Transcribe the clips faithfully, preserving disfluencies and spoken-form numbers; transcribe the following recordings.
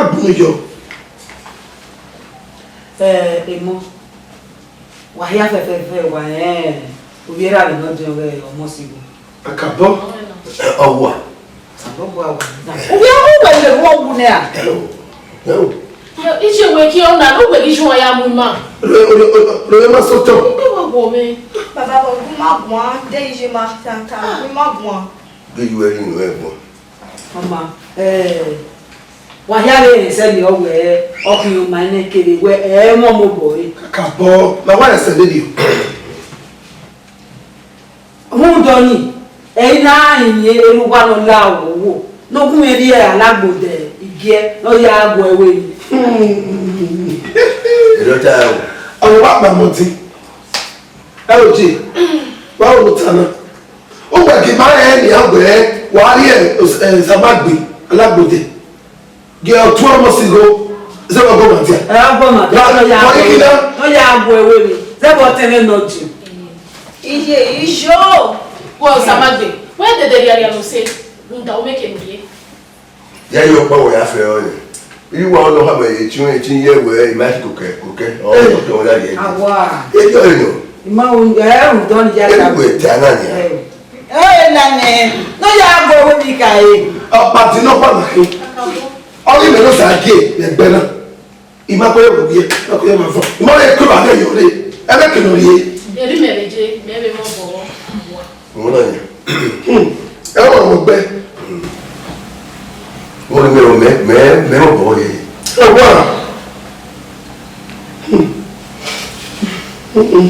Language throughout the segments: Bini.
ma gbunu yọ. Ẹ, emọ, wa hia fẹfẹfẹ, wa rẹn ovbi erha vbe nọ diọn ọghe ọmọ Osigho. Akabọ. Ẹ, ọ wa. Sabọ bu awa na. Ovbi erha, uwẹ lele vbe ọ wu nẹ ra? Ẹ o, ẹ o. Iye wẹ ki ọ na, ne uwẹ ghi ju ya mu ima. Re, re, re, re ma sẹ otọ. Ẹ wa wọ mwẹ. Baba, bọ gu ma guan, de iye ma tan tan, gu ma guan. De ju ẹre inu ẹgbọn. Ọma, ẹ, wa hia vbe rẹn sẹ ne ọ wẹ, ọ khian ma nẹ kere wẹ, ẹ, mọ mobọ re. Kakabọ, ma wa rẹn sẹ vberriọ. Rhunmwuda ọnii, ẹ i na rinmwian erha uwa ne ọ la owo, ne ọ gu mwẹ rrie alagbo de igiẹ ne ọ ya gu ẹre vbe. Erriọ ta o. Ọ wa kpama ọtẹn. Ẹ o je, wa wo ne u ta na. Uwẹ ghi ma rẹn nian wẹ wa rrie, eh, Samagbe alagbo de. Gie ọ tuẹ ọmọ Osigho, zẹ vbe ọgọmwadia. Ẹ, ọgọmwadia, ra, ọ ya wọ ikina. Ọ ya gu ẹre vbe, zẹ vbe ọtẹn mwẹ nọ je. Iye, iyo. Wẹ Osamagbe, wẹ dede rhiarhia ne u sẹ, rhunmwuda u mẹ ke miẹn. Ya ye ọkpa wẹ ya fẹ ọnrẹn. Iwa ọnọ ha wẹ etiẹn etiẹn ye wẹ ima ti kokẹ kokẹ. Ọ kokẹ wẹ ya ye. Awa. Eyo eyo. Ima o, ẹ, rhunmwuda ọnii ya. Ewe te ana nia. Ẹ. Ẹ na nẹ, ne ọ ya gu ẹre vbe ika re. Ọkpa ti nọ ọkpa na khin. Ọ ghi mẹ ne ọ sa gie vbe ẹgbẹ na. I ma kpe ẹvbo ghi, ma kpe ẹvbo avọ. I ma rẹn kpe ba ghe yọ re. Ẹmwẹ ke nọ rrie. Eri mẹ vbe je, mẹ vbe mọ bọ. Mo na nia. Hmm. Ẹ wọ mo gbẹ. Wọ́n ní mẹ́rọ mẹ́ mẹ́ mẹ́rọ bọ̀ yẹ. Ẹ wá. Hmm. Hmm, hmm.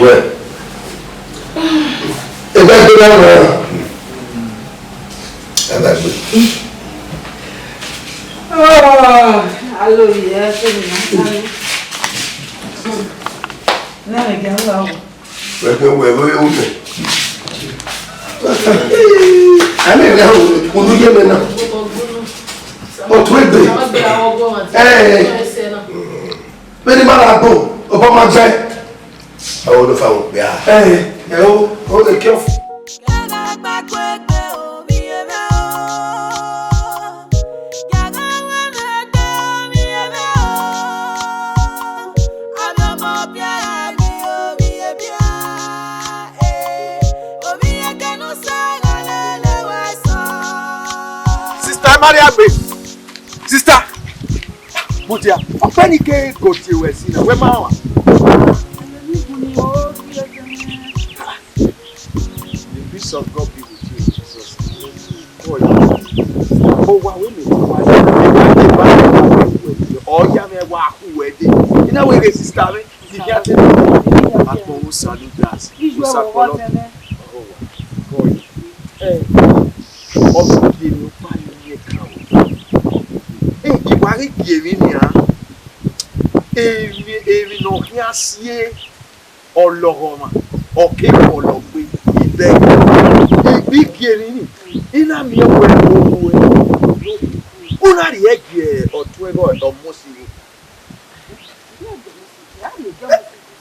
Wẹ. Ebe ẹgbẹ na wẹ. Ebe ẹgbẹ. Oh, alo yẹ ẹsẹ mi na. Nẹrẹ gẹ ọlọ. Wẹ kẹ wẹ wẹ wẹ. Ami rẹ o, unu ye mẹ na. Ọtu egbe. Eh. Vbene ima na gbẹn, obọ ma gbẹn. Ẹ wo do fa wo kpia. Ẹ, ẹ o, o de kiọ. Sister Mariagbe. Sister, mo dia, ọpẹni ke gọtie wẹ si na, wẹ ma wa. The peace of God be with you in Jesus' name. Oh, yeah. Oh, wa we me wa. Ọ ya me wa ku we de. Ina we re sister me. Ni ya te. Akpọ wo saludas. Wo sakpọlọ. Oh, wa. Oh, yeah. Ọ sẹ gie emwi ọkpa ni miẹn kan o. Ẹ, I wa ghi gie emwi nian, emwi, emwi ne ọ khian sie ọlọghọmwa, ọ ke kpọlọ gbe, I bẹghe. I gie emwi ni, I na miẹn wẹ oruẹ, u na rhie gie ọtuẹn ọmọ si ro.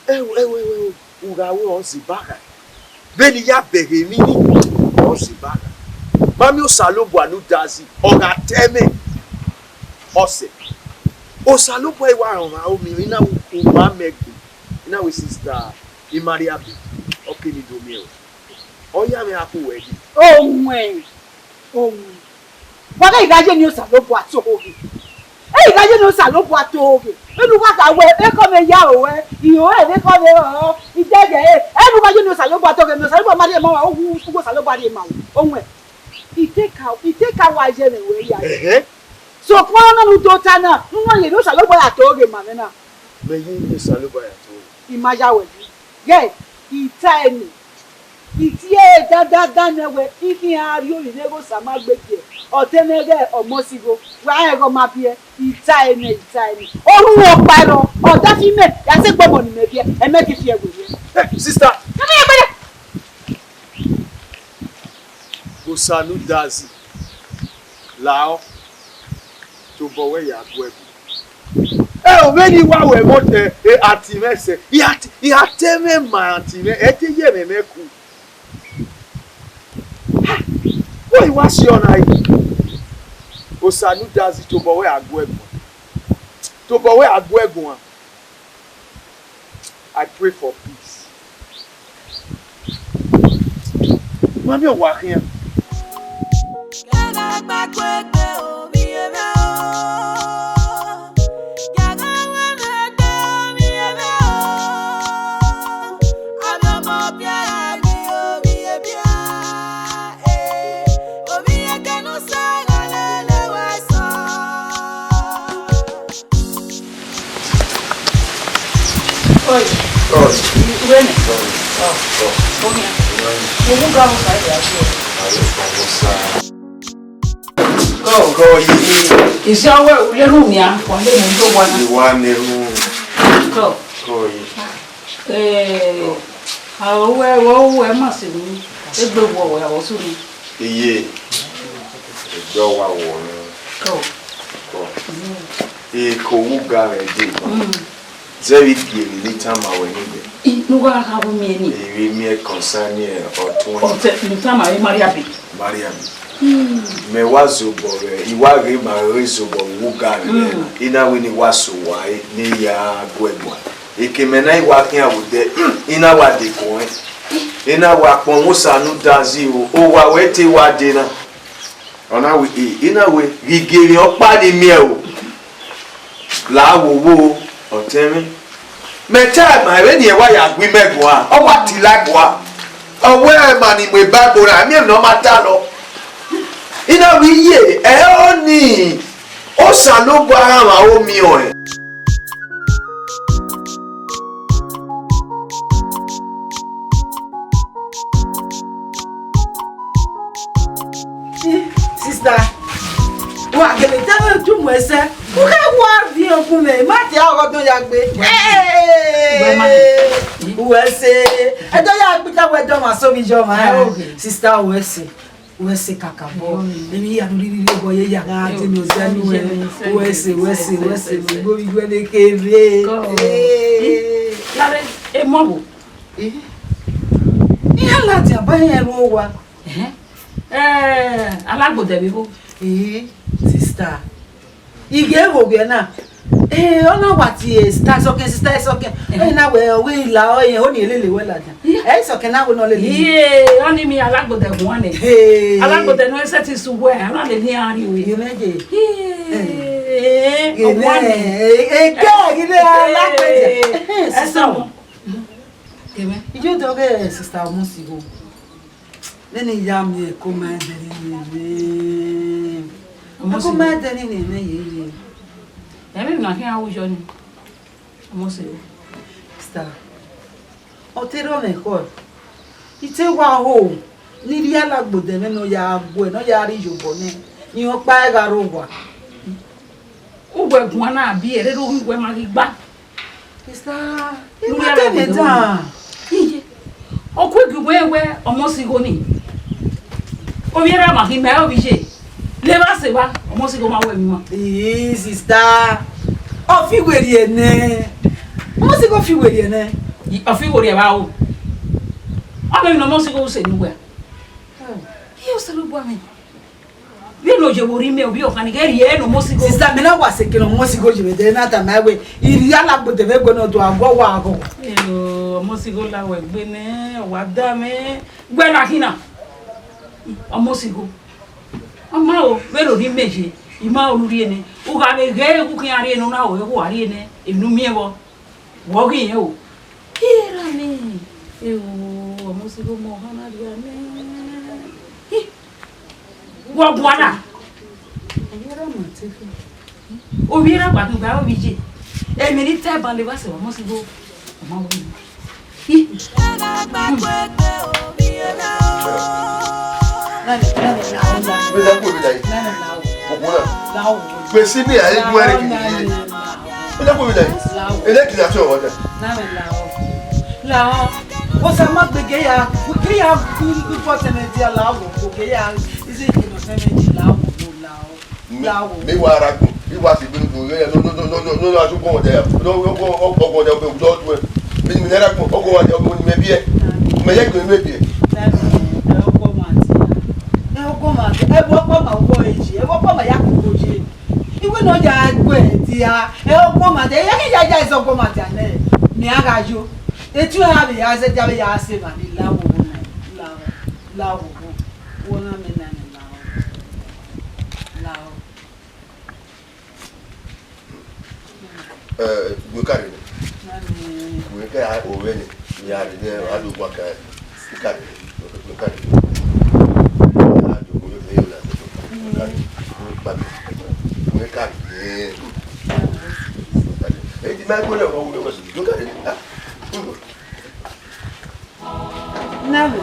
Ẹvbo, ẹvbo, ẹvbo, u gha ru ọzẹ ba gha. Vbene I ya bẹghe emwi ni, ọzẹ ba gha. Ma miẹn Osanobua ne u da zẹ, ọ gha ta ẹmwẹ. Ọsẹ, Osanobua I wa rọnmwẹ aro miẹn, I na ru ma mẹ gbe, I na ru sister Imariabe, ọ ke ni do miẹn ruẹ. Ọ ya mwẹ a ku wẹ dee. Owẹn, owẹn. Wa ghe I gha ye ne Osanobua to oghe. Ẹ I gha ye ne Osanobua to oghe. Vbene uwa kha wẹ, ekhọe mwẹ ya ro wẹ, I ro ẹre ekhọe mwẹ rọ, I dẹghe ẹre. Ẹ ne uwa ye ne Osanobua to oghe, ne Osanobua ma rhie ma wa, uwu Osanobua rhie ma wa. Owẹn, I te ka, I te ka wa ye mwẹ wẹ ya. Ẹhẹn. Sokpan ọna ne u do ta na, ne u na ye ne Osanobua ya to oghe ma mwẹ na. Mẹ ye ne Osanobua ya to oghe. I ma ya wẹ yi. Ghẹ, I ta ẹre nẹ. I tie ẹre dandandan nẹ wẹ, I khian rhie orhiọn ne Ẹghosa ma gbe gie, ọ te mwẹ ghẹ ọmọ si igho, wa rẹn ẹghẹ ọ ma biẹ, I ta ẹre nẹ, I ta ẹre nẹ. Orhu ọkpa ẹrọ, ọ da fi mẹ, ya sẹ egbe ọmọ ne imẹ biẹ, ẹmwẹ ke fi ẹwe rre. Hey, sister. Kẹmẹ ye gbẹdẹ. Osanudazi, lao, tobọ wẹ ya gu ẹbu. Ẹ, ovbene I wa wẹ vbe otọ, e, aunty mwẹ sẹ, I a te, I a te mwẹ ma aunty mwẹ, ẹ te ye ẹmwẹ mwẹ ku. Wẹ I wa si ọna yi. Osanudazi, tobọ wẹ a gu ẹguan. Tobọ wẹ a gu ẹguan. I pray for peace. Ma miẹn owa khian. Oi. Oi. Wene. Oi. Oh. Onia. Oi. Ogun ga mo sai ya jo. Ayo, como sa. Go. Go, yi. Isi awe, u le ru nia, wa le mu do wa na. Iwa ne ru. Go. Go, yi. Eh, a o wẹ, wẹ, wẹ ma se ni. Egbe wọ wẹ, a o su ni. Iye, ẹgbẹ wa wọ nẹ. Kọ. Kọ. Eko wu ga vbe dee. Zẹ vbe gie emwi ne I tama wẹ nibẹ. I, ne u gha gha vbe miẹn ni. I vbe miẹn concerning ọtuẹn. Ọtẹ, ne u tama vbe Mariabe. Mariabe. Mẹ wa zobọ vbe, I wa ghe ma ghe zobọ vbe uwu ga vbe na. I na wẹ ne I wa so uwa ne I ya gu ẹguan. Eke mẹ na I wa khian vbe odẹ, I na wa dekun ẹn. I na wa kpọnmwẹ Osanudazi o, owa wẹ te wa dee na. Ọ na wẹ, e, I na wẹ, ghi gie emwi ọkpa ne I miẹn o. La wo wo, ọtẹn mwẹ. Mẹ ta ma vbene ẹ wa ya gu imẹ guan, ọ wa tila guan. Ọ wẹ ma ni mu Baibol ra, I miẹn emwi ne ọ ma ta nọ. I na wẹ iye, ẹ ọ ni, Osanobua gha mwẹ aro miẹn ọẹn. Sister, wa gele tẹ mwẹ udu mu ẹsẹ. U kha wa viọ gun mẹ, ma te ọghọ do ya gbe. Wẹ ma. Uwẹ se, ẹ do ya gbe ta wẹ dọ ma so vbe iyọ ma. Sister, uwẹ se. Wẹ se kakabọ, emwi ya rhirhi rhie obọ ye ya gha dee ne ọ zẹ nu wẹ. Wẹ se, wẹ se, wẹ se, ne igho vbe iwẹ ne kherhe. Lare, emọ vbo? Eh, iran ladian ba iran ru owa. Ẹhẹn. Eh, Alagbodẹ vbe vbo? Eh, sister. I ghe vbe ovbiẹ na. Eh, ọ na wa tie sister Esọkẹn, sister Esọkẹn. Ẹhẹn. Ọ na wẹ, ọ wẹ I la ọre, ọ ni lele wẹ ladian. Ẹ, Esọkẹn na wẹ ne ọ lele. Iye, ọni mi Alagbodẹ guan nẹ. Hey. Alagbodẹ ne ọ sẹtin sẹ uwẹ, a na lele iran rrie ue. Ye mẹ je. Iye, ọguan nẹ. Ege, ege, Alagbodẹ. Ẹhẹn, sister. Ẹsọmọ. Kevbe. Iye dọghe sister Ọmọsigho. Nene I ya miẹn ẹko ma ẹdẹrẹ nene. Ọmọsigho. Ẹko ma ẹdẹrẹ nene ye ye. Ẹmwẹ na khian ru yọ ni. Ọmọsigho. Sister, ọ te rọ mwẹ ekhọe. I te wa ho ne I rhie Alagbodẹ mwẹ ne ọ ya guẹ, ne ọ ya rhie iyobọ nẹ, ne irẹn ọkpa ẹre gha rre owa. Uwẹ guan na biẹ, rere uwẹ ma ghi gba. Sister, I ma te mwẹ dan. Iye. Ọ ku gie uwẹ wẹ Ọmọsigho ni. Ovbi erha ma ghi ma ovbi iye. Levba sẹ evba, Ọmọsigho ma wẹ emwi mwa. Ii, sister. Ọ fi werriẹ nẹ. Ọmọsigho fi werriẹ nẹ. Ọ fi werriẹ vbe aro. Ọ vbe emwi ne Ọmọsigho sẹ ne uwẹ. Hmm. Iye Osanobua mwẹ. Vbene ọ ye vbe orhiọn mẹ, ovbi ọkhan ni ghẹ rhie ne Ọmọsigho. Sister, mẹ na wa sẹ eke ne Ọmọsigho ye vbe ẹdẹ na tama wẹ, I rhie Alagbodẹ mwẹ guẹ ne ọ do a guọ wa aghọ. Eo, Ọmọsigho la wẹ egbe nẹ, ọ wa da mwẹ. Wẹ na khin na. Ọmọsigho. Ọ ma o, vbene orhiọn mẹ ye, I ma o ne u rhie nẹ. U gha vbe ghẹ ẹghẹ u khian rhie nẹ, u na ho ẹghẹ u a rhie nẹ, emwi ne u miẹn vbọ. Wẹ ọ ghi rẹn o. Iyerha mwẹ. Eo, Ọmọsigho mẹ ọhan na rhia nẹ. Hi. Wẹ ọ guan na. Ovbi erha ma te khin. Ovbi erha gba khin gba ovbi iye. Emwi ne I ta ban levba sẹ Ọmọsigho. Ọ ma wẹ. Hi. Nani, nani, nani, nani. Vbe na khuo vbe na yi? Nani, nani. Okhuo na. Kpesi ne a i gu ẹre kiki ye. Vbe na khuo vbe na yi? Ene kiri afi ọmwa dan. Nani, lahọ. Lahọ. Osa ma gbe ge ya, ge ya gu gu fọ tẹmẹ dia lahọ, ge ya ize kiri tẹmẹ dia lahọ, lahọ. Mẹ wa ra gun, I wa si gbinu gun, no no no no no no no asu gun ọdẹ ya. No no no ọgọ ọdẹ ọbẹ ọdọ tuẹ. Mi mi nẹra gun, ọgọ ọdẹ ọbẹ ni mẹ biẹ. Mẹ yẹ gun mẹ biẹ. Ẹ ọkọ ma ti ya. Ẹ ọkọ ma ti. Ẹ bu ọkọ ma wọ eji, ẹ bu ọkọ ma ya koko je. Iwẹ ne ọ ya gu ẹre dia, ẹ ọkọ ma ti. Ẹ ya ya ya ẹzọ ọkọ ma ti nẹ. Mẹ a gha yo. Etu a vbe ya zẹ dia vbe ya se ma ni la wo na. La la wo. Wo na mẹ na ni la wo. La wo. Eh, gue kare nẹ. Gue kare ovbe nẹ, ya re nẹ, a do gua ka kare, gue kare. A do gue kare, gue kare. Gue kare. Eh, di ma gue nẹ, gue kare. Ah. Nami.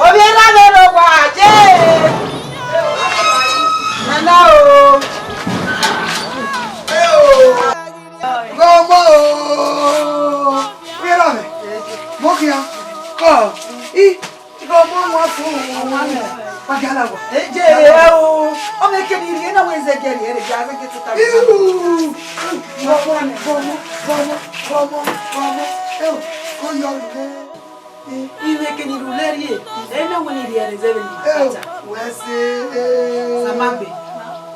Ovbi erha mwẹ rre owa, je! Nana o! Ghe ọmọ o! Ovbi erha mwẹ, mo khian, kọ, i, Igho ọmọ wọn fo, ọmọ nẹ, wa gia la wọ. Eje, ẹ o, ọmọ eke ni rhie na wẹ zẹgẹ rhie rhe, ya zẹgẹ tota. Iu! Gọmọ, gọmọ, gọmọ, gọmọ, gọmọ. Ẹ o, ko yọ rhie. Ivbi eke ni rhie rhie, ẹ na wẹ ni rhie rhe zẹ vbe ni. Ẹ o, wẹ se. Samagbe,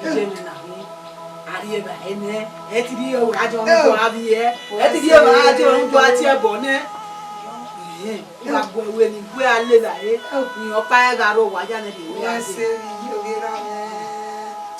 ije mi na hu. A rhie evba ẹnẹ, ẹ ti rhie evba a jọ rhunmwuda vbiẹ, ẹ ti rhie evba a jọ rhunmwuda tie ẹbọ nẹ. Ehẹn, u gha gu ẹre ne I gu ẹre a le evba re, ne ọkpa ẹre gha rre owa ya nẹ, de wẹ a dee.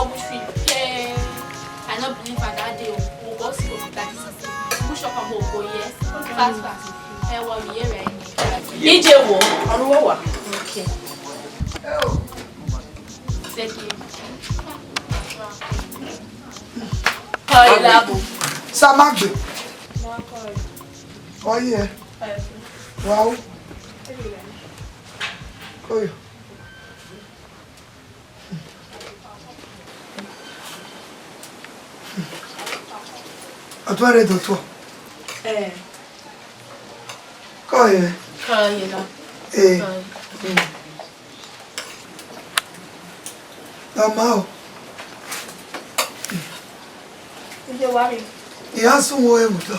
Oghọghọ wish you. Yeah. I no believe at that day. We go see what that is. Push up and go, go, yes. Fast, fast. Ẹ wọ mi yẹ rẹ. Ije wo? Ọrhuẹ wa. Okay. Thank you. Kọ ilabo. Samagbe. Ọyẹ. Wow. Oyo. Ọtuẹn rre dọtuọ. Eh. Kọ ye. Kọ ye na. Eh. Kọ ye. Ọ ma o. Iye wa rre. I ya sunu ẹmwẹ otọ.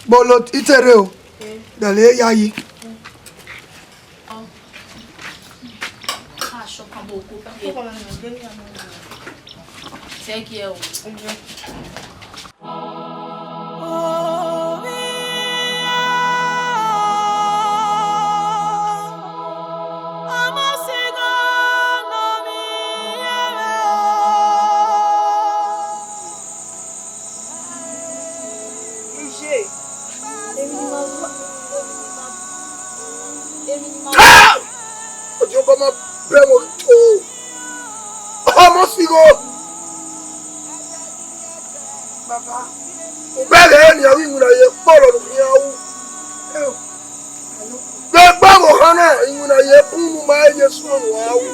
Bolo itere o, dẹlẹ yayi. Thank you. Iye, èmi ni ma gua, èmi ni ma, èmi ni ma. Ah! Ọjọ ọba ma bẹ mo to. Ọmọ sigho. Baba, ubẹghe ne a ru iwinna ye kpọlọ ne u khian ru. Vbe egbe ọvbokhan na, iwinna ye bun ne u ma ye sunu a ru.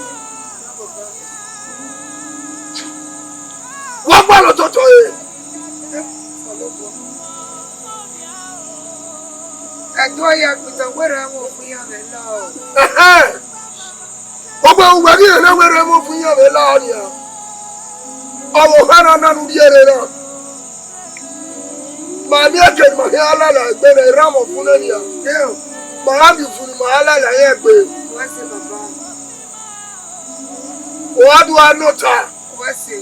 Wa gbalọ tọtọ re. Ẹdẹ ọre a gbita wẹ rẹ ẹmwẹ ọfun iran vbe la. Ẹhẹn. Ọgbẹn uwẹ ghi rẹn wẹ rẹ ẹmwẹ ọfun iran vbe la nian. Ọvbokhan na na ne u rhie rre na. Ma miẹn ẹkẹ ne ima khian lala egbe ne erha mwẹ ọfun nẹ nian. Ma gha miẹn ufuni ma gha lala iran egbe. Wẹ sẹ baba. Wa do a nọ ta. Wẹ sẹ.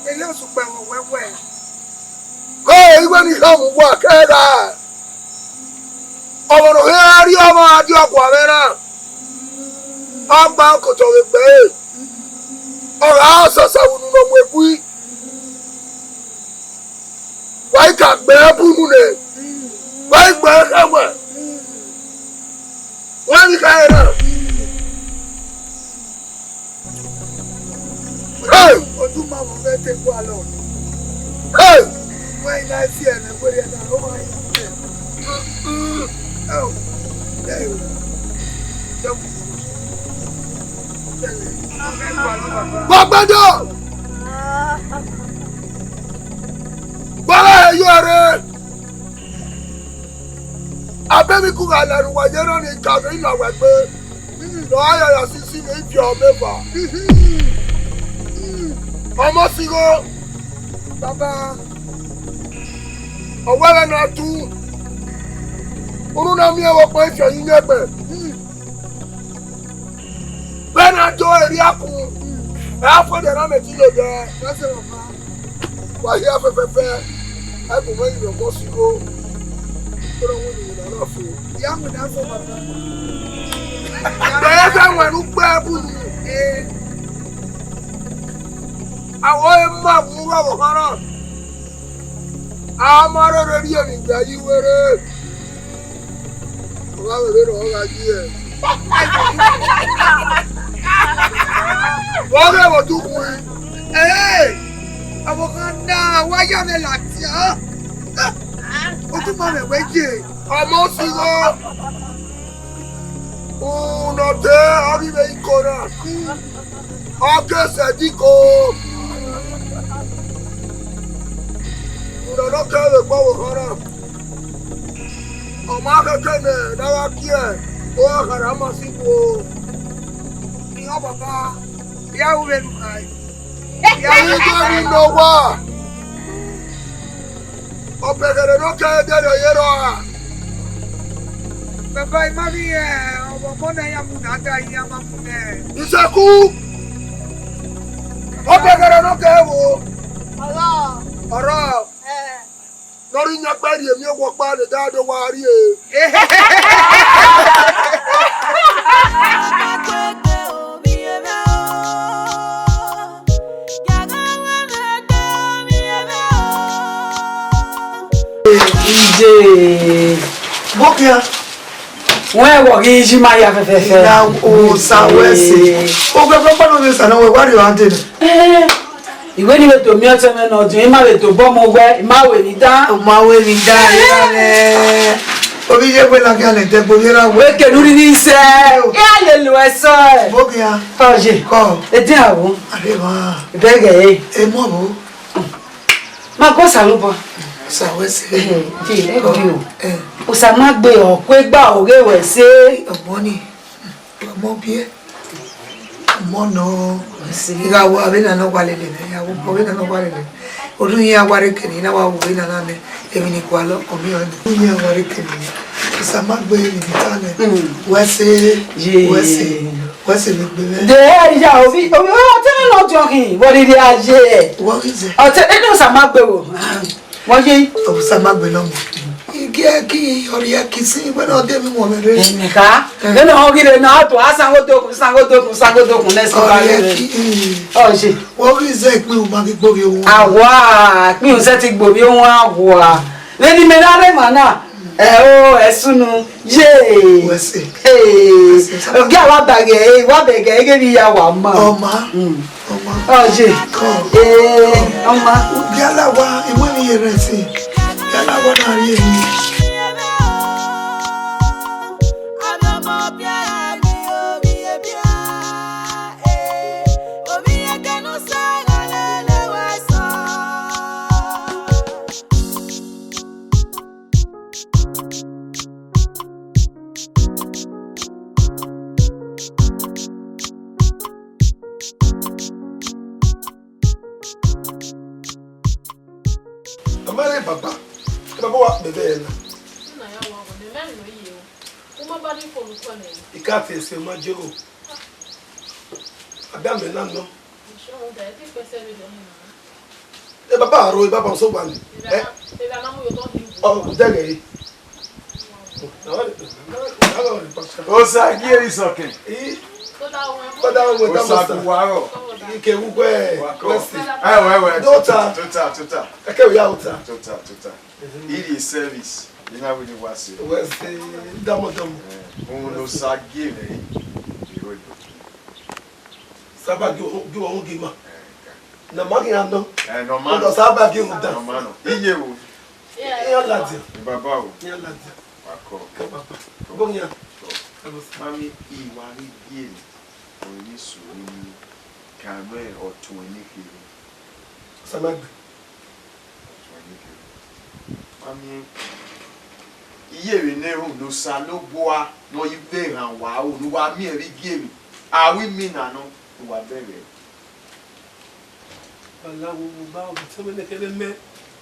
Erriọ sukpẹ mwẹ wẹwẹ. Ho, iwẹ ni khama uwa kẹ gha. Ọmwa ne ọ khian rrie ọmwa a die ọgua mwẹ na, ọ gba okoto vbe egbe ẹre, ọ gha re ọsọsa vbe unu ne ọ mu egui. Wa i ka gbe ẹbu unu nẹ, wa i gbe ẹkhẹ wẹ, wa i gha re na. Hey! Oduma vbe te gualọ. Hey! Wẹ i na fi ẹmwẹ wẹrẹ na, ọ ma yi. Hey! Hey! Wa gbẹdọ! Emwi ku gha la ne uwa ye na ni ka vbe ila wẹ gbe. Lọ a ya ya sisi vbe iviọ ọmọ eva. Ọmọ sigho. Baba. Ọ wẹ vbe na tu. Unu na miẹn vbe ọkpẹn ifian yi yẹn gbẹ. Vbe na do erriakun, ẹ a fo ẹdẹ na mẹ ti lele. Wa hia fẹfẹfẹ, ẹ gu mwẹ yin ọmọ sigho. Kọrọ wẹ ne na fo. Ya mu na fo, baba. Ẹ fẹ wẹ ne u gbe ẹbu unu. Ee. Awọ e ma mu gha vbe ọkhan na. A ma rherhe rhie emwi gbe a yi were. Ọ gha vbe rre ọ gha yi ẹe. Vbe ọ ghẹ vbe odukhunmwu? Ee, ọvbokhan na, wa ya mwẹ ladian. Otu ma mwẹ wẹ ye. Ọmọ osigho. Unu ọ te ọ ghi vbe iko na. Ọ ke sẹ diko. Unu ọ nọ kẹ vbe ekpa ọvbokhan na. Ọ ma khẹke nẹ ne a gha gie, ọ gha kharha ma si wo. Iran baba, ya ru vbene u kha. Ya ru vbene u kha. Ọbẹghe ne ọ kẹ ẹdẹ ne ọ ye rrọọ ra? Baba, I ma ghi rẹn ọmọ ne a ya mu na da, iran ma mu nẹ. Isẹku! Ọbẹghe ne ọ kẹ ẹvbo. Ọrọ. Ọrọ. Eh. Ne ọ rre iyangba rhie emwi owa ọkpa ne da do wa rrie. Ije. Bokia. Wẹ wọ ghi ji ma ya fẹfẹfẹ. Na osa wẹ se. Ogbẹgbẹ kpọnọ vbe sa na wẹ wa rrie ande na. Eh. Iwẹ ni vbe do miẹn ọtẹn mwẹ ne ọ diọn, I ma vbe tobọ mu owẹ, I ma wẹ emwi dan. U ma wẹ emwi dan, I ma mwẹ. Ovbi iye wẹ ladian ne ẹdẹgbe ovbi erha wẹ. Wẹ kene urhi ni sẹ, I a lele uẹ sẹ. Bokia. Ọye. Kọ. Edian wo. Arre mwa. Bẹghe ẹre. Emọ vbo. Ma gu Osanobua. Osa wẹ se. Eh, je, ẹ bi o. Eh. Osamagbe ọ ku egbe ọghe wẹ se. Ọmọ ni. Ọmọ biẹ. Ọmọ nọ. Ẹ se. I gha wa vbene a nọ wa lele nẹ, ya wo vbene a nọ wa lele. Orhiọn iran wa rre kene, I na wa wu vbene a na nẹ, emwi ni gualọ, ọ miẹn ọnrẹn. Orhiọn iran wa rre kene, Osamagbe emwi ni ta nẹ, mm, wẹ se, ye, wẹ se, wẹ se vbe egbe mwẹ. De, ya, ovbi, ovbi, ọtẹn mwẹ ne ọ diọn khin, vbe ọ rhirhi a ye. Wọ ghi zẹ. Ọtẹn, ene Osamagbe wo. Wọ ye. Osamagbe nọ mọ. I gie ki ọ rhie ki sin, wẹ ne ọ de emwi wọ mwẹ rre. Ẹmẹ kha. Eh. Vbene ọ ghi rre na, a do, a sango dokun, sango dokun, sango dokun, nẹ si ba rre. Ọ ye. Wọ ghi zẹ ikpihun ma ghi gbe ovbi ohun. Awa, ikpihun sẹ ti gbe ovbi ohun awa. Vbene imẹ na rre emwa na, ẹ o, ẹ sunu, ye. Wẹ se. Hey. Wẹ se, sa- Ogie a wa ba ghe, wa bẹ ghe, ghe vbe ya wa ma. Ọ ma. Mm. Ọ ye. Kọ. Ee, ọ ma. Gie a la wa, I mu emwi ye rẹn sin. Gie a la wa na rrie emwi. A ma rẹn baba, baba wa kpẹ vbe ẹre na. Nna ya wa wẹ ne mẹ nọ ye o. U ma ba ni fo ru kọ nẹ. I ka te ẹse ma je o. A da mẹ na nọ. Ẹ, baba ro, baba so wa ni. Ẹ? Ọ dẹghe yi. Osa gie ri sọkẹn. Ẹ? Osa wa rọ. Ike wu gbe. Wa kọ. West. Ẹ wẹ wẹ. Dota. Tota, tota. Eke ya ota. Tota, tota. Iri service. Ina we ni wa se. West. Damo, damo. Ẹ, ohun ne Osa gie mwẹ yi. Iro do. Saba gi ohun, gi ohun gi ma. Ẹ, ka. Na ma ghi anọ. Ẹ, nọ ma. Ọdọ Saba gi ohun da. Nọ ma nọ. Iye wo. Iye ladian. Ni baba o. Iye ladian. Wa kọ. Kẹ baba. Kọ. Bọ yan. Kọ. Kẹ baba. Mami, I wa ghi gie ne ọ ye so ni ka mẹ ọtuẹn ne kherhe. Osamagbe. Ọtuẹn ne kherhe. Mami, Iye vbe ne erhunmwu ne Osanobua ne ọ i vbe rhan uwa aro, ne uwa miẹn vbe igiemwi, a ru imina nọ, ne uwa bẹghe.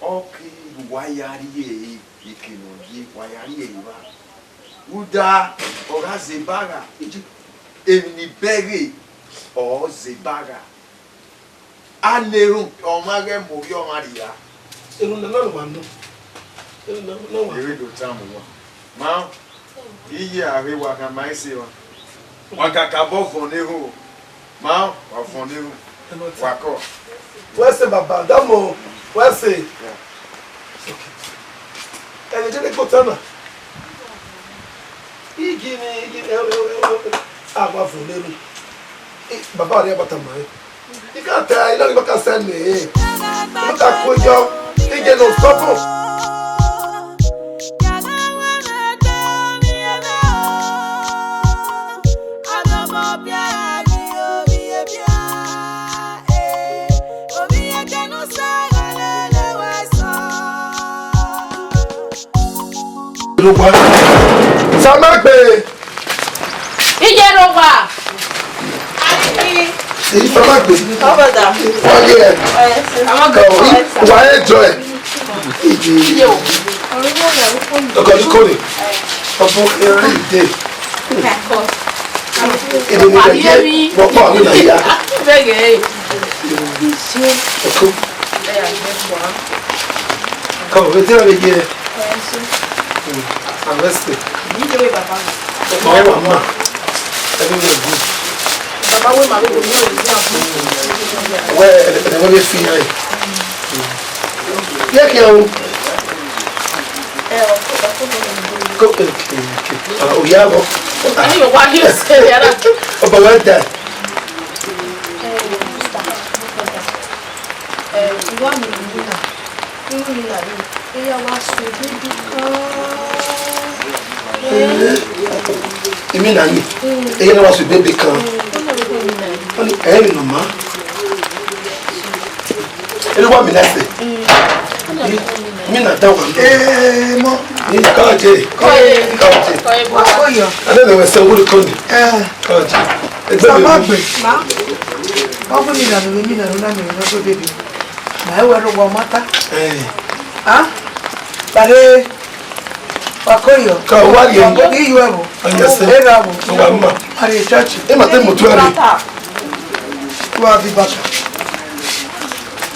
Ọke ne uwa ya rhie eke ne ọ ye, wa ya rhie evba. Rhunmwuda, ọ gha zẹ ba gha, emwi ni bẹghe, ọ zẹ ba gha. A na erhunmwu, ọmwa ghẹ mu ovbi ọmwa rhia. Erhunmwu na ne uwa nọ. Erhunmwu na wa. Ẹ i do tama uwa. Ma, iye a ghe wa kan ma ese wa. Wa kakabọ vọn ne erhunmwu. Ma, wa vọn ne erhunmwu. Wa kọ. Wẹ sẹ baba, damọ, wẹ sẹ. Ẹghẹ jẹdẹ kpotọ na. Igi ni, igi ni, ẹ, ẹ, ẹ, ẹ, a wa vọn ne erhunmwu. Ẹ, baba rẹ bata ma ẹ. I ka ta, I na ghi ma ka sẹ nẹ. I ma ka ku yọ, I je no stop. Iye Rowa. Èyí fẹ́ má gbé. Ọ̀bọ̀dà. Wọ́n yẹ. Ẹ, ṣe. Àwọn Kọ̀ gbé. Wá ẹ jọ ẹ. Ìdí. Iye o. Ọkọ̀ ní kò ní. Ọmọ ẹran ìdè. Kẹ̀kọ́. Èdè ní Wà á yé ìdàgbé. Mi. Wọ́n pọ̀ àwọn ìlànà ìyá. Bẹ́ẹ̀ gẹ̀ ẹ́. Ọkọ̀. Ẹ yà gbẹ́ pọ̀ á. Kọ̀, etí ọ̀rẹ́ yẹ. Arrested. Ọkọ wa ma. Everywhere good. Baba we ma we go know you. Where, where we fi yan? Yeah, kí o. Go, okay, okay. Ah, oh, yeah, go. Ani o wa ni o se yara. Ọba wa da. Ẹ, ìwà mi nìyí nà. Irú mi nà ni, eya wa sẹ bébì kan. Èmi nà ni, eya wa sẹ bébì kan. Wọ́n ní ẹ̀rìn nà má. Ẹni wà mí lẹ́sẹ̀. Mi nà dá wà mí. Ee, mọ. Ní kọ́ọ̀jì. Kọ́ọ̀jì. Kọ́ọ̀jì. Adé lè wẹ̀ sẹ́ owó lè kọ́ ni. Ẹ. Kọ́ọ̀jì. Ẹgbẹ́ mi. Sàmá gbè. Wọ́n fún mi ìlànà mi, mi ìlànà mi, mi ìlànà mi. Ma ẹ wẹ rhọkpa ọ ma ta. Eh. Ah? Tare, wa ko yọ. Ka wa ye. Wa ko yi yọ ẹvbo. Ọyẹsẹ. Erha ẹvbo. Wa ma. A rrie church. E ma te mu tuẹ rre. Wa vi baka.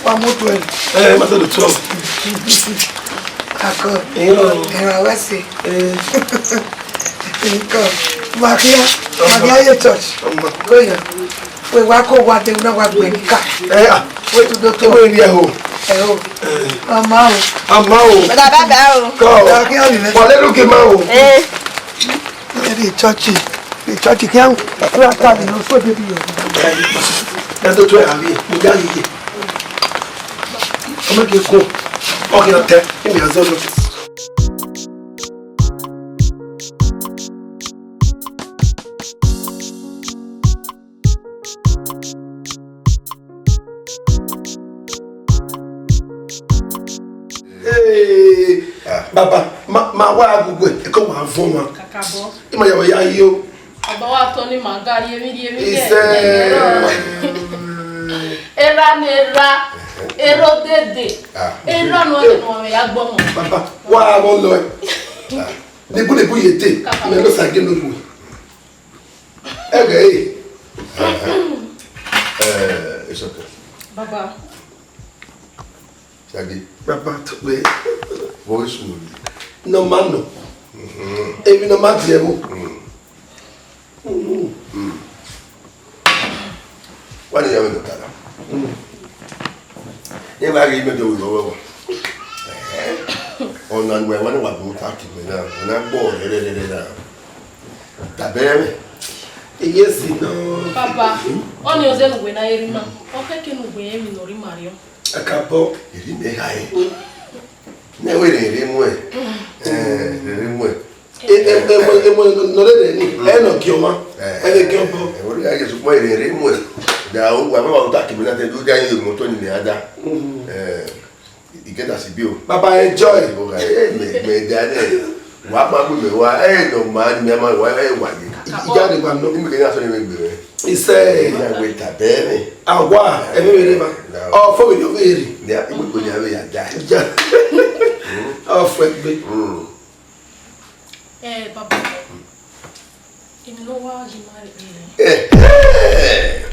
Wa mu tuẹ rre. Eh, e ma te do tuẹ. Akọ. Eh. Erha wẹ se. Eh. Nko. Ma khia. Ma khia ye church. Ọmọ. Ko yọ. Wẹ wa ko wa de na wa gbe nka. Eh, ah. Wẹ tu do to. Wẹ ri ẹho. Ẹho. Eh. Ọmọ o. Ọmọ o. Bàbá bàbá o. Kọ. Wa lẹ lókè ma o. Eh. Ẹ di church. Di church kí àwọn. Ẹ wá ká mi lọ fún ẹbí yọ. Ẹ tó tó ẹ àbí ẹ. Mo já yìí. Ọmọ kì í kú. Ọkì ọtẹ. Kí mi àzọ lọ. Hey, baba, ma, ma wa agugu ẹ, ẹ kọ wa vọn ma. Kakabọ. Ima ya wa ya yo. Ọba wa tọ ni ma ga rhie emwi rhie emwi. Isẹ. Erha ne erha, erha odede. Ah. Erha ne ọ ya gbọmọ. Baba, wa vọ lọ ẹ. Ah. Nebu nebu ye te, kakabọ. Mẹ lọ sa gẹ lọ lu. Ẹghẹ ẹ. Eh, it's okay. Baba. Shaggy. Baba to be. Voice would. No man no. Mm-hmm. Èmi no man ti ẹ̀wò. Mm. Mm. Mm. Wani ya wena tara. Mm. Ye ba ri me do wo wo. Eh. Ona nwe wani wa bu ta ki me na. Na gbo re re re re na. Tabẹrẹ mwẹ. Iye si nọ. Papa, ọni ọzẹ ne uwẹ na eri ma. Ọ kẹkẹ ne uwẹ emwi ne ọ rre ima riọ. Akabọ. Eri mẹ ha ẹ. Ne wẹ rere mu ẹ. Eh, rere mu ẹ. E, e, e, mo, e, mo, no, no, rere ni. Ẹ nọ gi ọma. Eh, ẹ lè gi ọbọ. Eh, wẹ ya Jesu pọ rere mu ẹ. Da o wa ma wa ta ki mi na te du da ye mo to ni le ada. Mm. Eh, I get as e be o. Baba enjoy. Mo ga, eh, me, me da ne. Wa ma gbe mẹ wa, ẹ nọ ma ni mẹ ma wa, ẹ wa ye. Ija de gba nọ. Imi ke na so ni me gbe mẹ. Isẹ. Ija gbe ta bẹ mẹ. Awa, ẹ mẹ rẹ ba. Ọ fo mi do veri. Ni a, imi ko ni a vẹ ya da. Ja. Ọ fo gbe. Mm. Eh, baba. Emi no wa ghi ma rre. Eh, eh.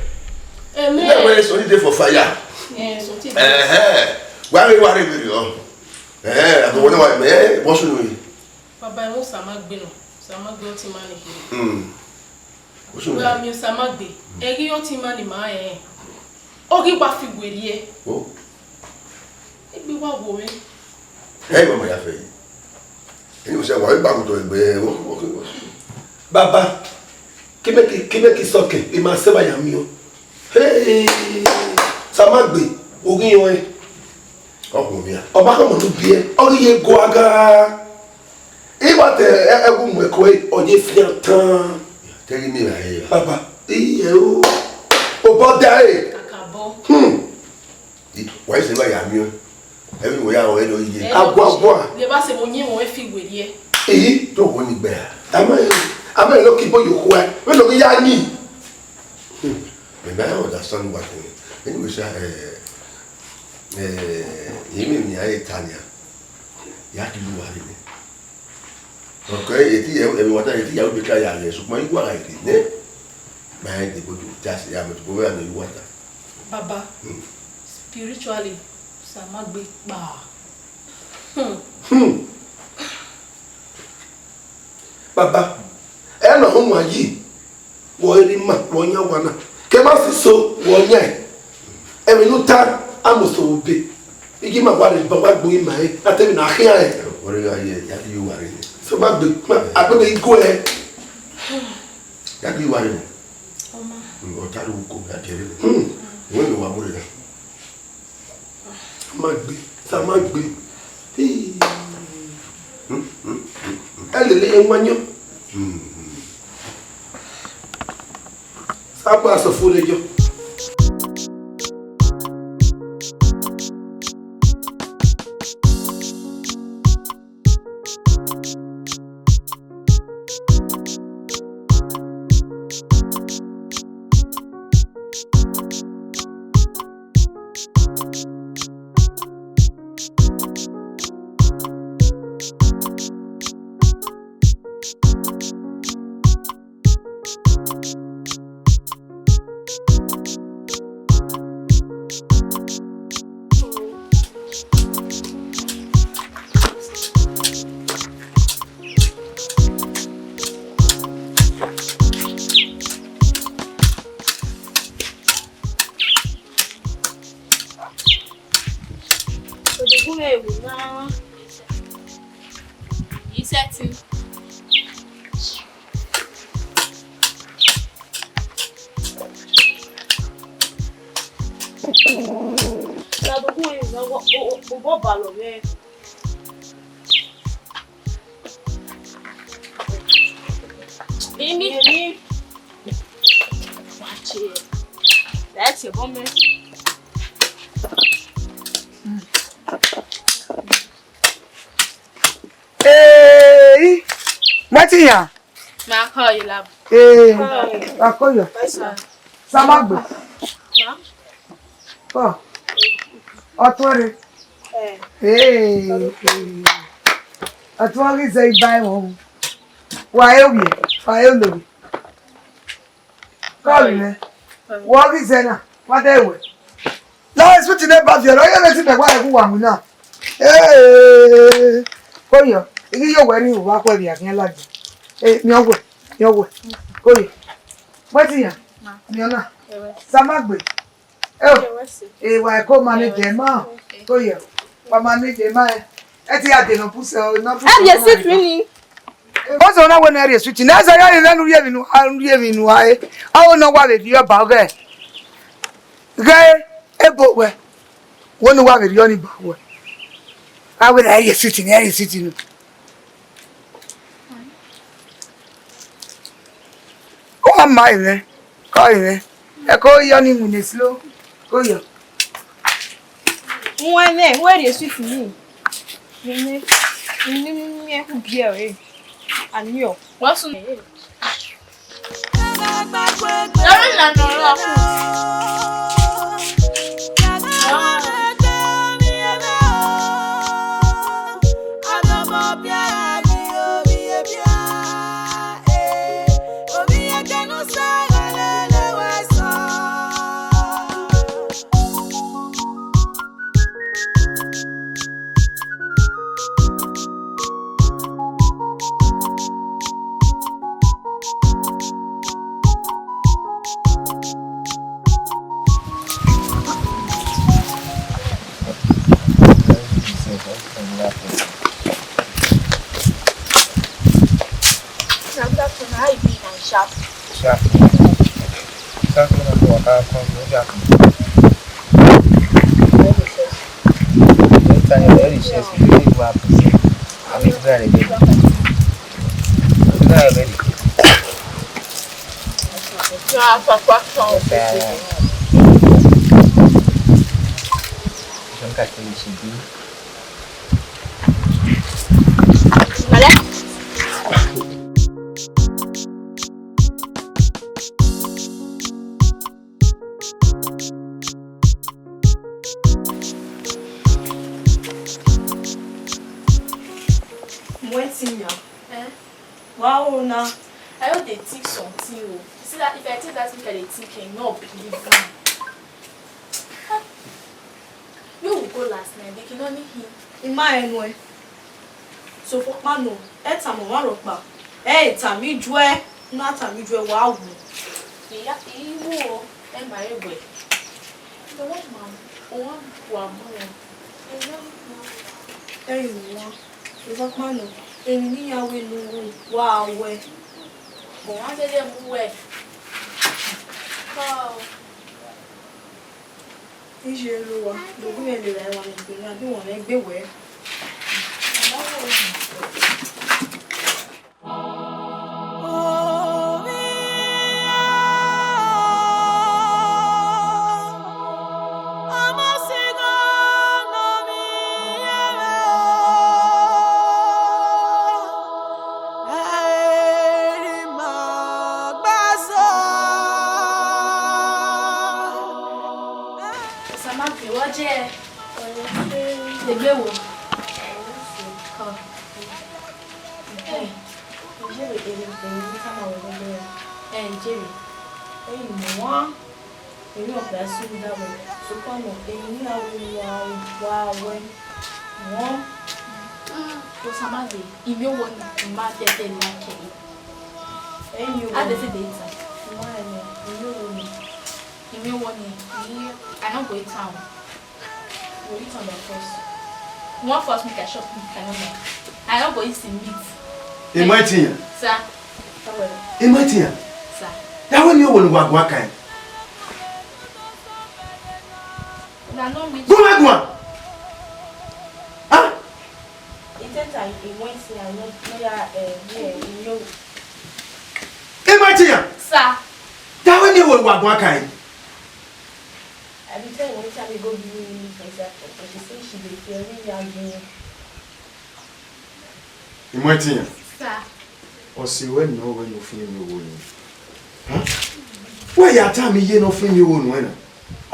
Emi. Ẹ wẹ so ni dey for fire. Eh, so ti. Eh, eh. Wa re, wa re veri o. Eh, a do wona wa me, eh, what's your name? Baba, ẹ wo Osamagbe nọ, Osamagbe ọtẹn ima ni kherhe. Mm. What's your name? Baba, mi Osamagbe, ẹ ghi ọtẹn ima ni ma rẹn. Ọ ghi wa fi werriẹ. Oh. Egbe wa wo mwẹ. Ẹ, mama ya fẹ yi. Ẹni wẹ sẹ wa, ẹ gba kotọ egbe, ẹ, wo, wo, wo. Baba, kemeki, kemeki sọkẹ, I ma sẹ vba ya miẹn. Hey, Osamagbe, u ghi rẹn. Ọ khu mia. Ọ ma khama ne u biẹ, ọ ghi ye guaga. I wa te ẹ, ẹwu mu ẹko ẹre, ọ ye fian tan. Te ghi miẹn ra he ra. Baba, iye o. Obọ da ẹre. Kakabọ. Hmm. I, wa sẹ vba ya miẹn. Ẹvbo wẹ ya rẹn nọ iye. Aguagua. Leba sẹ vbe oyin mwẹ fi werriẹ. Eyi. To wo ni gbe a. Ama, ama no ki bo yo khua. Vbene ọ ghi ya yin. Hmm. Mẹ ma understand what you mean. Anyway, sir, eh, eh, ye me mi a ye ta nia. Ya di lu wa re nẹ. Okay, eti ya, emi wa ta, eti ya, we try ya le, sokpan igua gha re nẹ. Ma ya de bodo, just ya, but go where you want. Baba, hmm, spiritually, Osamagbe kpa. Hmm. Hmm. Baba, ẹ nọ họn wa yi. Wẹ rhie ima, wẹ yan owa na. Ke ma si so, wẹ yan ẹn. Emwi ne u ta, a mu so vbe obọ. I ghi ma wa rhe ba wa gbe ima ẹre, a te emwi ne a khian ẹn. Wẹ rhie gha ye, ya ghi ye uwa rre. Osamagbe, ma, a gbe me igue ẹre. Ya ghi ye uwa rre. Ọ ma. Mm, ọ ta rre uko, ya biẹ rre. Mm. Wẹ ne uwa mu rre na. Osamagbe, Osamagbe. Hii. Ẹ lele ye wanniẹn. Osamagbe, a sẹ ọfo ne yọ. Odugbu vbe ewu na, I sẹtin. Odugbu vbe ewu na, obọ balọ mwẹ. Mimi. Mimi. Wa tie. Wa tie bọ mẹ. Ee, wẹtin ya. Ma kọ yi lab. Ee, wa kọ yọ. Osamagbe. Ma. Kọ. Ọtuẹn rre. Ee. Ọtuẹn ghi zẹ iba ẹmwẹ. Wa he wiẹ, wa he olorri. Kọlọ nẹ. Wẹ ọ ghi zẹ na, wa dẹ wẹ. La sweet ne ba viẹ, ọ ye vbe ti mẹ wa ẹghẹ uwa winna. Ee, ko yọ, I ghi ye owẹ rhie uwa khuẹ vbe a khian ladian. Ee, miẹn ọghe, miẹn ọghe. Ko yọ. Wẹtin ya, miẹn ọna. Osamagbe. Eo, e wa ko manage ma. Ko ye. Wa manage ma. Ẹ ti ya de nọ puse, nọ puse. Ẹ ye sit ni. Ọ zẹ na wẹ ne ẹ rhie sit ni. Ẹ zẹ ya ni ne u rhie emwi nu, a rhie emwi nu a e. Ọ na wa vbe viọ ba ghẹ. Ghẹ ebo wẹ. Wẹ ne wa vbe rhie ni ba wẹ. A wẹ ẹ rhie sit ni, ẹ rhie sit ni. Ọ ma emwi. Kọ emwi. Ẹ ko yọ ni winna slow. Ko yọ. Wẹ nẹ, wẹ rhie sweet ni. Nene. Eni ne I miẹn biẹ ẹre, a niọ. Wẹ sunu. Ẹre lẹ nọ ra ku. Good afternoon. How you doing, man? Sharp. Sharp. Sharp, you know, I can't come. What happened? Very stressful. Don't tell you, very stressful. You really go up to say, I mean, very good. You know, very good. Your satisfaction. Yes, sir. Some kind of thing you should do. Pẹ̀lẹ́. Wetin yan? Eh? Wa o na. I just dey think something o. You see that if I tell that make I dey think, eh, you no believe me. Where we go last night, they cannot need him. I ma rẹn nuẹn. Sofokpanu, ẹ tama ọmwa rhọkpa. Ẹ i tama ijuẹ, na tama ijuẹ wa wu. Iya, iwu o, ẹ ma re wẹ. The one man, one wa mu. Ẹ i wan. Sofokpanu, emwi ne iran wẹ ne u ru, wa wẹ. But one day they move well. Oh. Iye Oluwa, do gu mwẹ lele ẹmwẹ ne I gbe na, do wẹ mwẹ gbe wẹ. Osamake, wẹ ọ jẹ? Egbe wo? Kọ. Ẹ, Jere, ere, ere, ne I tama ruẹ ẹgbẹe. Ẹ, Jere. Ẹ i muan. Emwi ọkpa i sunu da wẹ, sokpan nọ, emwi ne iran ru wa, wa wẹ, wọn. Osamake, I miẹn owọ nii, I ma dẹdẹ like ẹre. Ẹ i miẹn owọ. How they say they eat am? I ma rẹn nẹ, I miẹn owọ nii. I miẹn owọ nii, I, I no go eat am. You eat am by force. You wan force me, I chop meat, I no mind. I no go eat the meat. Ẹ i muẹn ẹtin yan? Sir. Ẹ i muẹn ẹtin yan? Sir. That way, miẹn owọ ne uwa guan kan. Una no meet. Guan, guan. Ah? Iteta, I went here, no, no, yeah, eh, yeah, you know. Ẹ i muẹn ẹtin yan? Sir. That way, miẹn owọ ne uwa guan kan. I be tell you one time ago, give me money for inside pocket. She say she dey fear me, yeah, give me. I muẹn ẹtin yan? Sir. Ọse ruẹ nọ wẹ ne ọ fian emwi owọ nuẹn. Huh? Wẹ ya tama iye ne ọ fian emwi owọ nuẹn na?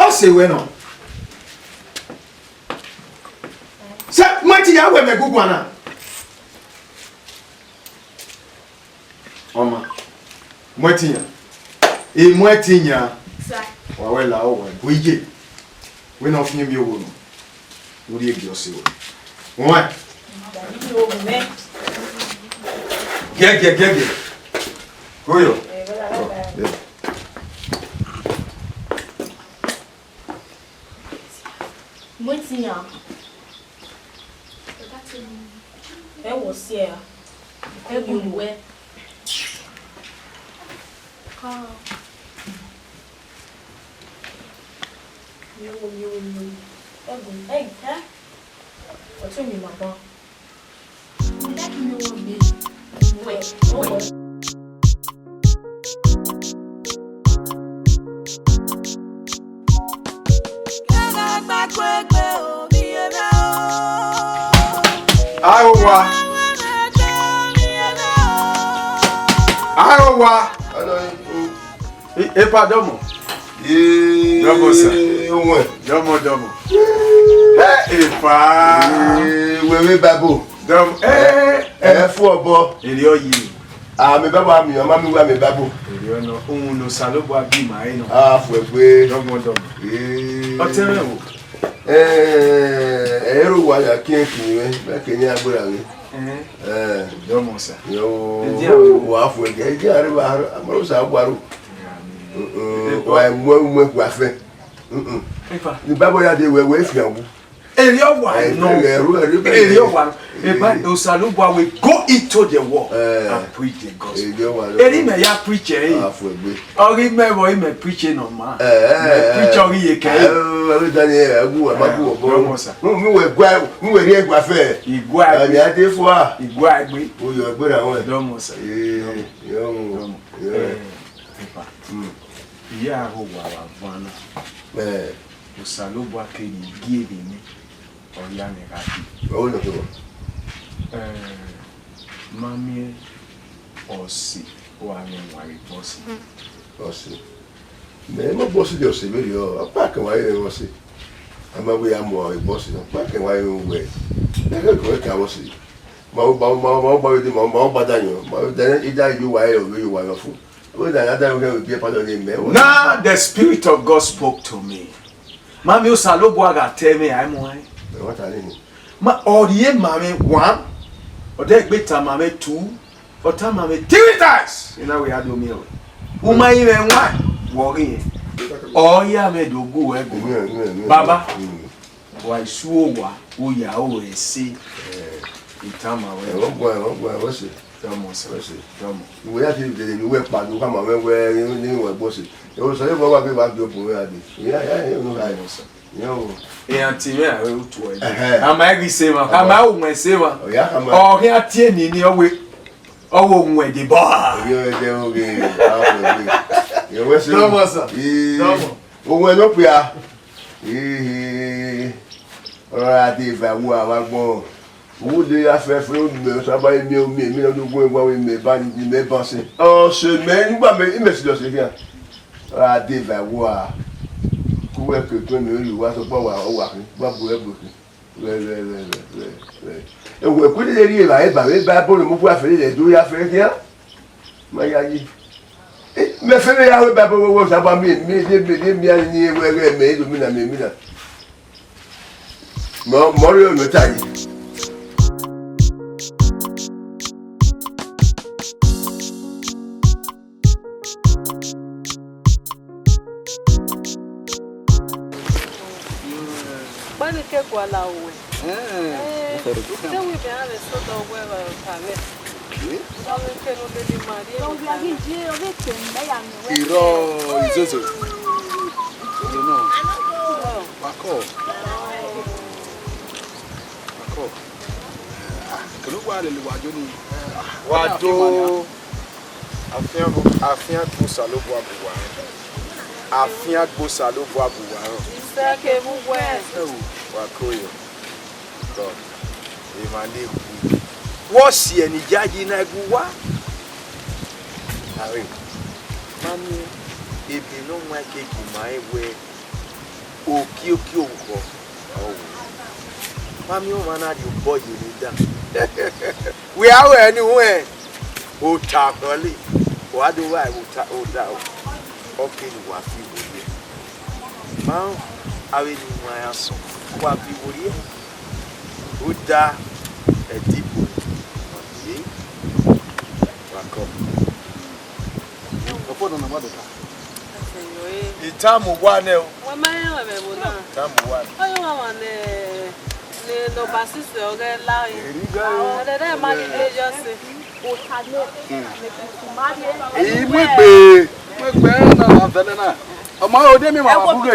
Ọse ruẹ nọ. Sẹ, muẹn ẹtin yan, wẹ mẹ guguan na. Ọma, muẹn ẹtin yan. I muẹn ẹtin yan. Sir. Wa wẹ la, ọ wa gu iye. Wẹ ne ọ fian emwi owọ nuẹn. U rhie gie ọse ruẹ. Uẹn. Gẹgẹ, gẹgẹ. Koyọ. Muẹn ẹtin yan. Ẹ wọ si ẹre ra? Ẹ gu nuẹ. Ka. Mi wo, mi wo, mi wo. Ẹ gu, ẹ, ẹ. Ọtẹn mi ma ban. Ẹ gu mi wo mi. Wẹ, wẹ. Arowa. Arowa. Hello. I-, epa dọmọ. Yee, dọmọ, sir. Owẹn. Dọmọ, dọmọ. Hey, epa. Ee, wẹ vbe Bible. Dọmọ. Eh, eh. Ẹ fu ọbọ. Èrè ọ yi. Amẹ baba mi, ọma mi wa mẹ Bible. Èrè ọ nọ, ohun ne Osanobua gbe ima ẹre nọ. A fu ẹgbe. Dọmọ, dọmọ. Ee. Ọ tẹmwẹ wo? Eh, ẹ i ro wa ya kiẹn kin mwẹ, mẹ ke ne a gberra mwẹ. Eh. Eh. Dọmọ, sir. Yo, wa fu ẹgbe, ẹgbe a rre wa, a ma ro sa wa ro. Mm, mm, wa mu, mu ẹgua fẹ. Mm, mm. Epa. Ni Bible ya de wẹ, wẹ fian wu. Eri ọ wa nọ. Eri ọ wa nọ. Eba, Osanobua will go into the world and preach the gospel. Eri mẹ ya preach ẹre. Ọ ghi mẹ vbe imẹ preach nọ ma. Mẹ preach ọ ghi ye kẹ. Ẹ, ẹ, ẹ, Daniel, ẹ gu, ẹ ma gu ọbọ. Dọmọ, sir. Mi wẹ gua, mi wẹ rhie gua fẹ. Igua egbe. Ẹni a de fua. Igua egbe. Oyọ egbe ra wẹ. Dọmọ, sir. Ee, dọmọ. Dọmọ. Ee, epa. Mm. Iya ho wa wa van na. Ee. Osanobua keghi gie vbe nẹ, ọ ya mwẹ gha dee. Ọ wẹ nọ kevbe? Eh, ma miẹn ọse, wa mwẹ wan vbe bọsi. Ọse. Mẹ ma bọsi de ọse vberriọ, ọkpa kẹn wa rẹn ọse. A ma wẹ ya mu ọre bọsi, ọkpa kẹn wa rẹn uwẹ. Ẹ ghẹ gọmwẹ ka bọsi. Ma ọ gba, ma ọ, ma ọ gba vbe de, ma ọ, ma ọ gba da yọn, ma ọ da, ida yi uwa rẹn, ọ vbe yi uwa rẹn ọfu. Now the Spirit of God spoke to me. Ma miẹn Osanobua gha tẹ mwẹ a i muẹn. Ẹ, what are they? Ma, ọ rhie ma mwẹ one, ọ dẹ gbe tama mwẹ two, ọ tama mwẹ three times. I na wẹ ya do miẹn wẹ. U ma i mwẹ wan, wẹ ọ ghi rẹn. Ọ ya mwẹ do gu wẹ gu. Amen, amen, amen. Baba. Mm. Wa i su owa, u ya ru ẹse. Eh. I tama wẹ. Ẹ, ọ guan, ọ guan, ọ sẹ. Dọmọ, sir. Ọ sẹ. Dọmọ. Uwẹ ya te dede ne uwẹ kpado, u khama mwẹ wẹ, ne uwẹ bọsi. Ẹ, Osanobua wa gbe wa do bun wẹ a dee. Ya, ya, ya, no, ha. Dọmọ, sir. Yo. Iran ti mwẹ a ru tuẹ. Ẹhẹ. A ma ghi sẹ emwa, a ma ru mwẹ sẹ emwa. Ọ ya, a ma. Ọ khian tie nini, ọ wẹ, ọ wẹ owẹn deba. Ọ ye ẹdẹ oghe, a wẹ wẹ. Ẹ, wẹ sẹ. Dọmọ, sir. Ii. Dọmọ. Owẹn nokpia. Ehe, ọ ra dee va ẹvbo avbe agbọn. Uwu de ya fẹfẹ, mẹ saba miẹn, miẹn, miẹn ne ọ do gu ẹre wa, mẹ ba ni, mẹ ba sẹ. Ọ sẹ mẹ, nigba mẹ, imẹ serious khian. Ọ ra dee va ẹvbo a. Ku wẹ ke tuẹ mẹ, vbe wa sẹ ọkpa wa, ọ wa khin, wa bu ẹre bu khin. Wẹ, wẹ, wẹ, wẹ, wẹ, wẹ. Ewẹ ku dede rhie evbare ba vbe Baibol ne mu gu afe rre do ya fẹ khian. Ma ya yi. Eh, mẹ fẹ vbe ya ru Baibol wẹ, wẹ Osanobua miẹn, miẹn, miẹn, miẹn, miẹn, miẹn, wẹ, wẹ, mẹ, do mina, mẹ, mina. Mẹ, mẹ ọ rhie mẹ ta yi. Kpẹni ke gualọ ruẹ. Eh, te wẹ vbe iran vbe sodọ wẹ vbe ota mwẹ. Ọghe kene odede ma rhie vbe ota mwẹ. Irọ, izozo. Izozo nọ. Wa kọ. Wa kọ. Ah, kene uwa lele uwa jo ni. Wa do. Afian, afian gbe Osanobua gu uwa rẹn. Afian gbe Osanobua gu uwa rẹn. Isẹ kevbe uwẹ. Wa ko yo. God, emwa ne hu. Wẹ ọ si ẹre ne I yayi na gu uwa? Are, ma miẹn ebe ne ọ wan ke gu ma rẹn wẹ okioki orukhọ ọ ru. Ma miẹn ọmwa na rhie obọ ye emwi dan. Wẹ a ru ẹre ne uwẹ ota khọle, ọ gha do vba ẹvbo ota, ota, ọ kere ne uwa fi werriẹ. Ma rẹn avbe ne iwan ya sọn, uwa fi werriẹ. Rhunmwuda ẹdẹ ibo ne ọ ye, wa kọ. Ọfọ nọ na wa dọta. I tama uwa nẹ o. Wẹ ma rẹn ẹmwẹ ẹvbo na. Tama uwa nẹ. Ọ ye ọmwa ne, ne, ne ọba sisi ọghẹ la re. Eri gẹ o. Ẹdẹdẹ ma ghi de yọ se. Eyi mu egbe, mu egbe na vẹlẹ na. Ọmọ ode mi ma wa bughe.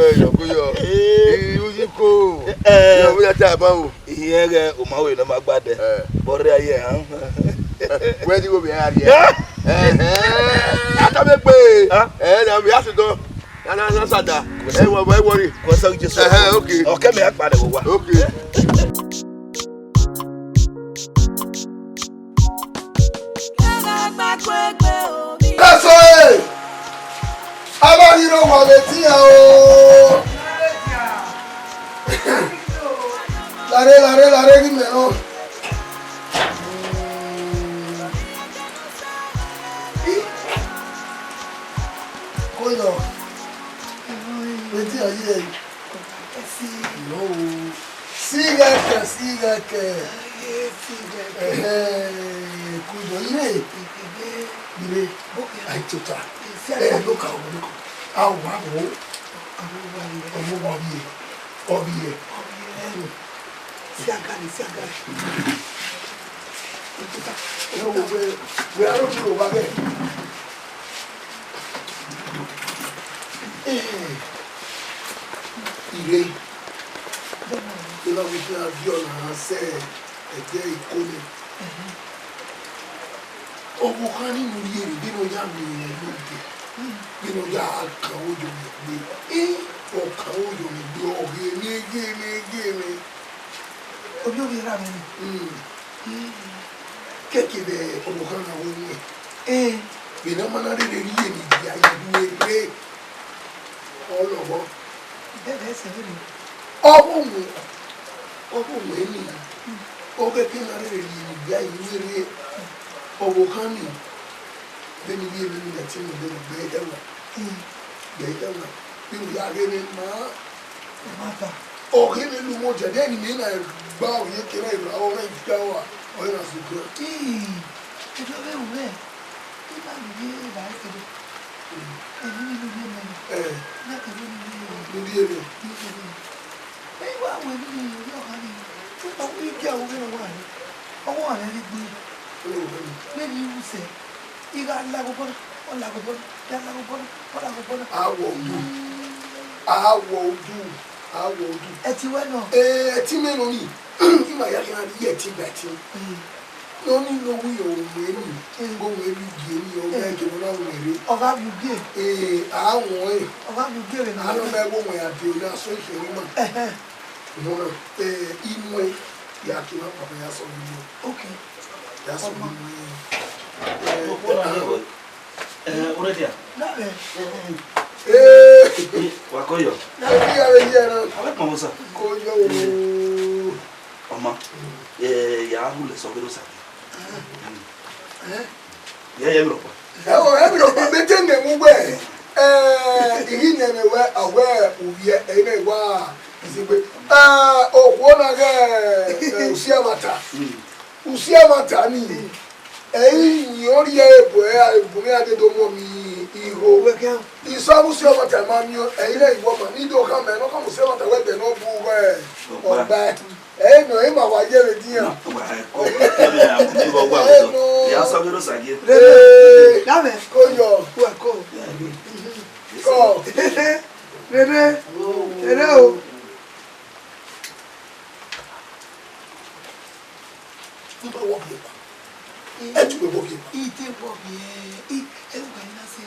Koyọ, koyọ. Eh. Uyi ko. Eh. Yo, we ya ta ba o. Iye ghe o ma we no ma gbadẹ. Eh. Bọ rre aye han. Wẹ di wo mi a rie. Eh. Ata me pe. Ah. Eh, na mi a se do. Na, na, na, sada. Eh, wo, wo, wo ri. Ko sa Jesu. Eh, okay. Okay, me akpa de wo wa. Okay. Eso e! Aba ni ro wa vbe tian o. Lare, lare, lare ghi mẹ nọ. Koyọ. Vbe tian ye? No. Sighẹ kẹ, sighẹ kẹ. Ẹhẹn, koyọ ire. Ire. Ai tota. Eh, no ka wo, no ka. A wa wo. Ọmọ wa vbiẹ. Ọ vbiẹ. Siagari, siagari. Ẹ wo wẹ, wẹ aro duro wa gẹ. Eh, ire, ena vbe khian viọ na sẹ ẹdẹ iko nẹ. Ọvbokhan ni mu rhie vbene ọ ya miẹn mwẹ lode, vbene ọ ya kan oyo mwẹ gbe, ọ kan oyo mwẹ gbe, ọ ghe mwẹ, ghe mwẹ, ghe mwẹ. Ovbi ovbi erha mwẹ ni. Kẹkẹ vbe ọvbokhan na ho mwẹ. Vbene a ma na rherhe rhie ne I ya ye ru erre, ọ lọghọ. Bẹghe ẹsẹ vberriọ. Ọvbokhan, ọvbokhan ni, ọ kẹkẹ na rherhe rhie ne I ya ye ru erre, ọvbokhan ni, vbene I rhie vbene I na tie mwẹ vbene I gbe ẹwa, gbe ẹwa, vbene I ya ghe mwẹ maa. Ọ ghe mwẹ ne u mwẹ odẹ, de ne imẹ na gba ovbi eke na erha ọmwa ivbi awa, ọ i na zẹ ugbẹn. Ii, erriọ vbe ru mwẹ, I ma miẹn evba ẹkẹdẹ. Emwi ni u rhie mẹ na, Eh. na kevbe emwi ni u rhie mẹ. U rhie mẹ. Ni u rhie mẹ. Ẹ i wa wẹ emwi ni u rhie ọkhan ni, sokpan u i gie aro vbene ọ wa rre, ọ wa rre gbe. Vbene I ru sẹ, I gha la ghe obọ na, ọ la ghe obọ na, I gha la ghe obọ na, ọ la ghe obọ na. A wọ udu, a wọ udu, a wọ udu. Ẹtin wẹ nọ? Eh, ẹtin mwẹ nọ ni, I ma ya khian rhie ẹtin gba ẹtin. Mm. Nọ ni ne ọ wu yọ mwẹ ni, Mm. gu mwẹ vbe gie ni, ọ gha Mm. gie ne ọ na wu mwẹ rre. Ọ gha vbe ugie? Eh, a wọn ẹn. Ọ gha vbe ugie vbe A nọ nọ. mẹ wo mwẹ ya de, ọ ya sọ ikhiẹ ru ma. Ẹhẹn. Wọn, eh, I muẹn, ya ke ma papa ya sọ vbe muẹn. Okay. Ya sọ vbe Ọma. muẹn. Eh, Ọkpọ na eh, yọ. Eh, already a? Na, eh. Eh, Wa kọ yọ. Na, we ya vbe ye na. Ave kpọnmwẹ osa. Kọ yọ o. Ọma. Eh, ya hu lẹ sọ vbe osa. Eh. Ye ye mi rọkpa. Ẹ o, ẹ mi rọkpa, mẹ te nẹ mu wẹ, eh, I ghi nẹ mwẹ wẹ, a wẹ uvbiẹ, ẹ i nẹ wa, izegbe. Eh, okhuo na ghẹ, eh, usi ẹmwata. Mm. Usi ẹmwata ni, ẹ i yin ọ rhie ebo ẹre, ebo mwẹ a dede ọmọ mi, Igho. Wẹ khian. Isọvbusi ọmọta ma miẹn, ẹ i re igho ọmọ, ne I do khama ẹn, ne ọ khama usẹ ọmọta wẹ ẹdẹ ne ọ bu wẹ ọgba. Ẹ i nọ, ẹ i ma wa ye vbe edian. Ẹ nọ. Ee, Dame. Ko yọ. Wẹ ko. Kọ. Rere. Rere o. Baba, wọ biẹ wa. Ẹ tue wẹ wọ biẹ wa. I te wọ biẹ. I, ẹ wẹ na sẹ.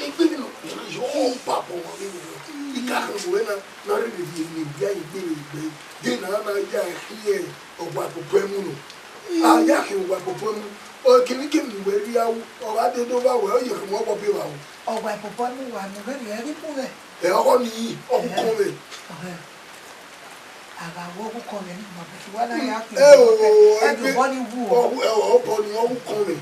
Egbe ni nọ, yọ papa wa vbe wẹ. I ka kan wẹ na, na rere vbiẹ ni, vbiẹ ye egbe ni egbe. De na na ya khian ọgua pọpọ mu nọ. A ya khian ọgua pọpọ mu. Ọ kini kini wẹ ria u, ọ gha de do va wẹ, ọ ye khama ọgua be va u. Ọgua pọpọ mu wa, ne wẹ rhie ẹre ikun rẹ. Ẹ, ọghọ ni, ọ wu ukọnmwẹ. Ẹhẹn. A gha wu ọghe ukọnmwẹ ni, ma bu wa na ya khin. Ẹ o, ẹ do ẹgbẹ, bọ ni wu o. Ọ wu, ẹ o, ọ bọ ni, ọ wu ukọnmwẹ.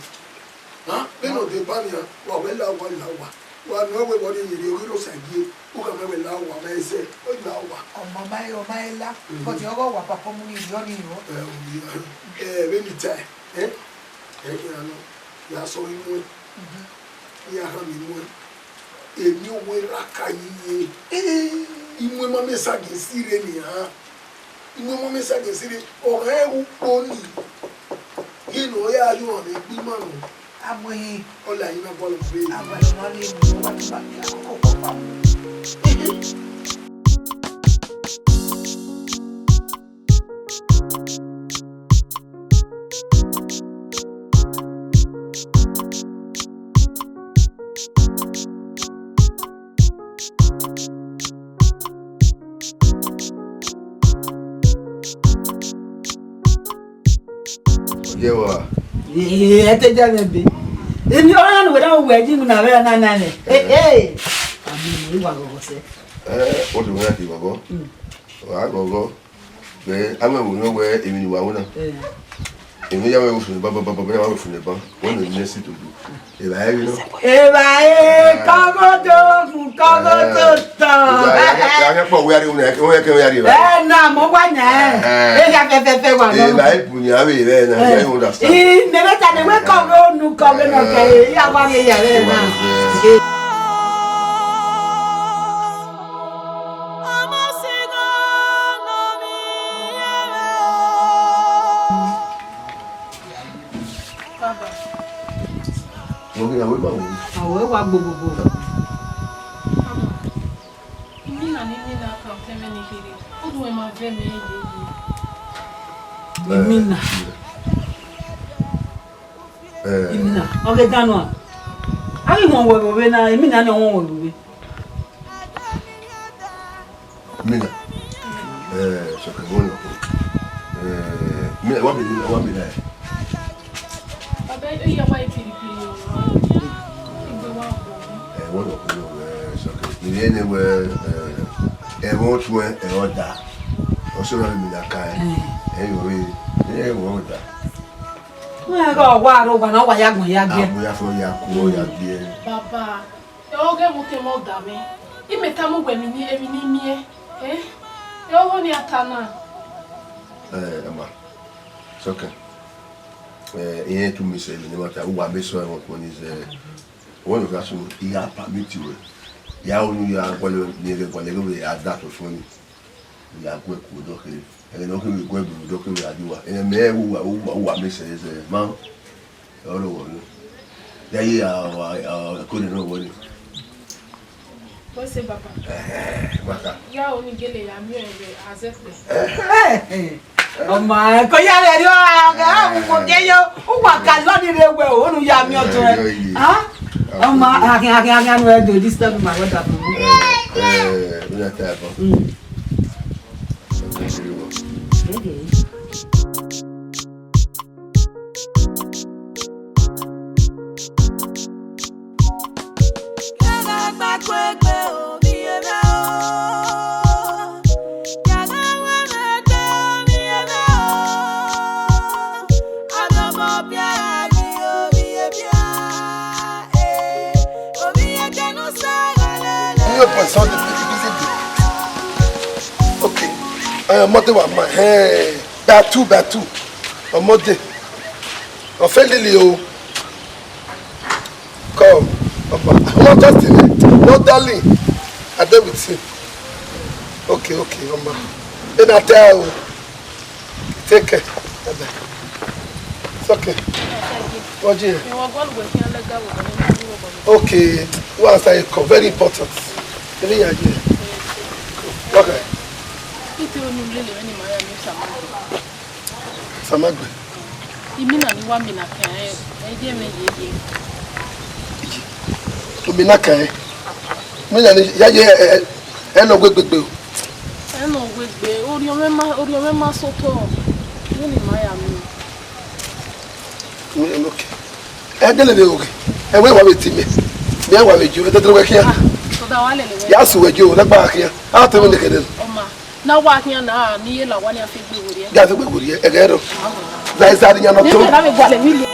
Ha? Vbene ọ deba nian, wa wẹ la owa, la owa. Wa nọ wẹ vbọ ni yere, oghi rre Osagie, u khama wẹ la owa, ma ẹsẹ, ọ la owa. Ọmọ ma, ọ ma la, but ọghe ọwa papa mu ni, yọ ni yọ. Ẹ o, ẹ, vbene I ta, ẹ, ẹ, ya nọ, ya sọ imuẹn, ya khama imuẹn. Emwi owa erha ka yi ye. Imwẹ ma mẹ sa ghe si rre nian. Imwẹ ma mẹ sa ghe si rre. Ọ rẹn ukpo ni. Ye ne ọ ya yọ ọmwa vbe egbe ima nọ. Amuehin. Ọ la ina bọlọ fẹ. Agbada ma rre emu, wa ti ba ya koko pa mu. Ye wa. Ee, ẹ te jẹ mwẹ be. Emwi ọna ne uwẹ na ru wẹ ji mu na vbe na na nẹ. Ee, ee. Amen, I wa ghọghọ sẹ. Ẹ, wọ́n ti wọ́n yà kì í ghọghọ. Mm. Wa ghọghọ. Vbe a mwẹ vbe orhiọn wẹ emwi ne uwa ru na. Eh. Emwi ya mwẹ vbe fune ban, ban, ban, ban, ban, ya mwẹ vbe fune ban. Wẹ ne emwi nẹ si to do. Evbare vbe nọ. Evbare, kọgho do gun, kọgho do tọn. Evbare, a kẹ kpọ wẹ a rre, wẹ kẹ wẹ a rre. Ẹ na, mo wa nya ẹ. Eh. E ya fẹfẹfẹ wa nọ. Evbare bu yan vbe rẹ na, eh, you understand? I nene ta ne wẹ kọgho nu, kọgho nọ kẹ, ya wa rre ya rẹ na. Eh. Baba. Mo kí ìyàwó ìbá wò. Àwọ̀ ẹ̀ wá gbogbogbò. Baba, imina ni imina kan tẹ mẹ ni kherhe. Ó dùn ẹ ma vẹ mẹ ye ye. Imina. Eh. Imina. Ọghe danu a. A ghi wọn wẹ vbe na, imina ni wọn wẹ vbe. Mina. Eh, sọkẹ mo nọ. Eh, mina, wa mina, wa mina. Baba, e ya wa ipiri piri o. Igbe wa ko. Eh, wa nọ ko, eh, sọkẹ. Ni ene we, eh, ẹmwẹ tuẹn, eh, ọda. Ọsọ na mina ka, eh. Eh, yo, eh, eh, ẹmwẹ ọda. Wẹ gha wa ro wa na wa ya gbọn ya gie. Amu ya fọ ya ku ya gie. Baba, ẹ ọghe mu te mọ da mwẹ. I mẹ tama uwẹ emwi ni, emwi ni miẹn. Eh? Ẹ ọghe ni a ta na. Eh, ama. Sọkẹ. Eh, iran tu mi sẹ ni ma ta, uwa me sọ ẹmwẹ ọkpọ ni zẹ. Wẹ nọ ka sunu, I ya permit wẹ. Ya unu ya gualọ ni ghe gualọ ghe ya da to fun ni. Ya gu ẹre ku odọ kherhe. Ẹghẹ ne ọ kherhe gu ẹre gu odọ kherhe a di uwa. Ẹghẹ mẹ uwa, uwa, uwa mẹ sẹ, sẹ, ma. Ọrọre wọ nọ. Ya ye a, a, a, ẹko nene wọ ni. Wẹ sẹ baba. Ẹhẹn, maka. Ya unu gele ya miẹn vbe azẹkpe. Ẹhẹn. Ọma, ẹko ya rẹ rọ, a, a, mo mo ye yo, uwa ka lọ ni rre wẹ, unu ya miẹn ọtẹn. Ẹhẹn, yo, ye. Ah? Ọma, akhin, akhin, akhin, anu ẹ do disturb my brother. Eh, eh, we not type of. Mm. Niye ọkpa Sunday, busy, busy day. Okay. Ẹ, ọmọdé wa ma, ẹ, by two, by two. Ọmọdé. Ọ fẹ lele o. Come, ọba. Just a minute. No, darling. I dey with you. Okay, okay, Oma. Then I tell you. Take care. Bye-bye. It's okay. What do you? Okay. Who answer your call? Very important. Let me hear you. Okay. Samagbe. Imina ni wa mina kan ẹ, ẹ ye mwẹ yeye. Imina kan ẹ. Imina ni ya ye ẹ, ẹ, ẹ nọ wegbe gbe o. Ẹ nọ wegbe, orhiọn mwẹ ma, orhiọn mwẹ ma sotọ. Vbene ima ya miẹn. Ẹ gele vbe oghe. Ẹ wẹ wa vbe ti mẹ. Mẹ wa vbe jo, ẹ tẹtẹrẹ wẹ khian. Ah, so da wa lele wẹ. Ya su wẹ jo, na gba khian. A te wẹ nekede. Ọma. Na wa khian na, ne I ye la owa ne a fi gbe werriẹ. Gha fi gbe werriẹ, ẹghẹ rrọọ. La izẹ a rhie yan ne ọ to. Nene na vbe gualọ emwi.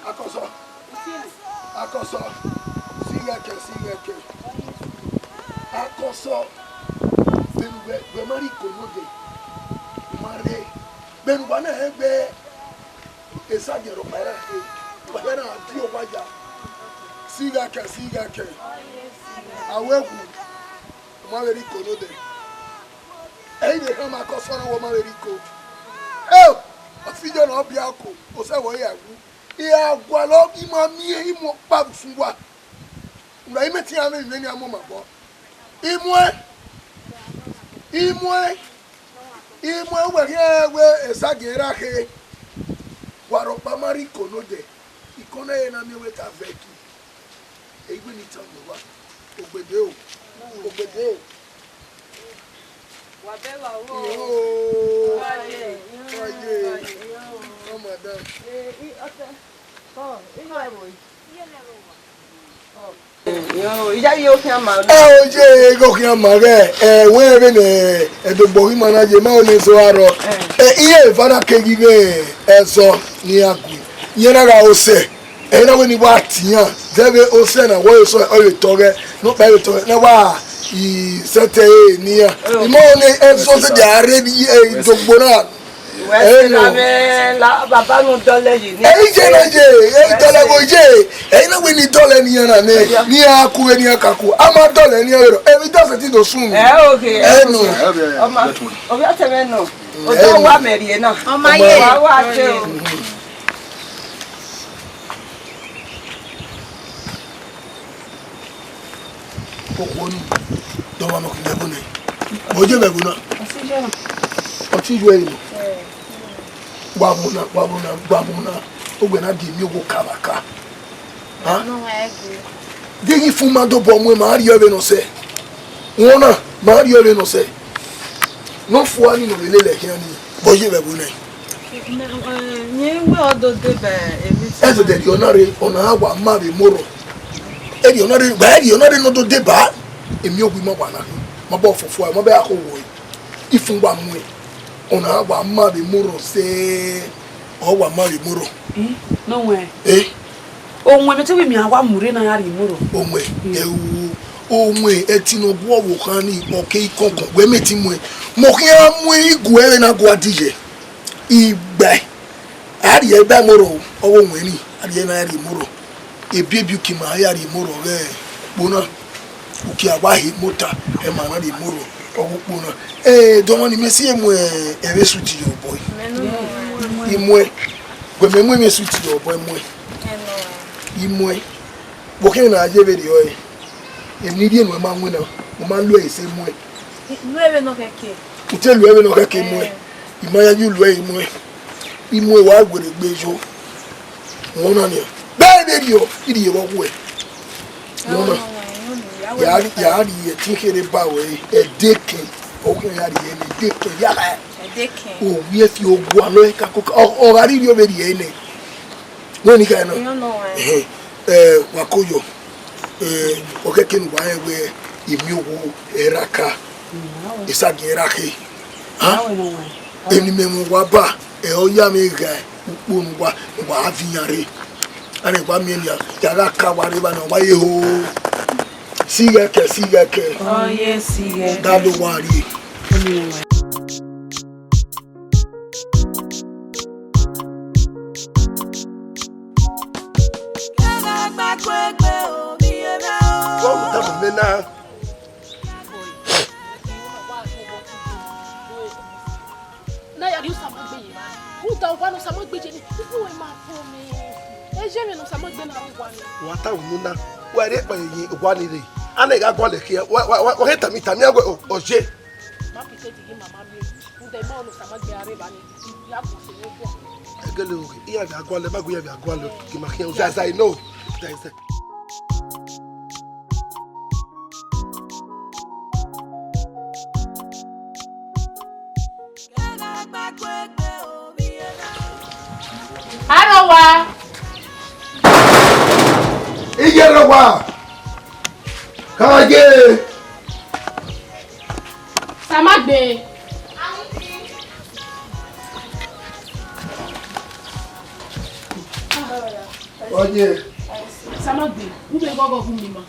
Akọsọ. Akọsọ. Sighẹ kẹ, sighẹ kẹ. Akọsọ. Vbene uwẹ, uwẹ ma rhie iko nodẹ, u ma rre. Vbene uwa na rẹn wẹ esagiẹn rhọkpa ra khe, uwa hia na die owa ya. Sighẹ kẹ, sighẹ kẹ. Aweghu, u ma vbe rhie iko nodẹ. Ẹ i vbe khama Akọsọ na wẹ ọ ma vbe rhie iko. Eo, ọfijọ ne ọ biẹ ako, osẹ vbe ọ ya wu. I gha gualọ, I ma miẹn, I mu ọkpa vbe usun uwa. Ra imẹ te iran mwẹ emwi ne iran mu ma obọ. I muẹn, I muẹn, I muẹn, uwẹ khian wẹ esagiẹn ra khe. Wa rhọkpa ma rhie iko nodẹ, iko na ẹre na miẹn wẹ ka vẹ ki. Ẹ i wẹ ne I tama uwa, ogbede o, ogbede o. Wa bẹghe ọvbo. Iyo, wa ye, wa ye. Ọ madam. Iyayi okhian ma. Ẹ, oye, ghe okhian ma ghẹ, ẹ, wẹ vbene ẹdogbo ghi ma na ye, ma ole eso arọ. Ẹ, iye eva na keghi vbe ẹzọ ne iran gui, iran na gha osẹ. Ẹ i na wẹ ne I wa tian, zẹ vbe osẹ na, wẹ osẹ ọ vbe tọghẹ, ne ọkpa vbe tọghẹ, ne wa i sẹtin ẹre ne iran. I ma ole ẹzọ sẹ dia rre ni, ẹ, ẹdogbo na. Wẹ se na mwẹ la baba nu dọlẹ yi ni. Ẹ i je na ye, ẹ i dọlẹ vbe oye, ẹ i na wẹ ne I dọlẹ ne iran na nẹ, ne iran ku vbe ne iran ka ku, a ma dọlẹ ne iran vberriọ, emwi da sẹtin do sun. Ẹ oke. Ẹ nọ. Ọma, ovbi ọtẹn mwẹ nọ. Odọ wa mẹ rhie na. Ọma ye. Wa wa te o. Okhuo ni, dọmwa nọ khin ẹvbo nẹ. Vbe ọ ye vbe ẹvbo na? Ọtẹn yu ẹre nọ. Wa vbo na, wa vbo na, wa vbo na. Uwẹ na gie emiọghọ ka vbe aka. Ha? Deghẹ ifun ma dobọ muẹn, ma rhie ọvbehe ne ọ sẹ. Wọn na, ma rhie ọvbehe ne ọ sẹ. Ne ọ fua ni ne ọ vbe lele khian ni, vbe ọ ye vbe ẹvbo nẹ? Mẹ, eh, yẹn wẹ ọ do deba emwi. Ẹzọ dẹ rhie ọna rre, ọna wa ma vbe mọ rrọọ. Erriọ ọna rre, wa erriọ ọna rre ne ọ do deba, emiọghọ ima wa na khin, ma bọ fọfua, ma bẹ akho wọe. Ifun wa muẹn, ọna wa ma vbe mọ rrọọ sẹ, ọ wa ma vbe mọ rrọọ. Hmm, no wẹ. Eh? Owẹn mẹ te wẹ mẹ a wa mu rre na ya rhie mọ rrọọ. Owẹn, ẹ o, owẹn ẹtin ne ọ guọghọ khan ni, ọ ke ikọnkọn, wẹ mẹ ti muẹn. Mẹ ọ khian muẹn igue ẹre na gua diye. Igbe, a rhie ẹre ba mọ rrọọ, ọ vbe owẹn ni, a rhie ẹre na ya rhie mọ rrọọ. Ebiebi uki ma ya rhie mọ rrọọ ghẹ ukpo na. Uki a wa he mota, ẹ ma na rhie mọ rrọọ, ọ vbe ukpo na. Eh, dọmwa ni mẹ si emu ẹmwẹ suit ye obọ. I muẹn, wẹ mẹ mu ẹmwẹ suit ye obọ, I muẹn. I muẹn. Vbe ọ khian na ye vberriọ ẹre? Emwi rhie ne uwẹ ma winna, u ma lu ẹre ese muẹn. Lu ẹre vbene ọ khẹke. U te lu ẹre vbene ọ khẹke muẹn. I ma ya ye lu ẹre muẹn. I muẹn wa werriegbe yo. Wọn na nian. Gbe vberriọ, I rhie vbe ọ wuẹ. Wọn na. Ya, ya rhie ẹtin kherhe ba ruẹ, ẹdẹ kẹn. Ọ khian ya rhie ẹre, ẹdẹ kẹn ya. Ẹdẹ kẹn. Ovbi ẹfi owa nọ ka koko. Ọ, ọ gha rhie vberriọ nẹ. Wẹ ni kha na? Ẹhẹn, ẹ, wa ko yọ. Ẹ, ọ khẹke ne uwa rẹn wẹ emiọghọ ẹre ra ka, esagiẹn ra khe. Ha? Eni mẹ mwẹ uwa ba, ẹ, ọ ya mwẹ gha ukpo ne uwa, ne uwa a viọ iran rre. Ane wa miẹn nian, ya gha ka wa rre evba na, wa ye ho. Sighẹ kẹ, sighẹ kẹ. Ọ ye sighẹ. Da do wa rrie. Wa mu da mu mẹ na. Na ya rhie Osamagbe ye. Rhunmwuda owa ne Osamagbe ye ni, ibu wẹ ma fo mẹ. Ẹ ye mwẹ ne Osamagbe na rre owa ni. Wa ta unu na, wa rhie ẹkpa ye owa ni rre. A na gha gualọ khian, wa, wa, wa, wa ghe tama tama wẹ ọ, ọ ye. Ma pretend ghi mama miẹn. Rhunmwuda ima ne Osamagbe a rre evba ni, ya gu sẹ vbe guan. Ẹgele oghe, iran vbe a gualọ, ma gu iran vbe a gualọ, ghi ma khian, zai, zai, no. Zai, zai. Arọwa. Iye Arọwa. Ka ye. Osamagbe. Ọ ye. Osamagbe, u vbe ghọghọ hu miẹn ima.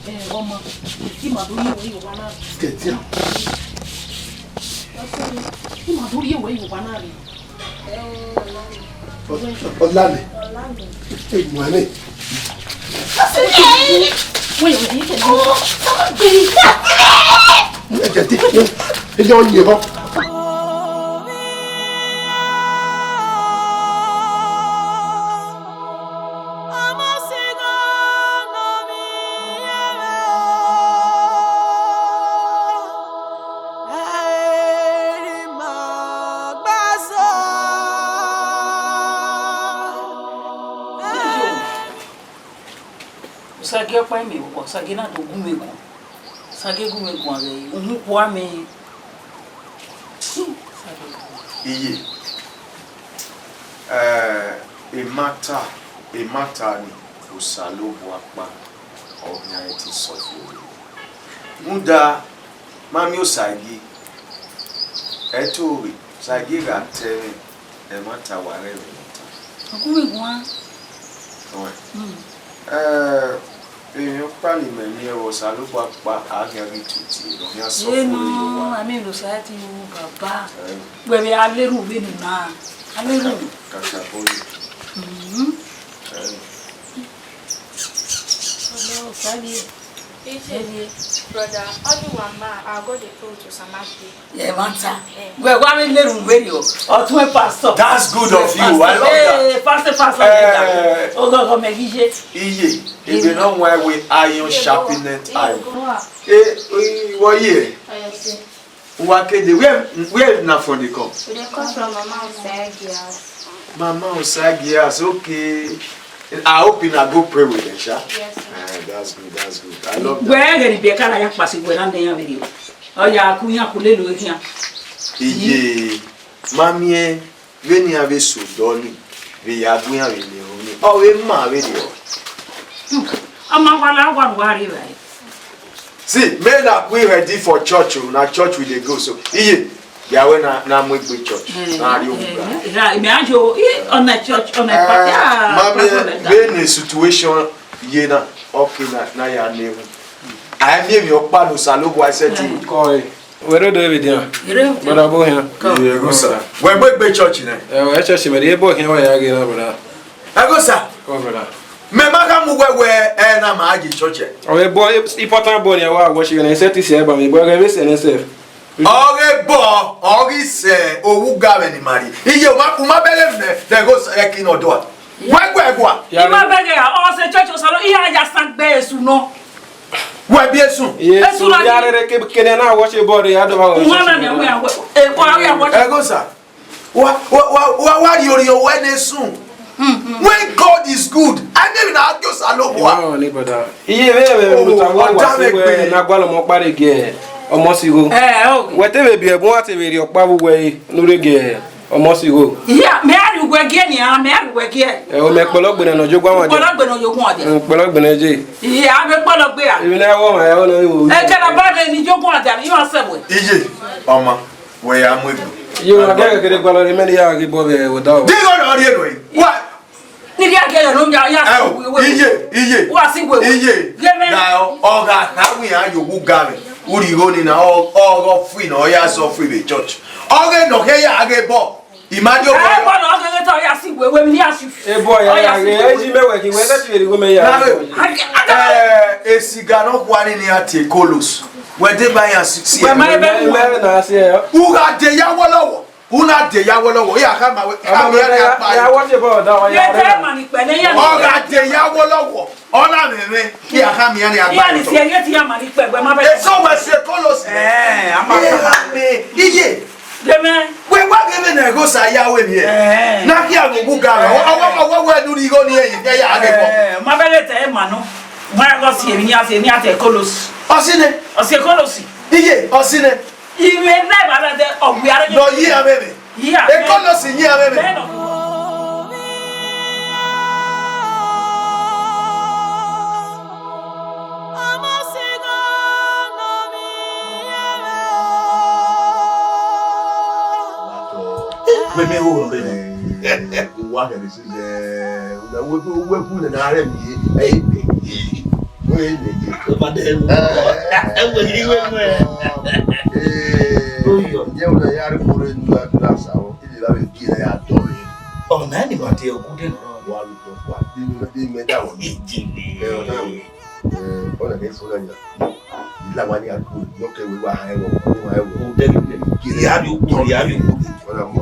Ẹ, ọmọ, ima do rhie wẹ ye owa na. Kẹtian. Ima do rhie wẹ ye owa na rre. Ọlamẹ. Emuanẹ. Wẹ ye wẹ ye kẹ. Ẹ jẹ ti. Ẹ jẹ ọ ye họ. Osagie ọkpa mẹ, Osagie na do gu mwẹ guan. Osagie gu mwẹ guan vbe uhunmwu ukpo amẹ. Iye, eh, emata, emata ni, Osanobua ọkpa, ọ khian re te sọfo. Rhunmwuda, ma miẹn Osagie, ẹ i to rre, Osagie gha ta ẹmwẹ, ẹmwata wa rre ẹmwata. Ọ gu mwẹ guan. Ọẹn. Mm. Eh, emwi ọkpa ne imẹ miẹn vbe Osanobua ọkpa, a khian ghi tutu, ọ khian sọfo. Eno, rre ye owa. A miẹn ne Osagie ru baba. Eh. Wẹ vbe a leru vbene na, a leru. Kakabọyi. Mhm. Eh. Hello, Osagie. Iye, brother, ọni wa ma, I go dey pray with Osamagbe. Ẹmwata. Eh. Wẹ wa vbe leru vberriọ, ọ tue pastor. That's good of you. I love that. Eh, pastor, pastor. Eh. Oghọghọ mẹ ghi ye. Iye, ebe nọ wan wẹ iron sharpeneth iron. Eh, wọ ye? Uwa kede, where, where una from dey come? We dey come from Mama Osagie house. Mama Osagie house, okay. I hope una go pray with them, sha? Yes, sir. Ah, that's good, that's good. I love that. Wẹ ẹghẹ ni biẹ ka na ya kpasi wẹ na nẹ iran vberriọ. Ọ ya ku iran ku lele khian. Iye, ma miẹn vbene iran vbe sẹ odọ ni, vbe ya gu iran vbe miẹn unu ni, ọ vbe ma vberriọ. Hmm. Ọ ma wa la wa wa rri evbare. See, me na we ready for church o, na church we dey go so. Iye, ya we na, na mu egbe church, eh, na ri owu ga. Eh, ra, me ajo, i, on the church, on the, eh, pa-, yeah, mami, brother, eh, like that. Vbene situation ye na, okay na, na ya newu. A miẹn emwi ọkpa ne Osanobua sẹtin. Eh. Kọe. Wẹ rre odọ vbe dian? Brother, bọ hian. Come. Iye, ego sir. Wẹ mu egbe church nẹ? Eh, wẹ church mẹ rhie bọ hian wẹ ya ghe na, brother. Ego sir. Come, brother. Mẹ ma kha mu wẹ wẹ ẹ na ma ye church ẹ. Ọ vbe bọ, important ball nian wa watch vbe na, i sẹtin sẹ ba mẹ, but ẹghẹ vbe sẹ nẹ sef. Ọ ghe bọ, ọ ghi sẹ owu ga vbe ne ima rrie. Iye, u ma, u ma bẹghe mẹ, then go sẹ ẹki nọ dua. Wẹ guẹ gua. I ma bẹghe a, ọ sẹ church Osalo, iran ya san gbe esu nọ. Wẹ bi esu. Esu na ya ni. Rere ke, ke ne na watch ball ya do ba. Uwa na ni, we are, e, we are watch. Ego sir. Wa, wa, wa, wa, wa ri orhiọn wẹ ne sun. When God is good, a miẹn emwi ne a gie Osanobua. Iye vbe, vbe, vbe, oh, ta wa, wa ọda si mwẹ wẹ gbe. Na gualọ ọmọ ọkpa rre gie ọmọ sigho. Eh, okay. Wẹ te vbe biẹ bun, a te vbe rhie ọkpa vbe uwẹ ne u rre gie ọmọ sigho. Iya, mẹ a rhie uwẹ gie nian, mẹ a rhie uwẹ gie. Ẹ, o mẹ kpọlọ gbe nẹ ne ọ jogbo awa dia. Kpọlọ gbe ne ọ jogbo awa dia. Mm, kpọlọ gbe nẹ je. Iya, mẹ kpọlọ gbe a. Emwi ne a wọ ma ya wọ na vbe wo. Ẹ kẹ na ba de ni jogbo awa dia, ni yọ sẹ wẹ. Iye, ọmọ. Wẹ ya mu egbe. Yo, a gẹ kẹkẹrẹ gualọ rre, mẹ ne ya ghi bọ vbe odaro. Di gho nọ rhie nue. Wa. Iri a gẹrẹ ne u ya, ya si wewe. Iye, iye. Wa si wewe. Iye. Ghe mwẹ. Na ọ gha kha wẹ iran ye owa ugamwẹ, u rhie igho nii na, ọ, ọ ghe free na, ọ ya sẹ free vbe church. Ọ ghe ne ọ khe ya ghe bọ, I ma die obọ. Ẹ, bọ na, ọ ghe ghe ta, ọ ya si wewe, emwi ne I ya si. Ebo ya, ọ ya ya si ghe, wewe. Eji mẹ wẹ ghi wẹ, ẹ ti vbe rhie igho mẹ ya. Na ghe. A ghe, a ghe. Ẹ, esiga ne ọ khuani ne iran tie Kolos. Wẹ deba iran si, si. Wẹ ma ebe. Mẹ, mẹ na si ẹ. U gha de ya wọlọwọ. U na de ya wọlọwọ, ya khama wẹ, khama ya, ya, ya, ya wọ si ebo da, wa ye ya re. Te ma ni kpẹ ne ya. Ọ gha de ya wọlọwọ, ọ na mwẹ mwẹ, ya khama ya ni agba. Ya ni si ẹre te ya ma ni kpẹ, wẹ ma bẹ. Eso wẹ si Kolos. Ẹ, a ma. Iye, iye. Deme. Wẹ wa ghe vbene ẹghẹ Osa ya ru emwi hẹ. Ẹ. Na khian vbe owa ugamwẹ, ọ, ọ, ọ, ọ, wẹ du ni igho ni ẹyin, ya, ya ghe bọ. Ẹ, ma bẹ ghe te ma nọ. Ma ghe si emwi ni a si, emwi a te Kolos. Ọ si nẹ. Ọ si Kolos. Iye, ọ si nẹ. Ivbi ne evbare dẹ, ọ wiare. Nọ yi amwẹ mwẹ. Yi amwẹ. Ekọlọsi yi amwẹ mwẹ. Bẹẹni. Wẹ mẹ wo rẹ. Wa kẹ ni sẹ, wẹ, wẹ, wẹ ku nẹ na rẹ mi ye. Ẹ, ẹ, ẹ. Wẹ ye. Ẹ ba dẹ. Ẹ, ẹ, wẹ yi wẹ mẹ. Ẹ. Oyọ. Yẹ wẹ ya ri kore nu adura sa o. Ẹ lè ba vbe gie ya dọ rẹ. Ọ na ni wa te ọgudẹ nọ. Wa lu kọ wa. Di mẹ, di mẹ da wọ. Iji ni. Ẹ, ọ na wẹ. Ẹ, ọ na kẹ fo na nya. Ila wa ni a ku, yọ kẹ wẹ wa ha ẹwọ, wa ha ẹwọ. O dẹ ni. Gie ya ri oku, ya ri oku. Ọ na mu.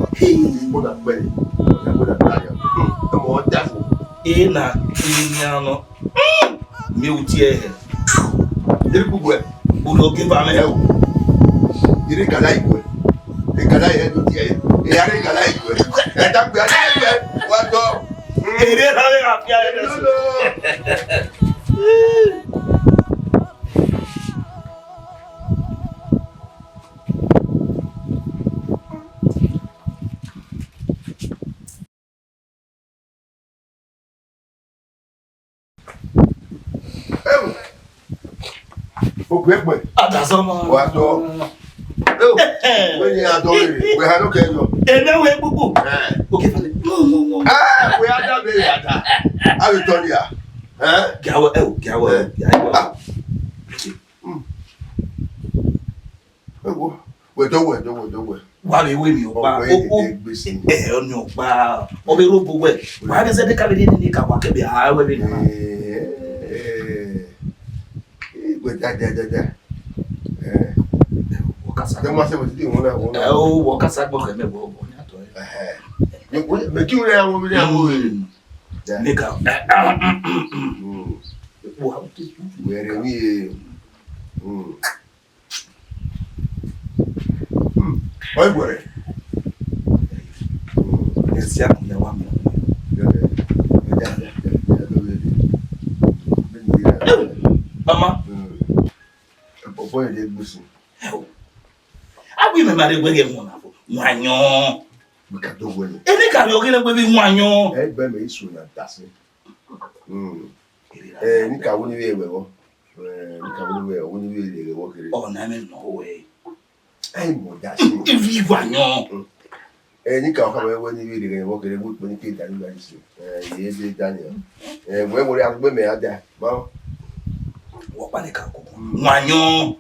Ọ na pẹ. Ọ na pẹ na ta ya. Ẹ mọ ọ da fo. Ena, ena nọ. Mi u tie hẹ. Iri kugbe. Ulo ke ba mẹ. Ẹ o. Iri kala igwe. Iri kala igwe do tie. Iri kala igwe. Ẹ ta gbe ala igwe. Wa do. Iri na le afia ẹ. Ewu. Okue kpẹ. Adazọ ma. Wa tọ. Ewu. Wẹ ni a dọ rere. Wẹ ha no kẹ yọ. Ebe wẹ gbogbo. Eh. Oke fale. Mo, mo, mo. Ah, wẹ a da be ya da. A be tọ dia. Eh? Gawẹ, ewu, gawẹ, eh, gawẹ. Ah. Mm. Ewo, wẹ dọ wẹ, dọ wẹ, dọ wẹ. Wa vbe wẹ emwi ọkpa. Ọkpa o, o, ẹ, ọni ọkpa. Ọ vbe rre obo wẹ. Wa vbe zẹdẹ ka vbe rhie nene ka wa kẹ vbe a wẹ vbe nana. Eh, eh, eh, wẹ da, da, da, da. Eh. Wọ kasa. Dẹ ma se wẹ ti di wọn na, wọn na. Ẹ o, wọ kasa gbọ kẹ mẹ wọ, wọ ni atọ ẹ. Eh. Mẹ, mẹ, mẹ ki wẹ ya wọ mi ni a wọ. Mm. Da. Nigga. Mm. Wa, wẹ rẹ wi. Mm. Hmm. Ọ i wẹrẹ. Hmm. Ẹ si akun ya wa mi. Mama. Hmm. Ọbọ yẹn de gbusu. Ẹ o. A gbe mẹ ma de wẹ ghe wọn na fo. Wọn yọn. Mi ka do wẹ. Eni ka ri ọghe ne gbe bi wọn yọn. Ẹ gbẹ mẹ isu na dasi. Hmm. Eni ka wo ni vbe wẹ wọ. Eh, ne ka wẹ, wẹ, wẹ ni vbe rre ẹghẹ wọ kherhe. Ọ na mẹ nọ wẹ. Ai mọ da si. Ivi wa yọn. Eh, ne ka wẹ, wẹ ni vbe rre ẹghẹ wọ kherhe, wẹ kpe ni ke da ni gha si. Eh, ye de da ni. Eh, wẹ wẹ a gbe mẹ a da. Ma. Wọ pa ni ka ko. Mm. Wa yọn.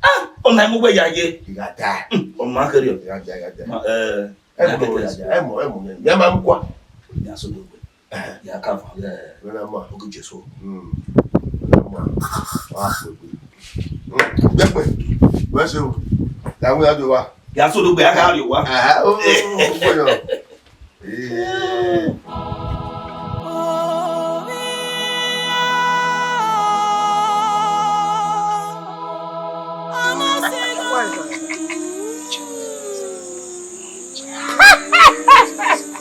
Ah, ọ na mu wẹ ya ye. I gha da. Mm, ọ ma kere. I gha da, I gha da. Ma, eh, ẹ mọ, ẹ mọ, ẹ mọ, ẹ mọ. Ya ma mu kwa. Ya so do wẹ. Ya ka fa. Wẹ na ma. Oge Jesu. Hmm. Wẹ na ma. Wa so gbe. Hmm. Gbẹgbẹ. Wẹ so. La wẹ ado wa. Ya so do gbe a ka ri wa. Ah, o, o, o, o, o. Eh.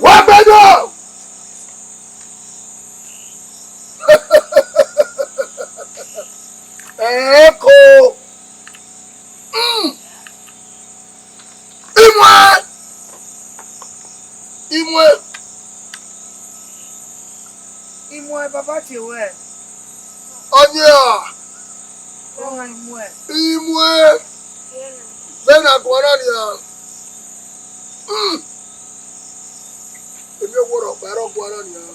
Wa gbẹdọ! Ẹ̀ẹ́kò. Mm. Imuẹ. Imuẹ. Imuẹ, baba tie wẹ. Ọyẹn a. Ọmọ Imuẹ. Imuẹ. Vbene a guan na nian. Mm. Emwi owo rhọkpa ẹre ọ guan na nian.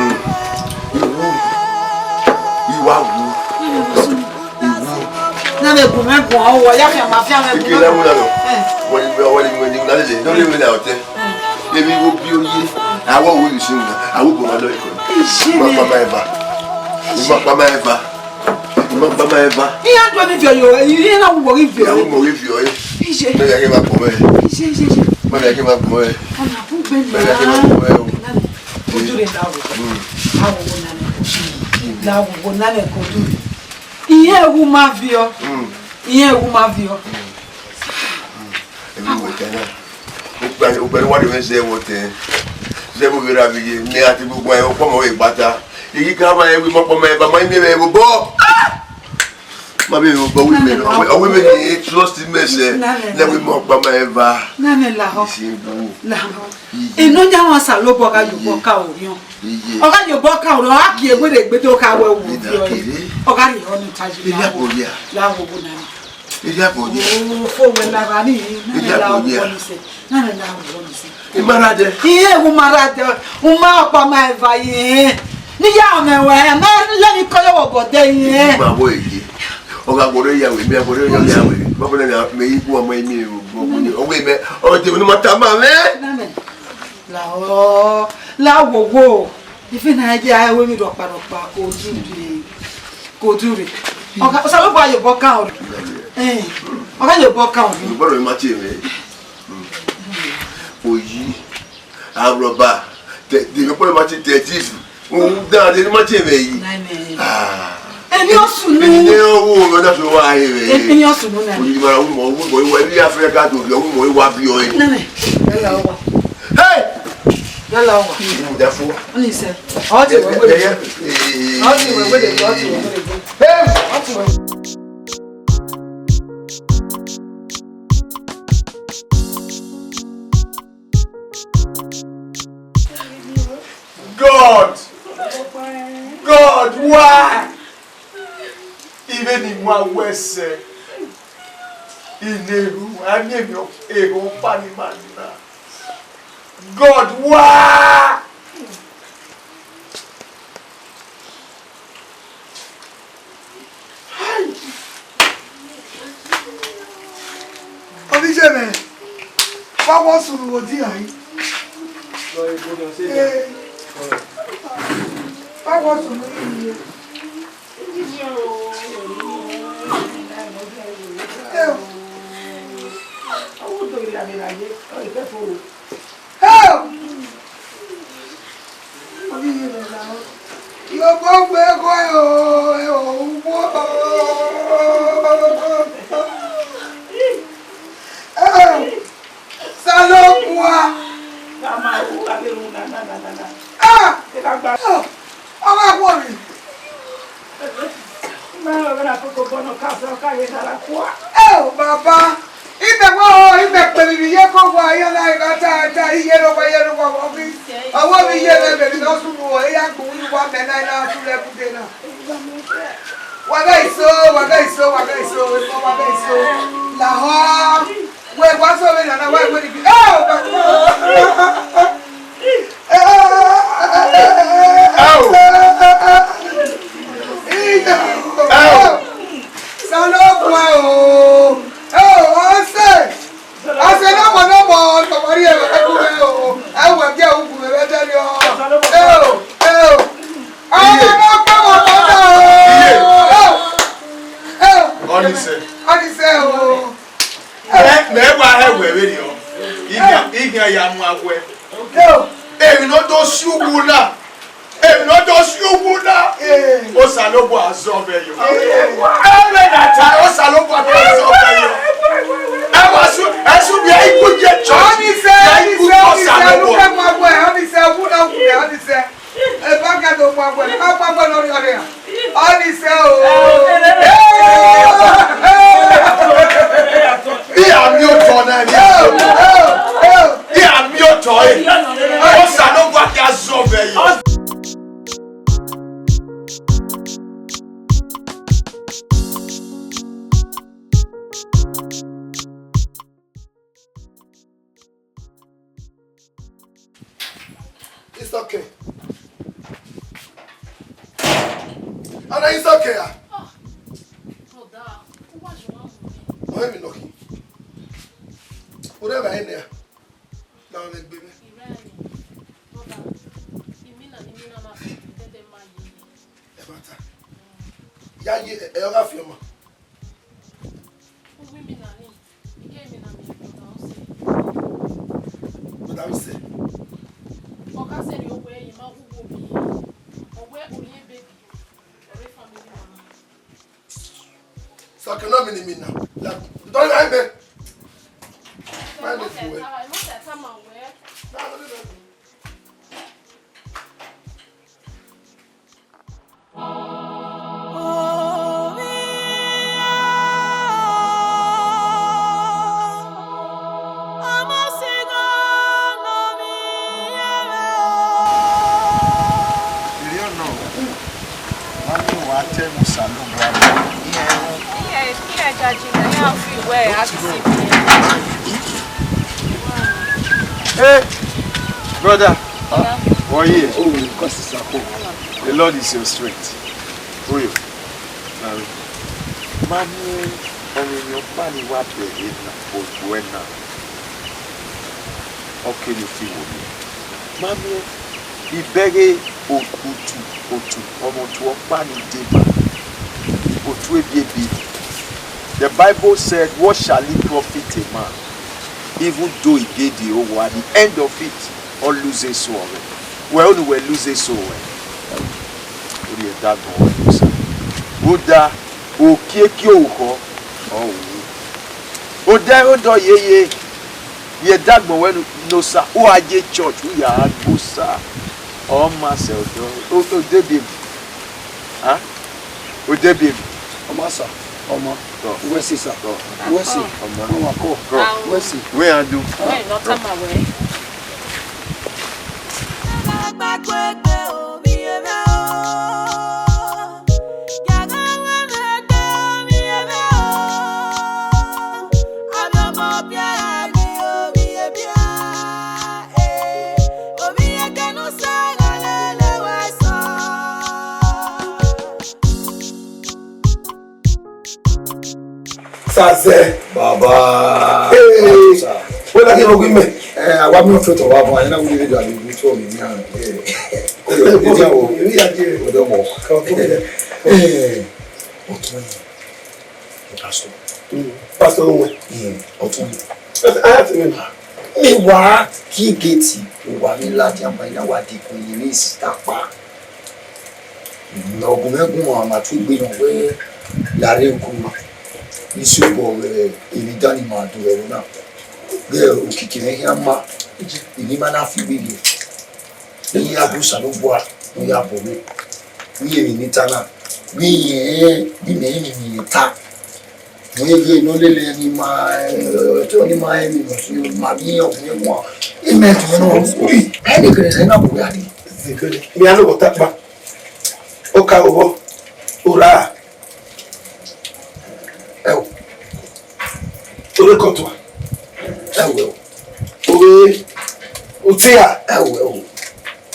Hmm. Iwu. Iwa wu. Iwu. Nene gu mwẹ guan, ọ wọ ya fian ma fian mwẹ gu. Ike mwẹ na wu na nọ. Eh. Wẹ ni, wẹ ni, wẹ ni na lele, no le wẹ na ọtẹ. Eh. Ebi wo bi oye. Awọ wo ni se na. Awọ bo ma lọ ikọ. Iye. Ma pa ma eva. Ma pa ma eva. Ma pa ma eva. Iye do ni viọ yo. Iye na wo ghi viọ. Awọ mo ghi viọ e. Iye. Me ya ke ma pọ mẹ. Iye, iye, iye. Me ya ke ma pọ mẹ. Ọna bu gbe ni. Me ya ke ma pọ mẹ o. Ojú rẹ̀ la wò. Hmm. La wò wò nane kojú. La wò wò nane kojú. Iye wu ma viọ. Hmm. Iye wu ma viọ. Ebi wẹ tẹ na. Ukpẹ, ukpẹ ne wa de mwẹ zẹ vbe otẹ. Zẹ vbe ovbi erha vbe iye, ne a te gbogbo ẹn, ọkpọmọ vbe gbata. Igi ka ma ẹvbo, ọkpọmọ ẹvbo, ma miẹn vbe ẹvbo bọ. Ma miẹn vbe ẹvbo bọ, wẹ mẹ, ọ wẹ mẹ ne trust mẹ sẹ, ne wẹ mọ ọkpọmọ ẹvbo. Nane lahọ. Isi bu. Lahọ. Iye. Enoyan wa Osanobua gha ye obọ ka orhiọn. Iye. Ọ gha ye obọ ka orhiọn, ọ gha kie wẹ rre egbe do ka wẹ wo. Ida viọ. Kere. Ọ gha rhie ọnii ta ye. Ida la wo. Koya. La wo bo nane. Ida koya. Oh, fo wẹ la gha ni, nane. Ida la wo koya. Ni sẹ. Nane la wo ni sẹ. I ma rha dẹ. Iye, u ma rha dẹ. U ma ọkpọmọ ẹvbo iye. Ne I ya mwẹ wẹ, mẹ lẹ ni kọyọ wọ bọ dẹ iye. Ma wo iye. Ọ gha wọrẹ ya wẹ, mẹ wọrẹ ya wẹ. Baba na mẹ igu ọmọ mi ro. Ọ wẹ mẹ, ọ de ne ma tama mwẹ. Nane. La ọ, la wo wo. Ife na ya wẹ mi rhọkpa rhọkpa, ko dure, ko dure. Ọ gha, Osanobua ye obọ kan o. Eh, ọ gha ye obọ kan o. Ìgbọ́dọ̀ mi máa tiẹ̀ mẹ́. Oyi, arọba, tẹ, tẹ, ìgbọ́dọ̀ máa ti tẹ tíìfù. Òun dáadé ni máa tiẹ̀ mẹ́ yìí. Nine. Ah. Ẹni ó sùn nù. Ẹni ó wò ó lọ́dọ̀ tó wá ayé rẹ̀. Ẹni ó sùn nù náà. Oyi, mara, wọ́n mọ̀, wọ́n mọ̀, wọ́n mọ̀, ẹni Áfíríkà tó fi, wọ́n mọ̀, wọ́n wá bí ọ yẹn. Nine. Ẹ là wá. Hey! Yala wa. Uda fo. Ni se. Ọ ti wẹ wẹ. Ọ ti wẹ wẹ de, ọ ti wẹ wẹ de. Hey! Ọ ti wẹ. God! God, why? Even in my worst, I never, I never, I go find him, man. God, why? Oníṣẹ́ mẹ́, báwo sùn ló di àyí? Báwo sùn ló di àyí? Ẹ o. Ẹ o. Oníṣẹ́ mẹ́ la o. Yọbọ wẹ ẹkọ ẹ o, ẹ o, ugbo. Ẹ o, Osanobua. Ga ma ru, a ghi ru na, na, na, na, na. Ah! Ẹ ka gba. Ọ gha khuọrhi. Ma rẹn ọghe na koko bọ nọ ka sẹ, ọ ka ye na ra kua. Ẹ o, baba. Imẹ wa o, imẹ kpevbe vbe iye ko wa, iye na gha ta, ta, iye ro wa, iye ro wa, wa bi. Ọwọ vbe iye mwẹ, vbe ne ọ sunu o, iran gbe uwu wa mẹ na, na tu lẹ bude na. Wa gha iso, wa gha iso, wa gha iso, wa gha iso. Lahọ, wẹ wa so vbe nana, wa wẹ ni bi. Eh, oh, ba. Ao. Ao. Osanobua o. Eh, oh, ọse. Ọse ne ọmọ ne ọmọ, ọmọ rhie ẹkun mwẹ o. Ẹ wẹ gie uwu mwẹ vbe ẹdẹrriọ. Eh, oh, eh, oh. Iye. Ọmọ ne ọ kpẹ mwẹ ọmọ na o. Iye. Eh, oh. Ọnise. Ọnise o. Mẹ, mẹ wa hẹ wẹ vberriọ. Ighian, ighian ya mu awẹ. Emwi ne ọ do si uwu na. Emwi ne ọ do si uwu na. Osanobua zọ vbe yọ. Ẹmwẹ na ta, Osanobua ke zọ vbe yọ. Ẹ wa su, ẹ su bia iku ye church. Ọnise, ya iku Osanobua. Ọnise, Osanobua, Ọnise, Ọnise, Ọnise. Eva ka do kpa wẹ, ka kpa wẹ ne ọ rhiọrre a. Ọnise o. Iran miẹn otọ na, iran miẹn otọ. Iran miẹn otọ, eh. Osanobua khian zọ vbe ẹre. It's okay. Ana, it's okay, ah. Ah, brother, u wa jọ wa mu mi. Ọ hẹ mi nọ khin. U rẹ vba ẹre nẹ a? Na ọ vbe gbe mwẹ. Ira ni, brother, imina ni imina na fi dẹdẹ ma ye. Ẹ ma ta. Ya ye, ẹ, ẹ ọ gha fi ọma. Uwu imina ni, I ke imina miẹn brother Use. Brother Use. Ọ ka sẹrriọ wẹẹ, I ma wu uwu omiẹn. Ọ wẹẹ orhiọn ebe, ọ re family mama. Sọkẹ nọ mi ni mi na. La, don't lie me. Mind the fool. Iriọ nọ, ma miẹn wa te ẹmwẹ Osanobua. Iran, iran, iran jaji na, iran fi wẹ a ti si. Hey, brother. Yeah. How are you? Oh, because it's a hope. The Lord is your strength. Oyo. Mami, ọmọ emwi ọkpa ni wa bẹghe na, oduẹ na, ọ kere fi wo ni. Mami, I bẹghe otu, otu, ọmọ otu ọkpa ni deba, otu ebiebi. The Bible said, "What shall it profit a man, even though he gain the whole world, at the end of it, ọ lose eso ọghẹe?" Wẹ unu wẹ lose eso ruẹ. Orhiọn ẹdagbọn ruẹ Musa. Rhunmwuda okiekie orukhọ ọ ru. Odẹ ẹre odọ yeye. Ye dagbọn wẹ ne Osa, u gha ye church, u ya gbe Osa. Ọ ma sẹ ọdọ, o, o de biẹ. Ah? O de biẹ. Ọ ma sa, ọ ma. Tọ. Wẹ si sa. Tọ. Wẹ si. Ọ ma. Ọ ma kọ. Tọ. Wẹ si. Wẹ a do. Wẹ nọ tama wẹ. Sazẹ. Baba. Ee. Wẹ na ke vbe gu mẹ. Eh, a wa miẹn ọfẹtọ wa bọ, a i na wu video a lele gu tuẹ mẹ nian. Eh. Ko yo, video wo. Video ye. Odo mo. Ka ko. Eh. Ọtọn. Pastor. Mm. Pastor wo. Mm. Ọtọn. Aya ti mi na. Mi wa ki geti, wa mi ladian ma, I na wa dekun ye ni sita kpa. Nọ gu mwẹ gun ma, ma tu egbe nọ wẹ ya rre uku ma. Isi obọ vbe emwi dan ni ma do ẹvbo na. Vbe okiekie mwẹ khian ma, emwi ma na fi vberriọ. Vbe I ya bu Osanobua ne ọ ya bọ mwẹ. Vbe I ye emwi ne I ta na, vbe I rẹn, vbe I rẹn emwi ne I ta. Vbe I ye ne ọ lele ne I ma, eh, ọtẹn ne I ma rẹn emwi ne ọ si, ma ghi rẹn ọvbokhan. I mẹ tọn nọ, ui, ẹnẹ kẹrẹ ẹnẹ na bu ya dee. Mẹ a lọghọ ta kpa. Ọ ka vbọ, ọ ra. Ẹo. Ore kọtua. Ẹo, ẹo. Ore. Uti a. Ẹo, ẹo.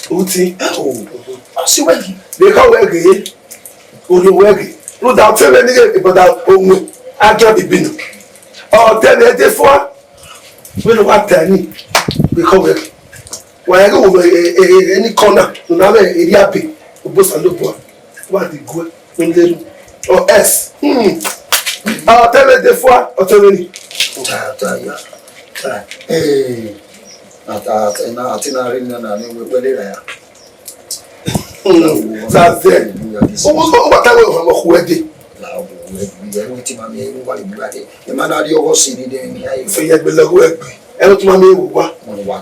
Uti. Ẹo. Ọ si wẹ ghe. Vbe ka wẹ ghe. Ore wẹ ghe. Rhunmwuda ọtẹn mwẹ ni ghe, brother, ohun a gia bibi nọ. Ọtẹn mwẹ de fua. Wẹ ne wa ta ni. Vbe ka wẹ ghe. Wa ya ghe wo, eh, eh, eh, any corner, ne u na mwẹ erriọ abe, Osanobua, wa di guẹ, u lele. Or else. Hmm. Ah, ọtẹn mwẹ de fua, ọtẹn mwẹ ni. Ta, ta, ya. Ta. Eh. Ata, ata, na, ati na ri na na ni we, we le ra ya. Hmm. Sa zẹ. Owo, owo ta we, owo khu ẹdẹ. La owo, we, we, we ti ma mi, we wa le bu ade. Ẹ ma na ri ọghọ si ni de mi aye. Fe ye gbe lọghọ ẹgbe. Ẹ lọ tuma mi ewu wa. Wọ́n wá.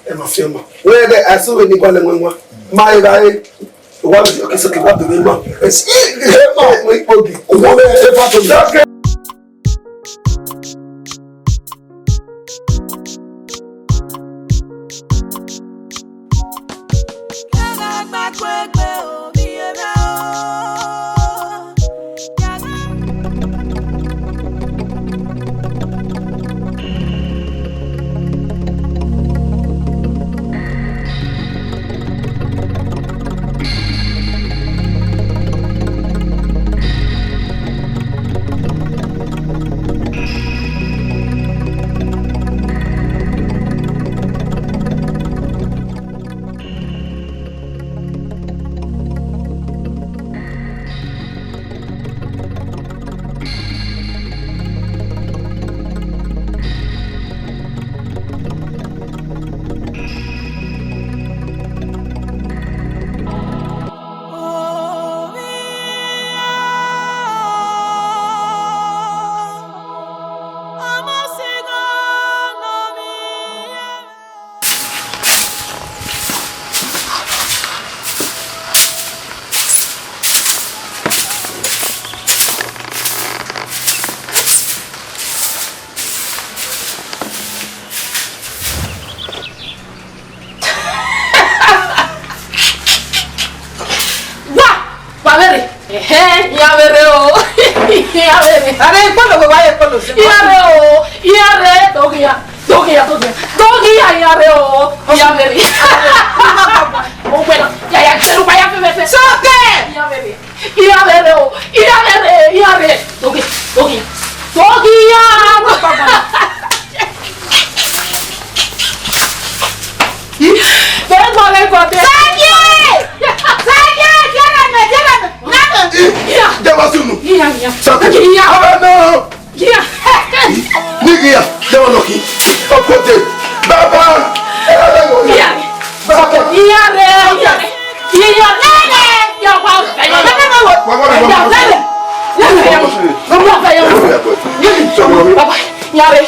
Ẹ ma fi ọmọ. Wọ́n yẹ kẹ́ àìsàn wẹ̀ ní ìbálẹ̀ wọn wá. Ma ẹ ra ẹ. Wá mi ọkẹ sọkẹ wá bẹ̀rẹ̀ ma. Ẹ sì ẹ ma wọ́n ipò gì. Wọ́n bẹ ẹ bá tó mi. Wa, wa vberre. Ẹhẹn, iran vberre o. Iran vberre. Are ikpolo vbe wa ye ikpolo se. Iran rre o. Iran rre, doghiya. Doghiya, doghiya. Doghiya, iran rre o. Iran vberre. Ogbẹn na, ya, ya, jẹnu pa ya fẹfẹfẹ. Sọkẹ. Iran vberre. Iran vberre o, iran vberre, iran vberre. Doghiya, doghiya, doghiya. Vbe gbọ vbe gbọ de. Sẹgie! Sẹgie! Diẹrẹ mẹ, diẹrẹ mẹ. Nana. Iran. Dẹwa sunu. Iran, iran. Sọkẹ. Iran. Ọba náà. Iya. Nigga, ya, ya wa lucky. Okote. Baba. Iya. Baba. Iya re, iya re. Iya re. Ya wa. Wa, wa, wa, wa. Baba, iya re.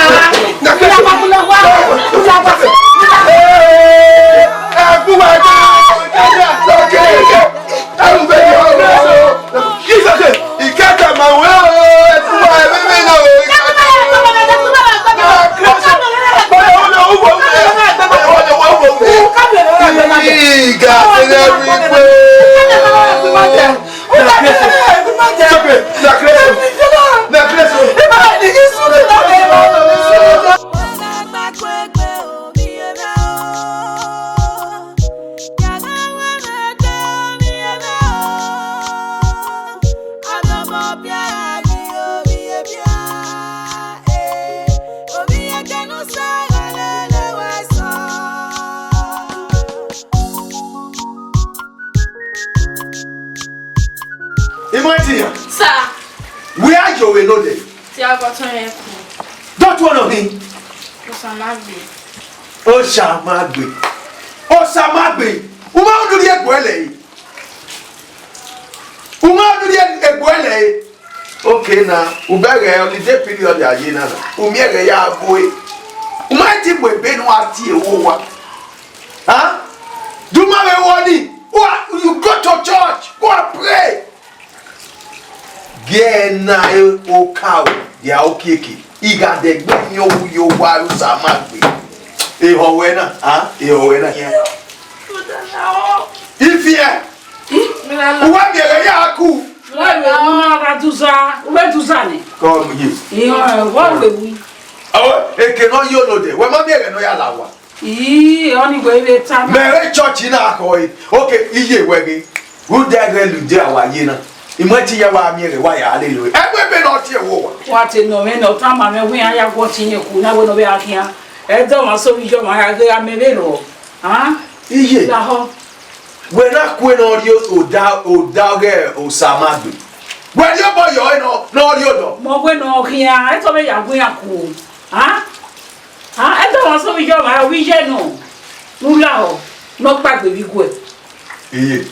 Imwẹtin yan. Sir. Wẹ a yo vbe nodẹ. Te a gọ tọn yẹn ku. Dọtuẹ nọ hin. Osa ma gbe. Osa ma gbe. Osa ma gbe. U ma unu rhie egbe ẹlẹ re. U ma unu rhie egbe ẹlẹ re. Okay na, u bẹghe holiday period a ye na na. U miẹn ẹghẹ ya ghoe. U ma ti mu ebe ne uwa tie wo wa. Huh? Do ma vbe wọ ni. Uwa, you go to church. Go and pray. Gie na e okaro, dia okieke. I gha dẹgbe miẹn ohu ye owa ru Osa ma gbe. Ehọ wẹ na, a? Ehọ wẹ na. Ifiẹ. Uwa miẹn ẹghẹ ya ku. Wẹ vbe wu na gha duza, wẹ duza nẹ. Come here. Ihọn, wẹ vbe wu. Ọ, eke nọ yo nodẹ, wẹ ma miẹn ẹghẹ nọ ya la owa. Ii, ọni wẹ vbe ta na. Mẹ rre church na khọe. Okay, iye wẹ ghe. Rhunmwuda ẹghẹ lele a wa ye na. Imwẹtin ya wa miẹn ẹghẹ wa ya lele ruẹ. Ẹgbẹ ebe ne ọ tie wo wa. Wa te nọ mwẹ nẹ, ọ tama mwẹ wẹ iran ya gu ọtẹn iyẹn ku na wẹ ne ọ vbe gha khian. Ẹdẹ ọmwa sẹ ovbi iye ọmwa ya ghe amẹ vberriọ. Hàn? Iye. Lahọ. Wẹ na kue ne ọ rhie oda, oda ọghe Osa ma gbe. Wẹ rhie obọ yọ ẹre nọ, ne ọ rhie odọ. Mẹ wẹ ne ọ khian, ẹtọ vbe ya gu iran ku. Hàn? Hàn? Ẹdẹ ọmwa sẹ ovbi iye ọmwa, ovbi iye nọ. Ne u lahọ, ne ọ kpaegbe vbe iguẹ. Iye,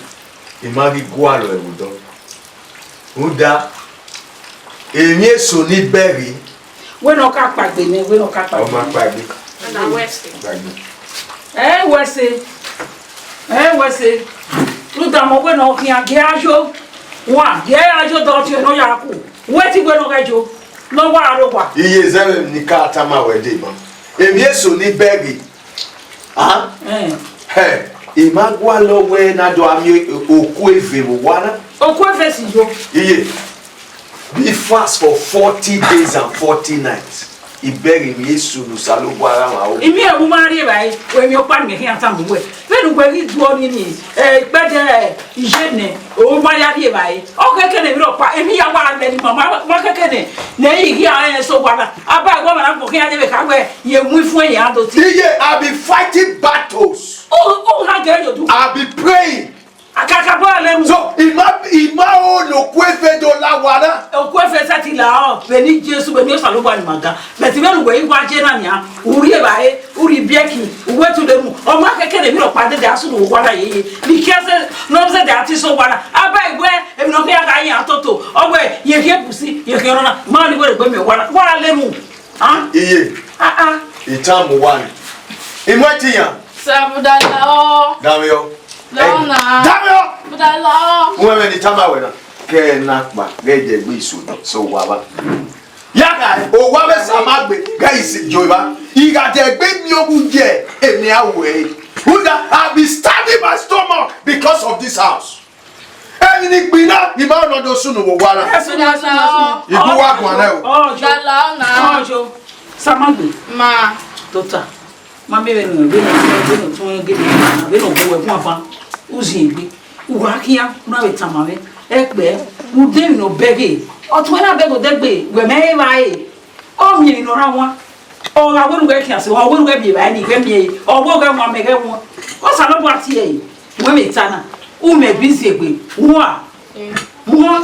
I ma ghi gualọ ẹvbo odọ. Rhunmwuda, emwi eso ni bẹghe. Wẹ ne ọ ka kpaegbe nẹ, wẹ ne ọ ka kpaegbe. Ọ ma kpaegbe. Kpaegbe. Ẹ wẹ ẹse, ẹ wẹ ẹse. Rhunmwuda mẹ wẹ ne ọ khian gie a yo. Wa, gie a yo dọ tie ne ọ ya ku. Wẹ te wẹ ne ọ ghẹ yo. Ne ọ wa aro wa. Iye zẹvbe ni ka tama wẹ deba. Emwi eso ni bẹghe. Ah? Eh. Hẹ, I ma gualọ wẹ na do a miẹn okuo eve vbe owa na. Okuo eve si yo. Iye, be fast for forty days and forty nights. I bẹghe emwi eso ne Osanobua gha mwẹ aro. I miẹn ẹvbo ma rri evbare, wẹ miẹn ọkpa ne mẹ khian tama uwẹ. Vbene uwẹ ghi do ọnii ni, eh, ikpẹdẹ iye nẹ, ọ ma ya rri evbare. Ọ kẹkẹ ne emwi rhọkpa, emwi ya wa lẹ ne ima, ma, ma kẹkẹ ne, ne I ghi a rẹn sẹ owa na. Aba ẹvbo ọmwa na gbọn khian dee vbe kha wẹ, ye mu ifuẹn ya do ti. Iye, I be fighting battles. U, u ha gẹ yo du. I be praying. Akaka bọ le mu. So, I ma, I ma ho ne okuo eve do la owa na. Okuo eve sẹtin la ọ, vbene Jesu, vbene Osanobua ni ma ga. But vbene uwẹ i wa je na nian, u rri evbare, u rri ibiẹki, u wẹ tude mu. Ọ ma kẹkẹ ne emwi rhọkpa dede a sunu owa na yeye. Ni khian sẹ, ne ọ zẹdẹ a ti sẹ owa na. Aba ẹvbo, emwi ne ọ khian gha yan toto. Ọ wẹ, ye khian egusi, ye khian ọnọna. Ma ni wẹ egbe miẹn owa na. Wa le mu. Ah? Iye. Ah, ah. I tama uwa ni. Imwẹtin yan. Sir, buda la ọ. Damiọ. La ọ na. Damiọ. Buda la ọ. Uwẹ mwẹ ni tama wẹ na. Kẹ na kpa, ghẹ dẹgbe iso, so wa ba. Ya ga, owa vbe Osa ma gbe, ghẹ isi jo ba. I gha dẹgbe miẹn oghunmwu ye, emwi a wẹ. Rhunmwuda, I be standing my stomach because of this house. Emwi ni gbe na, I ma nọ do sunu vbe owa na. Ẹ sunu, ẹ sunu, ẹ sunu. I do wa guan nẹ o. Ọjọ. Dala ọna. Ọjọ. Samagbe. Ma. Tota. Ma miẹn vbene, vbene, vbene ọ tọn gele, vbene ọ bu wẹ guan ban. U zin egbe. U gha khian, u na vbe tama mwẹ. Ẹkpẹ, u de emwi ne ọ bẹghe. Ọ tọn na bẹghe odẹgbe, wẹ mẹ evbare. Ọ miẹn emwi ne ọ rhan wan. Ọ gha wẹ ne u ghẹ khian sẹ, ọ wẹ ne u ghẹ miẹn evbare ni, ghẹ miẹn ẹre. Ọ wẹ u ghẹ wan, mẹ ghẹ wan. Osanobua tie ẹre. Wẹ vbe ta na, u mẹ gbe iziegbe. Wan. Wan.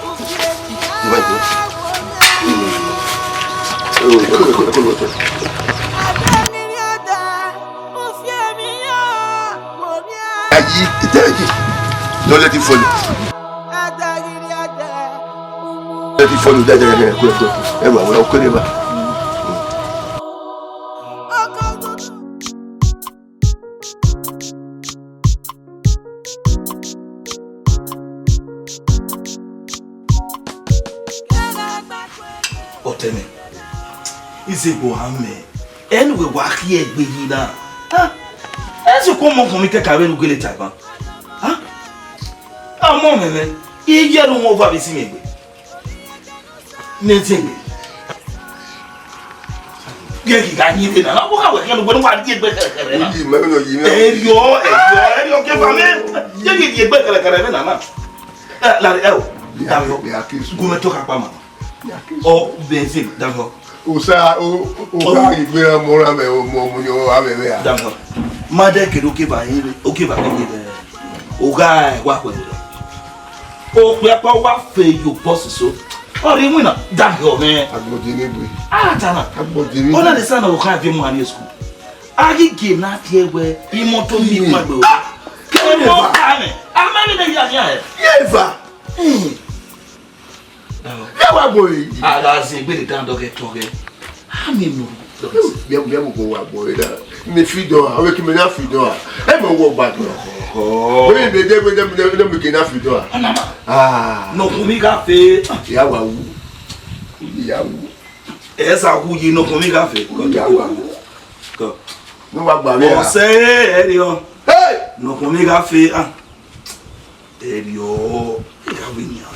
Ayi, ite ayi. Don't let it fall. Let it fall. Ẹ wà wọ́n kéré bá. Ọtẹn mwẹ, izegbe ọre a mẹ, ẹ ne uwẹ wa khiẹ egbe yi na. Ah, ẹ sokpan ọmọ ọkhan mwẹ kẹkan vbene u gele ta ban. Ah, ọmọ mwẹ mwẹ, iye ẹre uwẹ ọva vbe si mwẹ egbe. Ne zẹgbe. Ye ghi gha yin vbe na, na, wo gha wẹ khian ne uwẹ ne wa rhie egbe kẹrẹkẹrẹ na. Uyi, mẹ nọ yi mwẹ. Eriọ, eriọ, eriọ ke va mẹ. Ye ghi rhie egbe kẹrẹkẹrẹ vbe na na. Eh, la, ẹ o, Damiọ, gu mwẹ to kha kpa ma. Ọ, Benzin, Damiọ. Osa, o, o, o gha ghi gbe iran mu ra mẹ, o mu, o mu yọ, a mẹ vbe a. Damiọ. Ma dẹ kere okeva yin vbe, okeva yin vbe. O gha wa khuẹ vbe. Okpia kpa wa fe yo boss so. Ọ rhie iwinna, Damiọ mwẹ. Agbọn je ne egbe. Ah, ta na. Agbọn je ne egbe. Ọ na le sa na o kha vie mu a rrie school. A ghi gie na tie wẹ, imoto mi ku egbe o. Kere mo ka mẹ. A ma vbe ne ya ya ẹ. Ye eva. Hmm. Ye wa gbo yi. A gha zẹ egbe ne dan dọghe tọghe. A mi mu. Bia, bia mu ko wa gbo yi da. Ne fi dọ a, ọ vbe ke mẹ na fi dọ a. Ẹ mẹ wọ gba dọ. Oh. Wẹ mẹ de, wẹ de, wẹ de, wẹ de mu ke na fi dọ a. Ọna ma. Ah. Nọkhun mi gha fe. Ya wa wu. Ya wu. Ẹ sa wu yi nọkhun mi gha fe. Ya wa wu. Kọ. Ne wa gba vbe a. Ọsẹ ẹ ri ọ. Hey! Nọkhun mi gha fe. Ah. Eriọ, ighẹ avbe enian.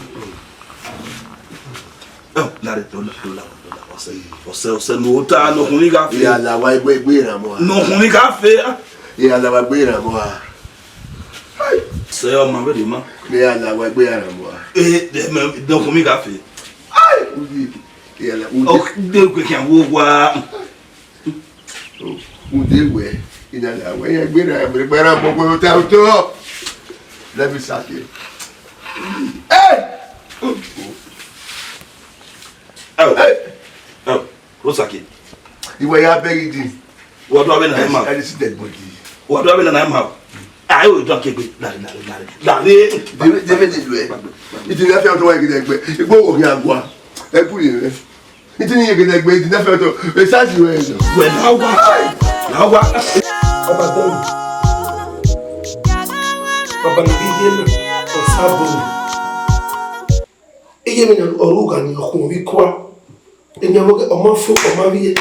Ẹ, lare, do la, do la, do la, ọsẹ, ọsẹ, ọsẹ, ne u ta, nọkhun mi gha fe. Iya, la wa egbe, egbe eran mọ a. Nọkhun mi gha fe, ah. Iya, la wa egbe eran mọ a. Ai. Sẹ ọma vbe de ma. Iya, la wa egbe eran mọ a. Eh, de me, nọkhun mi gha fe. Ai, uyi. Iya, la, uyi. Ọ, de gbe khian wo wa. Ude wẹ, I na la wẹ, iran gbe na, mẹ gbe na, mo gbe ta otọ. Let me suck it. Hey! Oh, oh. Hey! Oh, Rosaki. Iwẹ ya beg it. Wa do avbe na ma. That is dead body. Wa do avbe na ma. Ayo do kegbe. Lare, lare, lare. Lare. David, David is where? It is not fair to why you get. Igbo wo ya gua. E kuri re. Iti ni yegede gbe, iti na fẹ otọ. Esa si wẹ ẹzọ. Wẹ na wa. Na wa. Baba dọrọ. Baba na bi ye na. Ọsa bo na. Iye mwẹ na ọre ugha ni ọ khuọnmwi kua. Enian vbe ọ ma fo, ọ ma vbiẹ.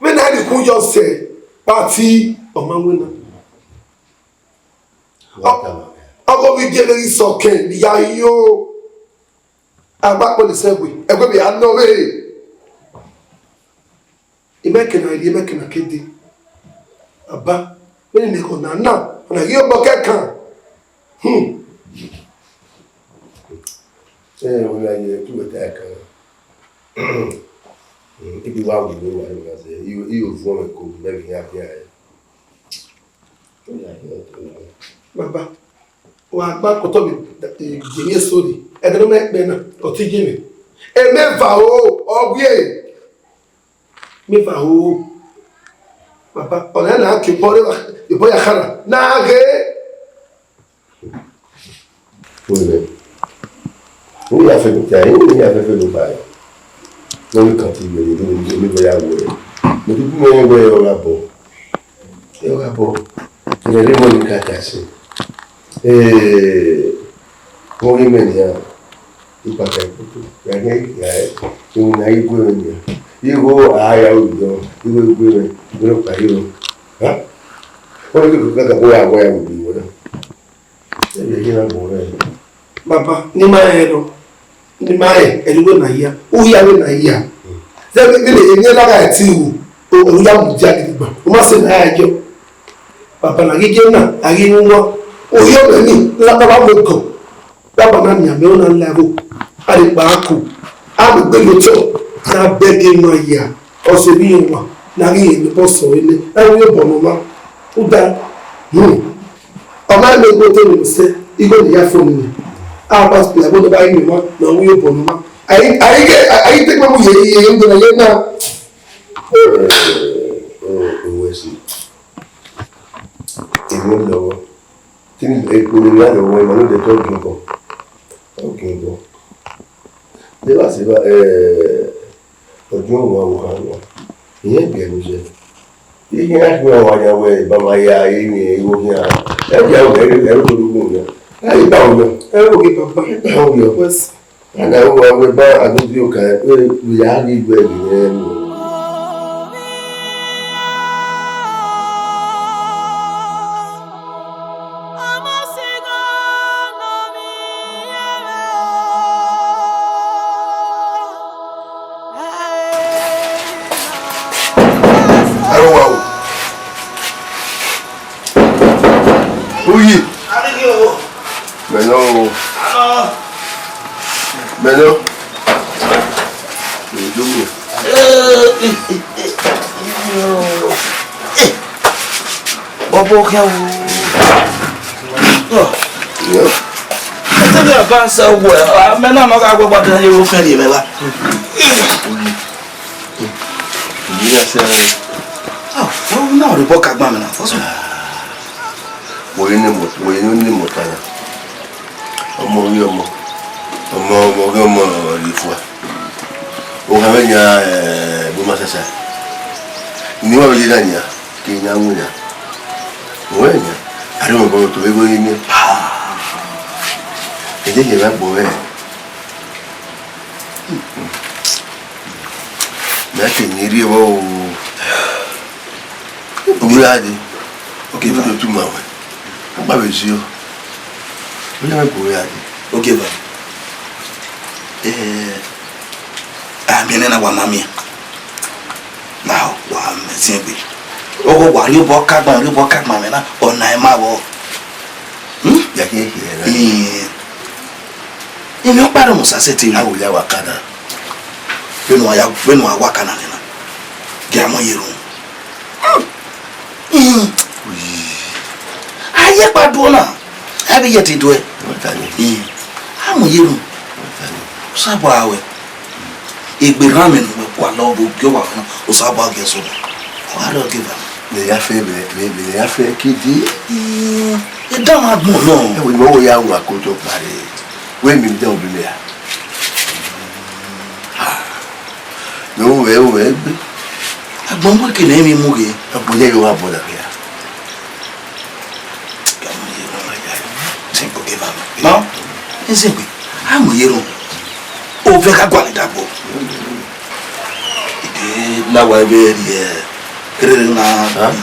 Vbene a rhie ukhunmwu yọ sẹ pati, ọ ma winna. Ọ, ọghe ovbi gie vbe ghi sẹ ọkẹn, ya yo. Agbakpọ ni sẹ ẹgbe, ẹgbe vbe a nọ vbe. Imẹ ke na rhie, imẹ ke na ke dee. Baba, vbene imẹ khọ na na, ọna ghi obọ kẹkan. Hmm. Ẹ, wẹ gha ye, te uwẹ ta ẹkan. Hmm, I ghi wa wu vbe uwa ni na zẹ, I, I yo vuọn mwẹ ko, mẹ vbe hia khian rẹ. Baba, wa gba kọtọ vbe, eh, vbe emwi eso rre, ẹdẹ ne ọ ma kpẹ na, ọ te ye mwẹ. Emẹva o, ọ wiẹ. Mẹva o. Baba, ọna na ke obọ rre, obọ ya khara, na ghe. Wẹ, u ya fẹ do ta, u ya fẹ fẹ do ba. Ne ọ kan ti wẹ, ne ọ ya wẹ. Mo ti bu mwẹ wẹ ọ gha bọ. Ẹ gha bọ, ne ẹre mọ ni ka ta ẹse. Ee, vbọ ghi mẹ nian, ikpata ikpoto, ya ghe ya, irun ne a ghi gu mwẹ nian. Igho a ya ru yọ, igho gu mwẹ, igho nọkpa ghi rọ. Ha? Ọ ghi kaka kaka ko ya wẹ ya ru igho na. Ẹ vbe ghi na gbọn rẹ. Baba, ne ima rẹn nọ, ne ima rẹn, ẹre uwẹ na hia, u hia vbe na hia. Zẹ vbe vbe emwi na gha ti ru, o, u ya mudia gidigba, u ma sẹ ne a ya yọ. Baba na ghi gie na, a ghi ru wan, u hia ọmọ ni, ne a ta vbe mu ẹko. Baba na miẹn amẹ, ọ na la ẹvbo, a rhe kpa ako, a vbe gbe ye otọ, ne a bẹghe emwa hia. Ọ sẹ emwi iran wan, ne a ghi rẹn obọ sẹ ọre nẹ, a ru obọ ne ọ ma. Uda, hmm. Ọ ma miẹn igho te ne sẹ, igho ne ya fo nene. A ba spia ẹvbo ne ọ ba ghi miẹn ọmwa, ne ọ ru obọ ne ọ ma. A ghi, a ghi, a ghi te gbe mu ye, ye, ye, ye, ye, ye, na. Owẹ si. Emwi lọghọ. Te ekpo ne a lọghọ, emwa ne odẹ te ọ ginbọ. Ọ ginbọ. De wa se ba, eh, Ọdiọn wa wo kha nọ, irẹn biẹ ne u zẹ. Iye a khin wa ya wẹ, ba ma ya, irẹn igho khian. Ẹ dia wẹ, ẹ ru do gun yan. Ẹ i ba wẹ. Ẹ wo ghe baba. Ẹ ba wẹ. Wes. Ana wo wa wẹ ba a do di oka, ẹ, ya ghi wẹ ni ẹ. Aro wa o. Uyi. Mẹ nọ o. Mẹ nọ. Bọbọ khian wo. Ẹsẹ ba sa wẹ, amẹ na nọ gha gbọgba dan ye wo fẹn rhie mẹ ba. Ìyẹn ṣe. Ah, wọ́n náà rí bọ́ kagbá mi náà, fọ́sùn. Wòye ní mọ̀, wòye ní mọ̀ tán. Ọmọ orí ọmọ. Ọmọ ọmọ orí ọmọ rẹ̀ fún wa. Òun àwọn èèyàn, eh, bó máa ṣẹṣẹ. Ni wọ́n yé dá nìyà, kì í yá wọ́n yà. Òun èèyàn, àdéhùn ọ̀gbọ́n tó wéwé yín ní. Ẹ̀jẹ̀ yẹn bá gbọ́ bẹ́ẹ̀. Mẹ ke ni rhie vbọ o. Ogi ra de. Oke, ba. Otu ma wẹ. Akpa vbe zio. Oya mẹ ko ra de. Oke, ba. Eh, a miẹn nẹ na wa ma miẹn. Na wa mẹ ziẹn gbe. Ọgọ wa rhie obọ kagban, rhie obọ kagban mẹ na, ọ na ẹ ma vbọ. Hmm? Ya ke ke ra. Eh. Emi ọkpa rẹ Musa sẹ te. A wo ya wa kana. Vbene uwa ya, vbene uwa wa kana nẹ na, gie a mu ye erhunmwu. Hmm. A ye kpa duọ na, a vbe ye ẹtin duẹ. Wẹ ta ni? Hmm. A mu ye erhunmwu. Wẹ ta ni? Osanobua wẹ. Egbe erhan mwẹ ne uwẹ kua lọ vbe ogie ọvbafan na, Osanobua gie ẹsọhẹ. Ọ gha rre ọgeva. Mẹ ya fẹ, mẹ, mẹ, mẹ ya fẹ kidi. Hmm. Edan mwa gbọn nọ. Ẹ wo, ẹ wo ya wa koto kpare. Wẹ mi dẹ obi mẹ ra? Ne u vbe, u vbe gbe. Agbọn mu ke ne emwi mu ghe. Agbọn ye yo wa bọ da ya. Ka mu ye no ma ya. Simple give am. No. Is it? A mu ye no. Ovẹn gha gualọ dagbo. Ide na wa vbe rhie kherhe na. Huh?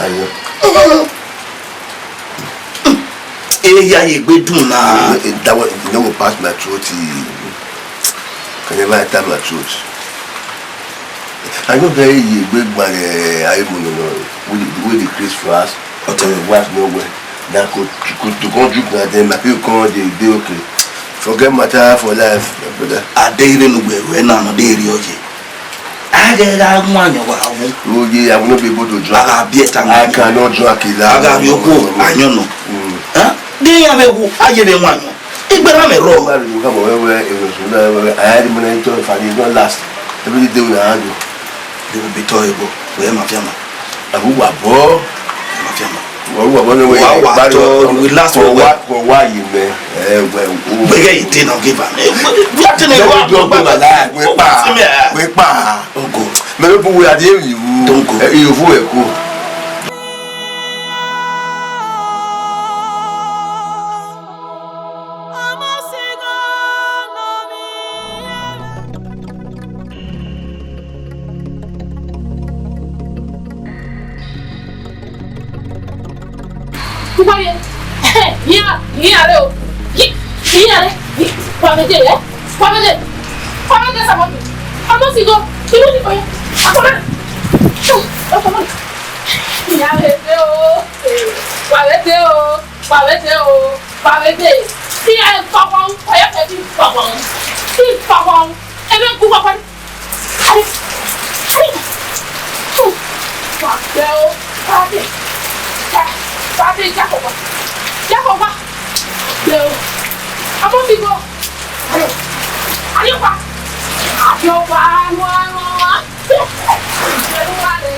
Ayo. Eya ye egbe dun na. That one, you know what pass my throat. Can never enter my throat. I no get ye egbe gba, eh, I mo no no. We dey, we dey craze for us. But your wife no well. That could, could to come drink na, then my people come dey, dey okay. Forget matter for life, my brother. Ade ire nu gbe we na no dey ri oye. A ghe gha mu ayọn wa mu. Oh yeah, I will not be able to drink. A gha biẹ ta I cannot drink it. A gha vbe okhuo ayọn nọ. Mm. Huh? De iran vbe wu, a ye vbe mu ayọn. Igbera mẹ rrọọ. Why you come over where it was, where, where, I had money to, if I did not last. Every day we had to. They will be tolerable. We ma fiama. Abu wa bo. Ma fiama. Wa wa bo no we. Wa wa to, we last for wa, for wa yi me. Eh, we. Gbẹgẹ ide na give am. We are telling you, we pa. We pa. Ogo. Me lo bu we ade yi wu. Don't go. Eh, you fu e ku. Ugbẹn, iran, iran rre o. Iran rre. Wa vbe dee, eh? Wa vbe dee. Wa vbe dee, Samuel. Ọmọ si go. Iru ni ko ye. Akọmọ. Akọmọ. Iran vbe dee o. Wa vbe dee o. Wa vbe dee o. Wa vbe dee. Iran kọkọ. Ọyọ kẹ ti kọkọ. Ti kọkọ. Ebe ku kọkọ. Are, are. Wa gbe o, wa gbe. Wa, wa gbe, Jacob wa. Jacob wa. Gbe o. Ọmọ mi go. Are, are wa. Are wa, wa, wa, wa. Are wa le.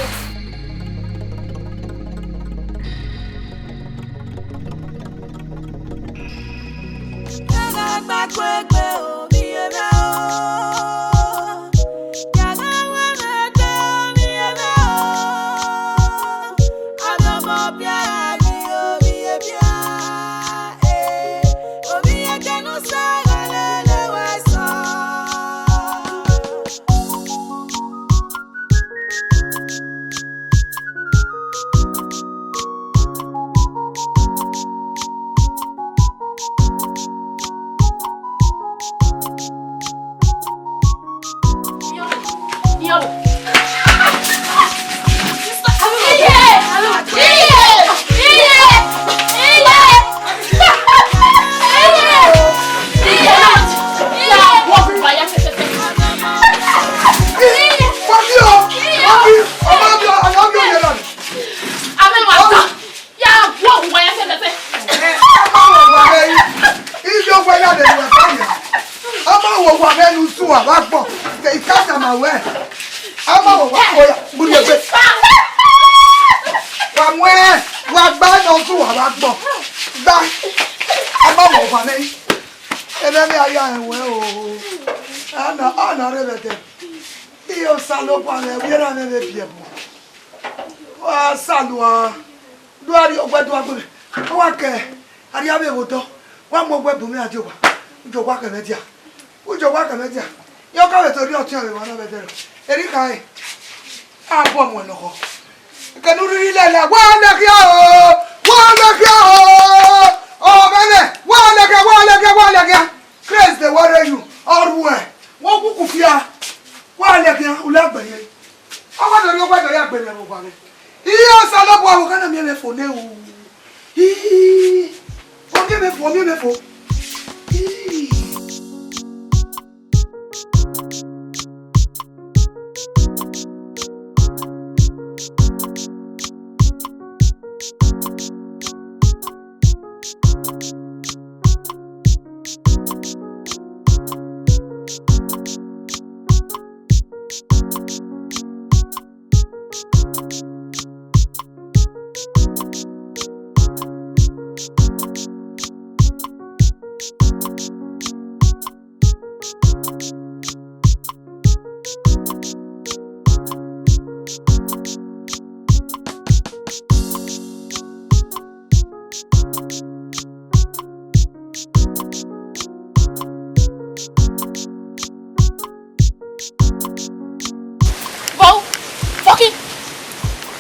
Ya wo owa ya fẹfẹfẹ. Ẹ, a ma wo owa rẹ yi. Iye owa ya de wẹ fẹ ya. A ma wo owa rẹ ne usun a wa gbọn. I ka tama wẹ. A ma wo owa ko ya. Mu ye gbe. Wa mu ẹ, wa gba ne usun a wa gbọn. Gba. A ma wo owa rẹ yi. Ebe ne a ya ẹwẹ o. Ana, ana rre vbe ẹdẹ. Iye Osanobua mwẹ, vbe erha mwẹ vbe biẹ bu. Wa salua. Do a rhie ọguẹ do a gbe mwẹ. Wa kẹ, a rhie avbe vbe odọ. Wa mu ọguẹ bu mwẹ a die owa. Ujo wa kẹ mwẹ dia. Ujo wa kẹ mwẹ dia. Iran ka vbe to rhie ọtiọnrẹn vbe emwa na vbe ẹdẹrẹ. Erha ikhae. A bọ mu ẹnọkhọ. Kẹne u rhirhi lẹlẹ. Wa lẹkhia o. Wa lẹkhia o. Ọ mwẹ mwẹ. Wa lẹkhia, wa lẹkhia, wa lẹkhia. Christ de wẹrẹ yu. Ọ ruẹ. Wọ́n kúkú fia. Wa lẹkhia, u la gbe ye. Ọ wa do rhie ọguẹ do ya gbe mwẹ vbe owa mwẹ. Iye Osanobua, wo ka na miẹn mwẹ fo nẹ o. Ii. Ọ miẹn mwẹ fo, ọ miẹn mwẹ fo. Ii.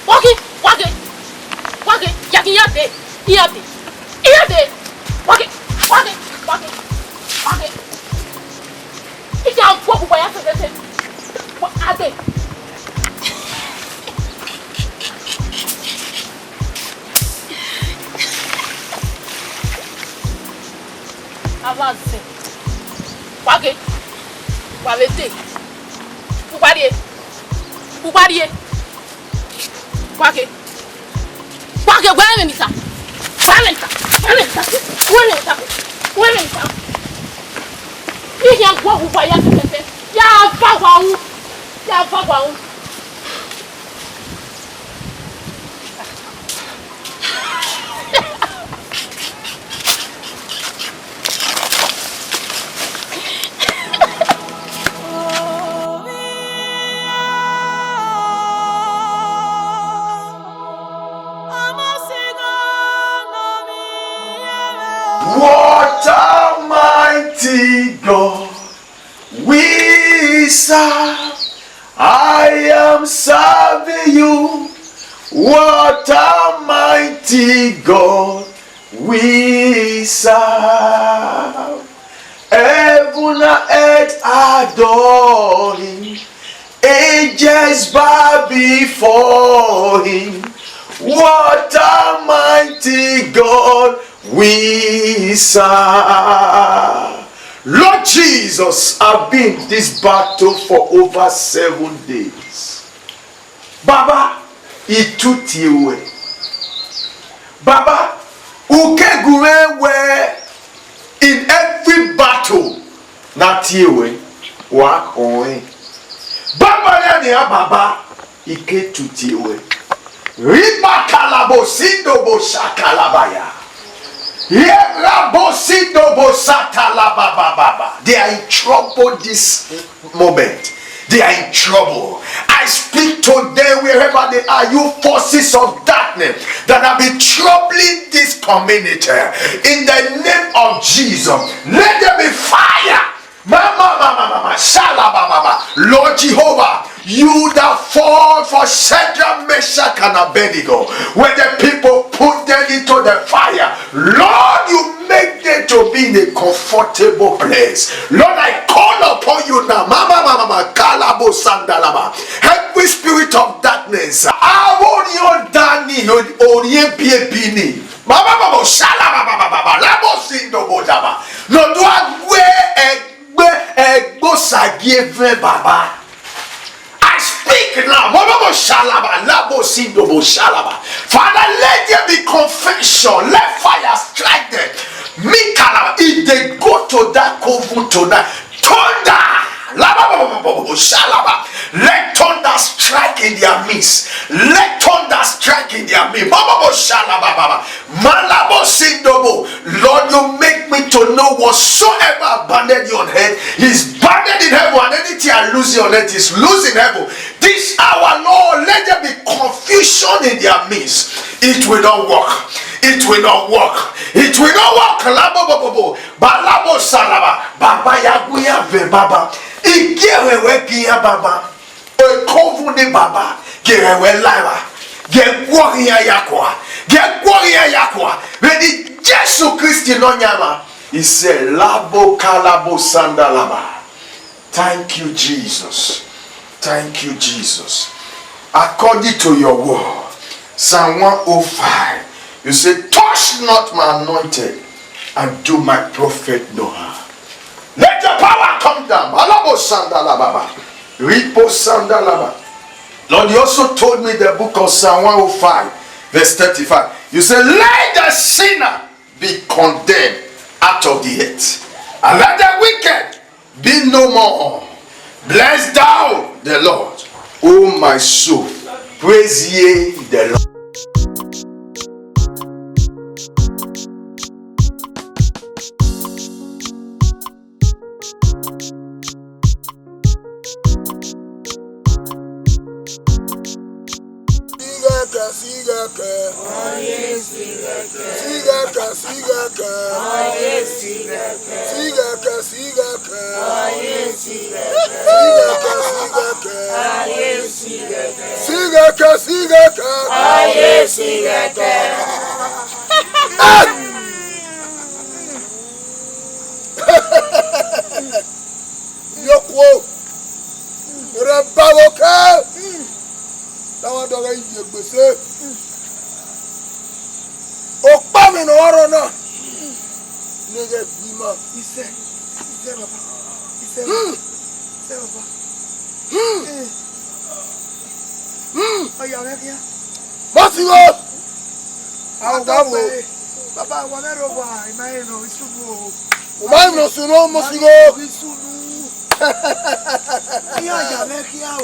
Wa ghe, wa ghe, wa ghe, ya ghi iran dee, iran dee, iran dee. Wa ghe, wa ghe, wa ghe, wa ghe. I gha gu okhuo ya fẹfẹfẹ. Wa, a dee. Avbe azẹn, wa ghe, wa vbe dee, u gha rrie, u gha rrie, wa ghe, wa ghe, wẹ ẹmwẹ ne I ta, wẹ ẹmwẹ ne I ta, wẹ ẹmwẹ ne I ta, wẹ ẹmwẹ ne I ta, wẹ ẹmwẹ ne I ta. I khian gu okhuo ya fẹfẹfẹ, ya va wa ru, ya va wa ru. What a mighty God we serve. I am serving you. What a mighty God we serve. Heaven and earth adore him. Angels bow before him. What a mighty God we serve. Lord Jesus, I've been this battle for over seven days. Baba, I tu tie ruẹ. Baba, u ke gu mwẹ wẹ in every battle na tie ruẹ, wa khọn ẹn. Baba, ya nian, Baba, I ke tu tie ruẹ. Riba kalabo sindo bo shakalabaya. Ye rabo sindo bo satalabababa. They are in trouble this moment. They are in trouble. I speak to them wherever they are, you forces of darkness that have been troubling this community. In the name of Jesus, let there be fire. Mama, mama, mama, shala, mama, mama. Lord Jehovah, you that fought for Shadrach, Meshach, and Abednego, when the people put them into the fire, Lord, you make them to be in a comfortable place. Lord, I call upon you now. Mama, mama, mama, kalabo sandalaba. Every spirit of darkness, I want you, Dani, Oriye Biebini. Mama, mama, shala, mama, mama, mama, labo sindo bo daba. No do agwe egbe egbo sagie vẹ, Baba. I speak now. Momomo shalaba, labo sindobo shalaba. Father, let there be confusion. Let fire strike them. Mikalaba, if they go to that coven tonight, thunder. Lababobobobo shalaba. Let thunder strike in their midst. Let thunder strike in their midst. Bobobo shalaba, baba. Malabo sindobo. Lord, you make me to know whatsoever I banded you on earth is banded in heaven, and anything I lose you on earth is losing heaven. This hour, Lord, let there be confusion in their midst. It will not work. It will not work. It will not work. Labobobobo. Balabo salaba. Baba yaguya ve baba. Igiẹrẹ wẹ giya baba. Ekovun ni baba, gie ẹwẹ la evba, gie guọghi iran ya kua, gie guọghi iran ya kua, vbe ni Jesu Kristi Nọyaẹnmwa. He said, labo ka labo sanda laba. Thank you, Jesus. Thank you, Jesus. According to your word, Psalm one oh five, you say, touch not my anointed and do my prophet no harm. Let your power come down. Alabo sanda lababa. Ripo sanda laba. Lord, you also told me the book of Psalm one oh five, verse thirty-five. You say, let the sinner be condemned out of the earth, and let the wicked be no more. Bless thou the Lord, O my soul. Praise ye the Lord. Sighẹkẹ, sighẹkẹ. Sighẹkẹ, sighẹkẹ. Sighẹkẹ, sighẹkẹ. Aye Sighẹkẹ. Sighẹkẹ, Sighẹkẹ. Aye Sighẹkẹ. Sighẹkẹ, Sighẹkẹ. Aye Sighẹkẹ. Yokuo, rẹ ba vbe okẹ, ne a wa dọghe ye egbe sẹ. Okpamẹ ne ọ rrọọ na, ne ghẹ gbe ima. Isẹ, isẹ baba, isẹ baba, isẹ baba. Ọya mwẹ khian. Mọsigho. Awa wo. Baba, wa mwẹ rre owa, I ma rẹn nọ, isunu o. U ma rẹn nọ sunu, Mọsigho. Isunu. Iran ya mwẹ khian o.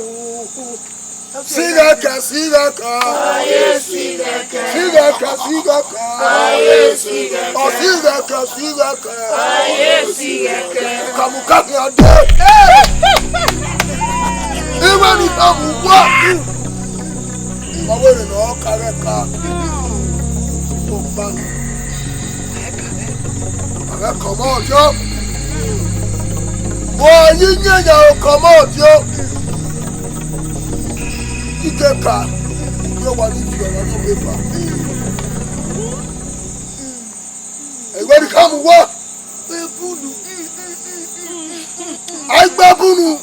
Sighẹkẹ, Sighẹkẹ. Aye Sighẹkẹ. Sighẹkẹ, Sighẹkẹ. Aye Sighẹkẹ. Ọ Sighẹkẹ, Sighẹkẹ. Aye Sighẹkẹ. Kamuka khian dee. Iwẹ ne I tama uwa. Ọ wẹ ne ọ ka ghẹ ka. Okpamẹ. Ẹ kọmọ ọdiọ. Wẹ ọre I yan ya okọmọ ọdiọ. Ikeka, I wa ni fi ọmwa ne obọ eva. Ẹ wẹ ne I ka mu uwa. Aigbe bunu.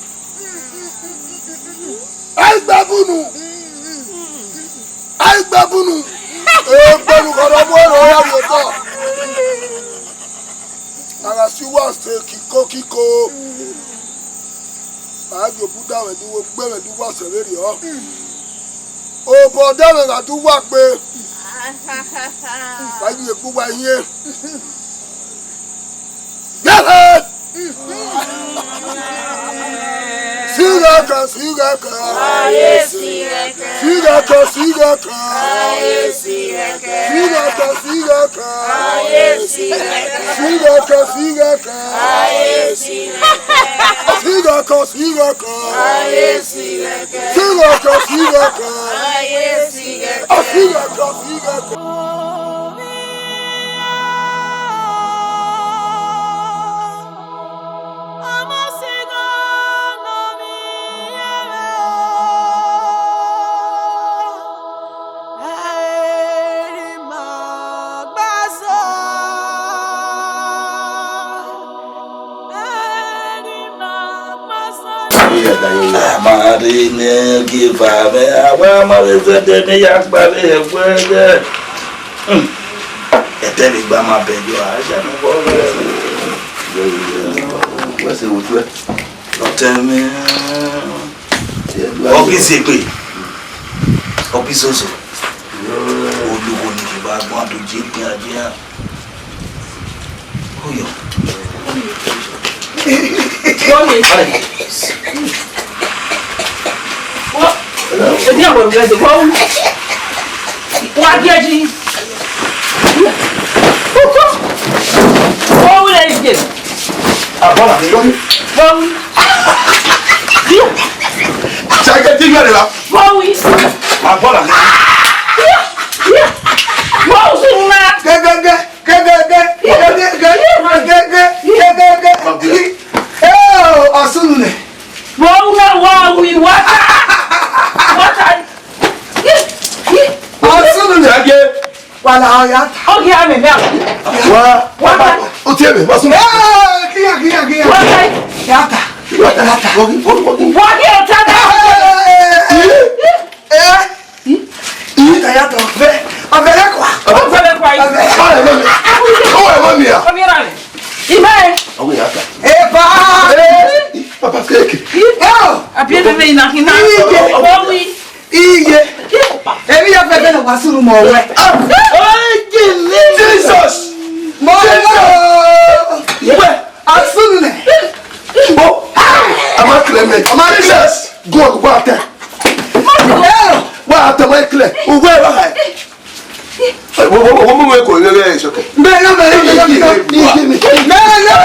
Aigbe bunu. Aigbe bunu. Egbe ne u khọdọ mu ẹre ọ ya rrie otọ. A gha si uwa ste kiko kiko. A ghi obuda mwẹ do, uwu egbe mwẹ do, uwa sẹ vberriọ. Obọ ọdẹ mwẹ gha do uwa gbe. Wa yi egbe uwa hiẹn. Yẹhẹ! Sighẹkẹ, Sighẹkẹ. Aye Sighẹkẹ. Sighẹkẹ, Sighẹkẹ. Aye Sighẹkẹ. Sighẹkẹ, Sighẹkẹ. Aye Sighẹkẹ. Sighẹkẹ, Sighẹkẹ. Aye Sighẹkẹ. Sighẹkẹ, Sighẹkẹ. Aye Sighẹkẹ. Sighẹkẹ, Sighẹkẹ. Aye Sighẹkẹ. Sighẹkẹ, Sighẹkẹ. Ma rre ne gie eva mwẹ, a wa ma vbe zẹdẹ ne ya gba vbe ẹguẹ ghẹ. Hmm. Ẹdẹ vbe gba ma bẹghe, a ya ne uwẹ ọghe. Wẹ sẹ vbe otuẹ. Ọtẹn mwẹ. Ọ ghi zẹ egbe. Ọ ghi zozo. Olugho ni ke ba gbọn do je gbe aje. Oyo. Wọ́n mi. Wọ́n. Èmi àwọn ọ̀rẹ́ rẹ̀ wọ́n wú. Wọ́n á jẹ́ jí. Wọ́n wú lẹ́yìn jẹ. Àbọ̀là mi lóyún. Wọ́n wú. Ṣàgé tí yóò lè la. Wọ́n wú. Àbọ̀là mi. Wọ́n wú sí ńlá. Gẹ́gẹ́gẹ́. Gẹgẹgẹ, gẹgẹgẹ, gẹgẹgẹ, gẹgẹgẹ. Ee, Ọsunu nẹ. Vbe una wa wi wata? Wata. Ọsunu nẹ. Jage. Wala ọya ta. Ọ ghi ame mẹ. Wa. Wa ta. O tie me, Ọsunu. Ee, kiya, kiya, kiya. Wa ta. Ya ta. Wa ta. Ya ta. Wa ghi, wa ghi, wa ghi. Wa ghi ota na. Ee, ee, ee. Ih, ta ya tọ, vẹ, ọvẹ rẹ kua. Ọvẹ rẹ kua. Ọvẹ. Ọvẹ mọ mi. Ọvẹ mọ mi a. Ọvẹ ra mi. Ime. Ọvẹ ya ta. Eba. Eh, papa fake. Yo. Abi ebe me ina kina. Ije. Owi. Ije. Emi ya fẹfẹ na wa sunu mọ wẹ. Ah. Jesus. Mo. Jesus. Iwe. Asunu nẹ. Bo. Ama clear me. Ama clear. Jesus. God, wa tẹ. Wa tẹ, wa clear. Uwe wa. Wo, wo, wo, wo, mo ko le le so ke. Bẹ́ẹ̀ náà, bẹ́ẹ̀ náà, bẹ́ẹ̀ náà, bẹ́ẹ̀ náà.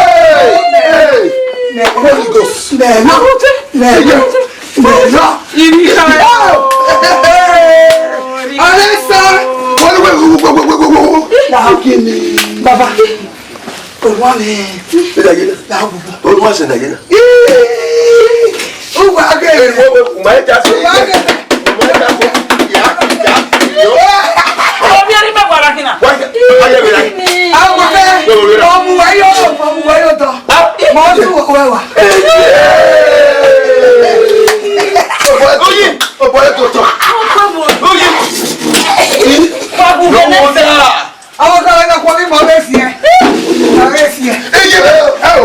Hey! Holy Ghost. Bẹ́ẹ̀ náà, bẹ́ẹ̀ náà, bẹ́ẹ̀ náà. Alexa. Wo, wo, wo. Baba. Owa mẹ. Ẹ dà yé dà. Làwùjọ. What's in the dinner? Uwa ke. Hey, wo, wo, ma e ja so. Uwa ke. Ma e ja so. Ya, ya, yo. Ọmọ mi ẹni mẹ́wàá la kina. Why? Why you like? Àwọn kẹ. Ọmọ wa yóò, ọmọ wa yóò tọ. Mọ tún wọ wẹ wa. Oye, ọbọ yóò tọ. Oye. No wonder. Àwọn kan lẹ́nu kò ní mọ̀ bẹ́ẹ̀ fi ẹ́. Mọ̀ bẹ́ẹ̀ fi ẹ́. Eye bẹ́ẹ̀ o.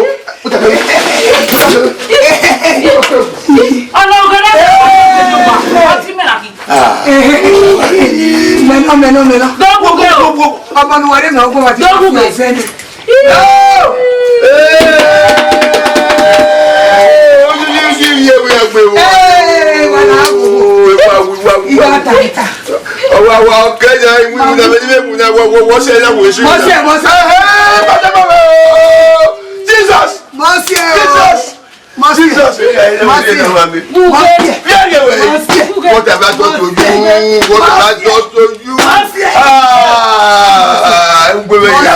Ọ̀nà ògèrè ọtí mẹ́ra kì. Mẹ́nà, mẹ́nà, mẹ́nà. Dọ́gbù gẹ̀ o. Ọmọ ni wà lẹ́nu ọgbọ́n wa ti fi ọ̀sẹ̀ ni. Dọ́gbù gẹ̀. Ìwà tàìtà. Ọwọ́ àwọn ọkẹ́ yẹn, ìwé ìwé náà, bẹ́ẹ̀ ni bẹ́ẹ̀ mú náà, wọ́n, wọ́n, wọ́n ṣe é yàwó èṣù. Mọ́sẹ̀, mọ́sẹ̀. Ẹ ẹ bá jẹ́ bàbá o. Jesus. Mọ́sẹ̀ o. Jesus. Mọ́sẹ̀. Jesus. Mọ́sẹ̀. Mọ́sẹ̀. What have I done to you? What have I done to you? Mọ́sẹ̀. Ah, ń gbé wẹ̀ yà.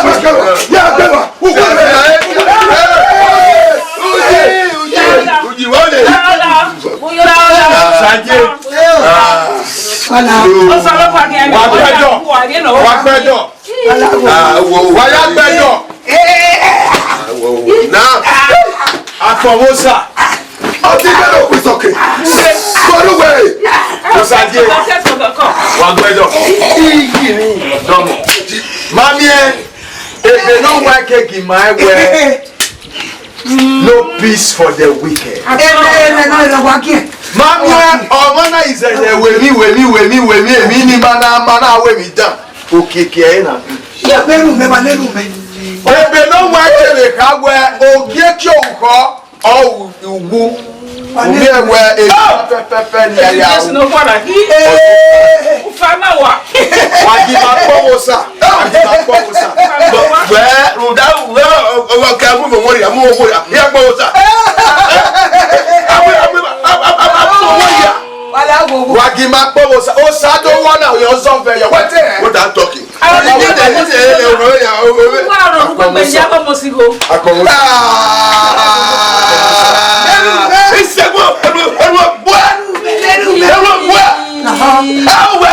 Yà gbé wà. Uji, uji, uji, wọ́n lè. Saje. Wà á gbẹ́jọ́. Wà á gbẹ́jọ́. Wà á gbẹ́jọ́. Now, Afọwọ́sà. Ọtí bẹ́ẹ̀ ló pèsè òkè. Kọ́lùwẹ̀. Ọ̀sàjẹ́. Wà á gbẹ́jọ́. Iyì mi. Dọ́mọ̀. Mami ẹ, ebe ne ọ wa keghi ma ẹ wẹ, no peace for the wicked. Ebe, ebe, no, ebe, wa kiẹ. Mami ẹ, ọmọ na izẹzẹ wẹ mi, wẹ mi, wẹ mi, wẹ mi, èmi ni ma na, ma na wẹ mi dan. Okiekie ẹre na. Ya bẹru mẹ, ma nẹru mẹ. Ebe ne ọ wa kere kha wẹ, ogie ke orukhọ, ọ wu. Umi ẹwẹ ebi pẹpẹpẹ ni ẹre a ru. Wa gi ma kpọvbọ Osa. Wa gi ma kpọvbọ Osa. Wẹ rhunmwuda wẹ ọkẹ amu mọ wọrria, amu wọrria. Iran kpọvbọ Osa. Amu amu amu wọrria. Wa gi ma kpọvbọ Osa. Osa do wọ na, yọ zọ vẹ yọ. Wẹtẹ. What are you talking? Akọwọsa. Ìṣègùn ẹ̀rọ ẹ̀rọ bua. Ẹ̀rọ bua. Awe.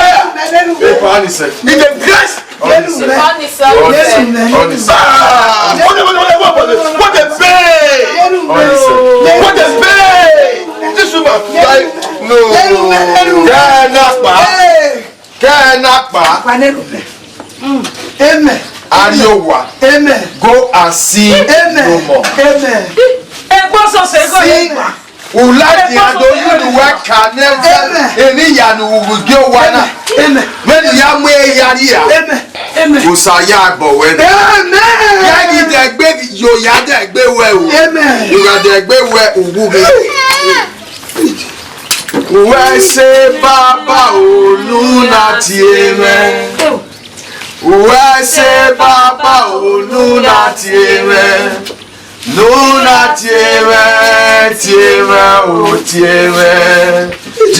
Epa ni sẹ. In the grace. What a pain. What a pain. This woman, like, no. Kẹ na pa. Kẹ na pa. Amen. Ariowa. Amen. Go and see no more. Amen. Egbo sọsẹ ego ye. Ula di ado yulu wa ka ne. Amen. Eni ya nu wu gi owa na. Amen. Meni ya mu e ya ria. Amen. Amen. Osa ya gbọ wẹ. Amen. Ya gi dẹ gbe yo ya dẹ gbe wẹ o. Amen. Yo ya dẹ gbe wẹ owu mi. Uwẹ sẹ baba o, unu na tie mwẹ. Uwẹ sẹ baba o, unu na tie mwẹ. Unu na tie mwẹ, tie mwẹ o, tie mwẹ.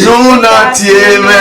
Unu na tie mwẹ.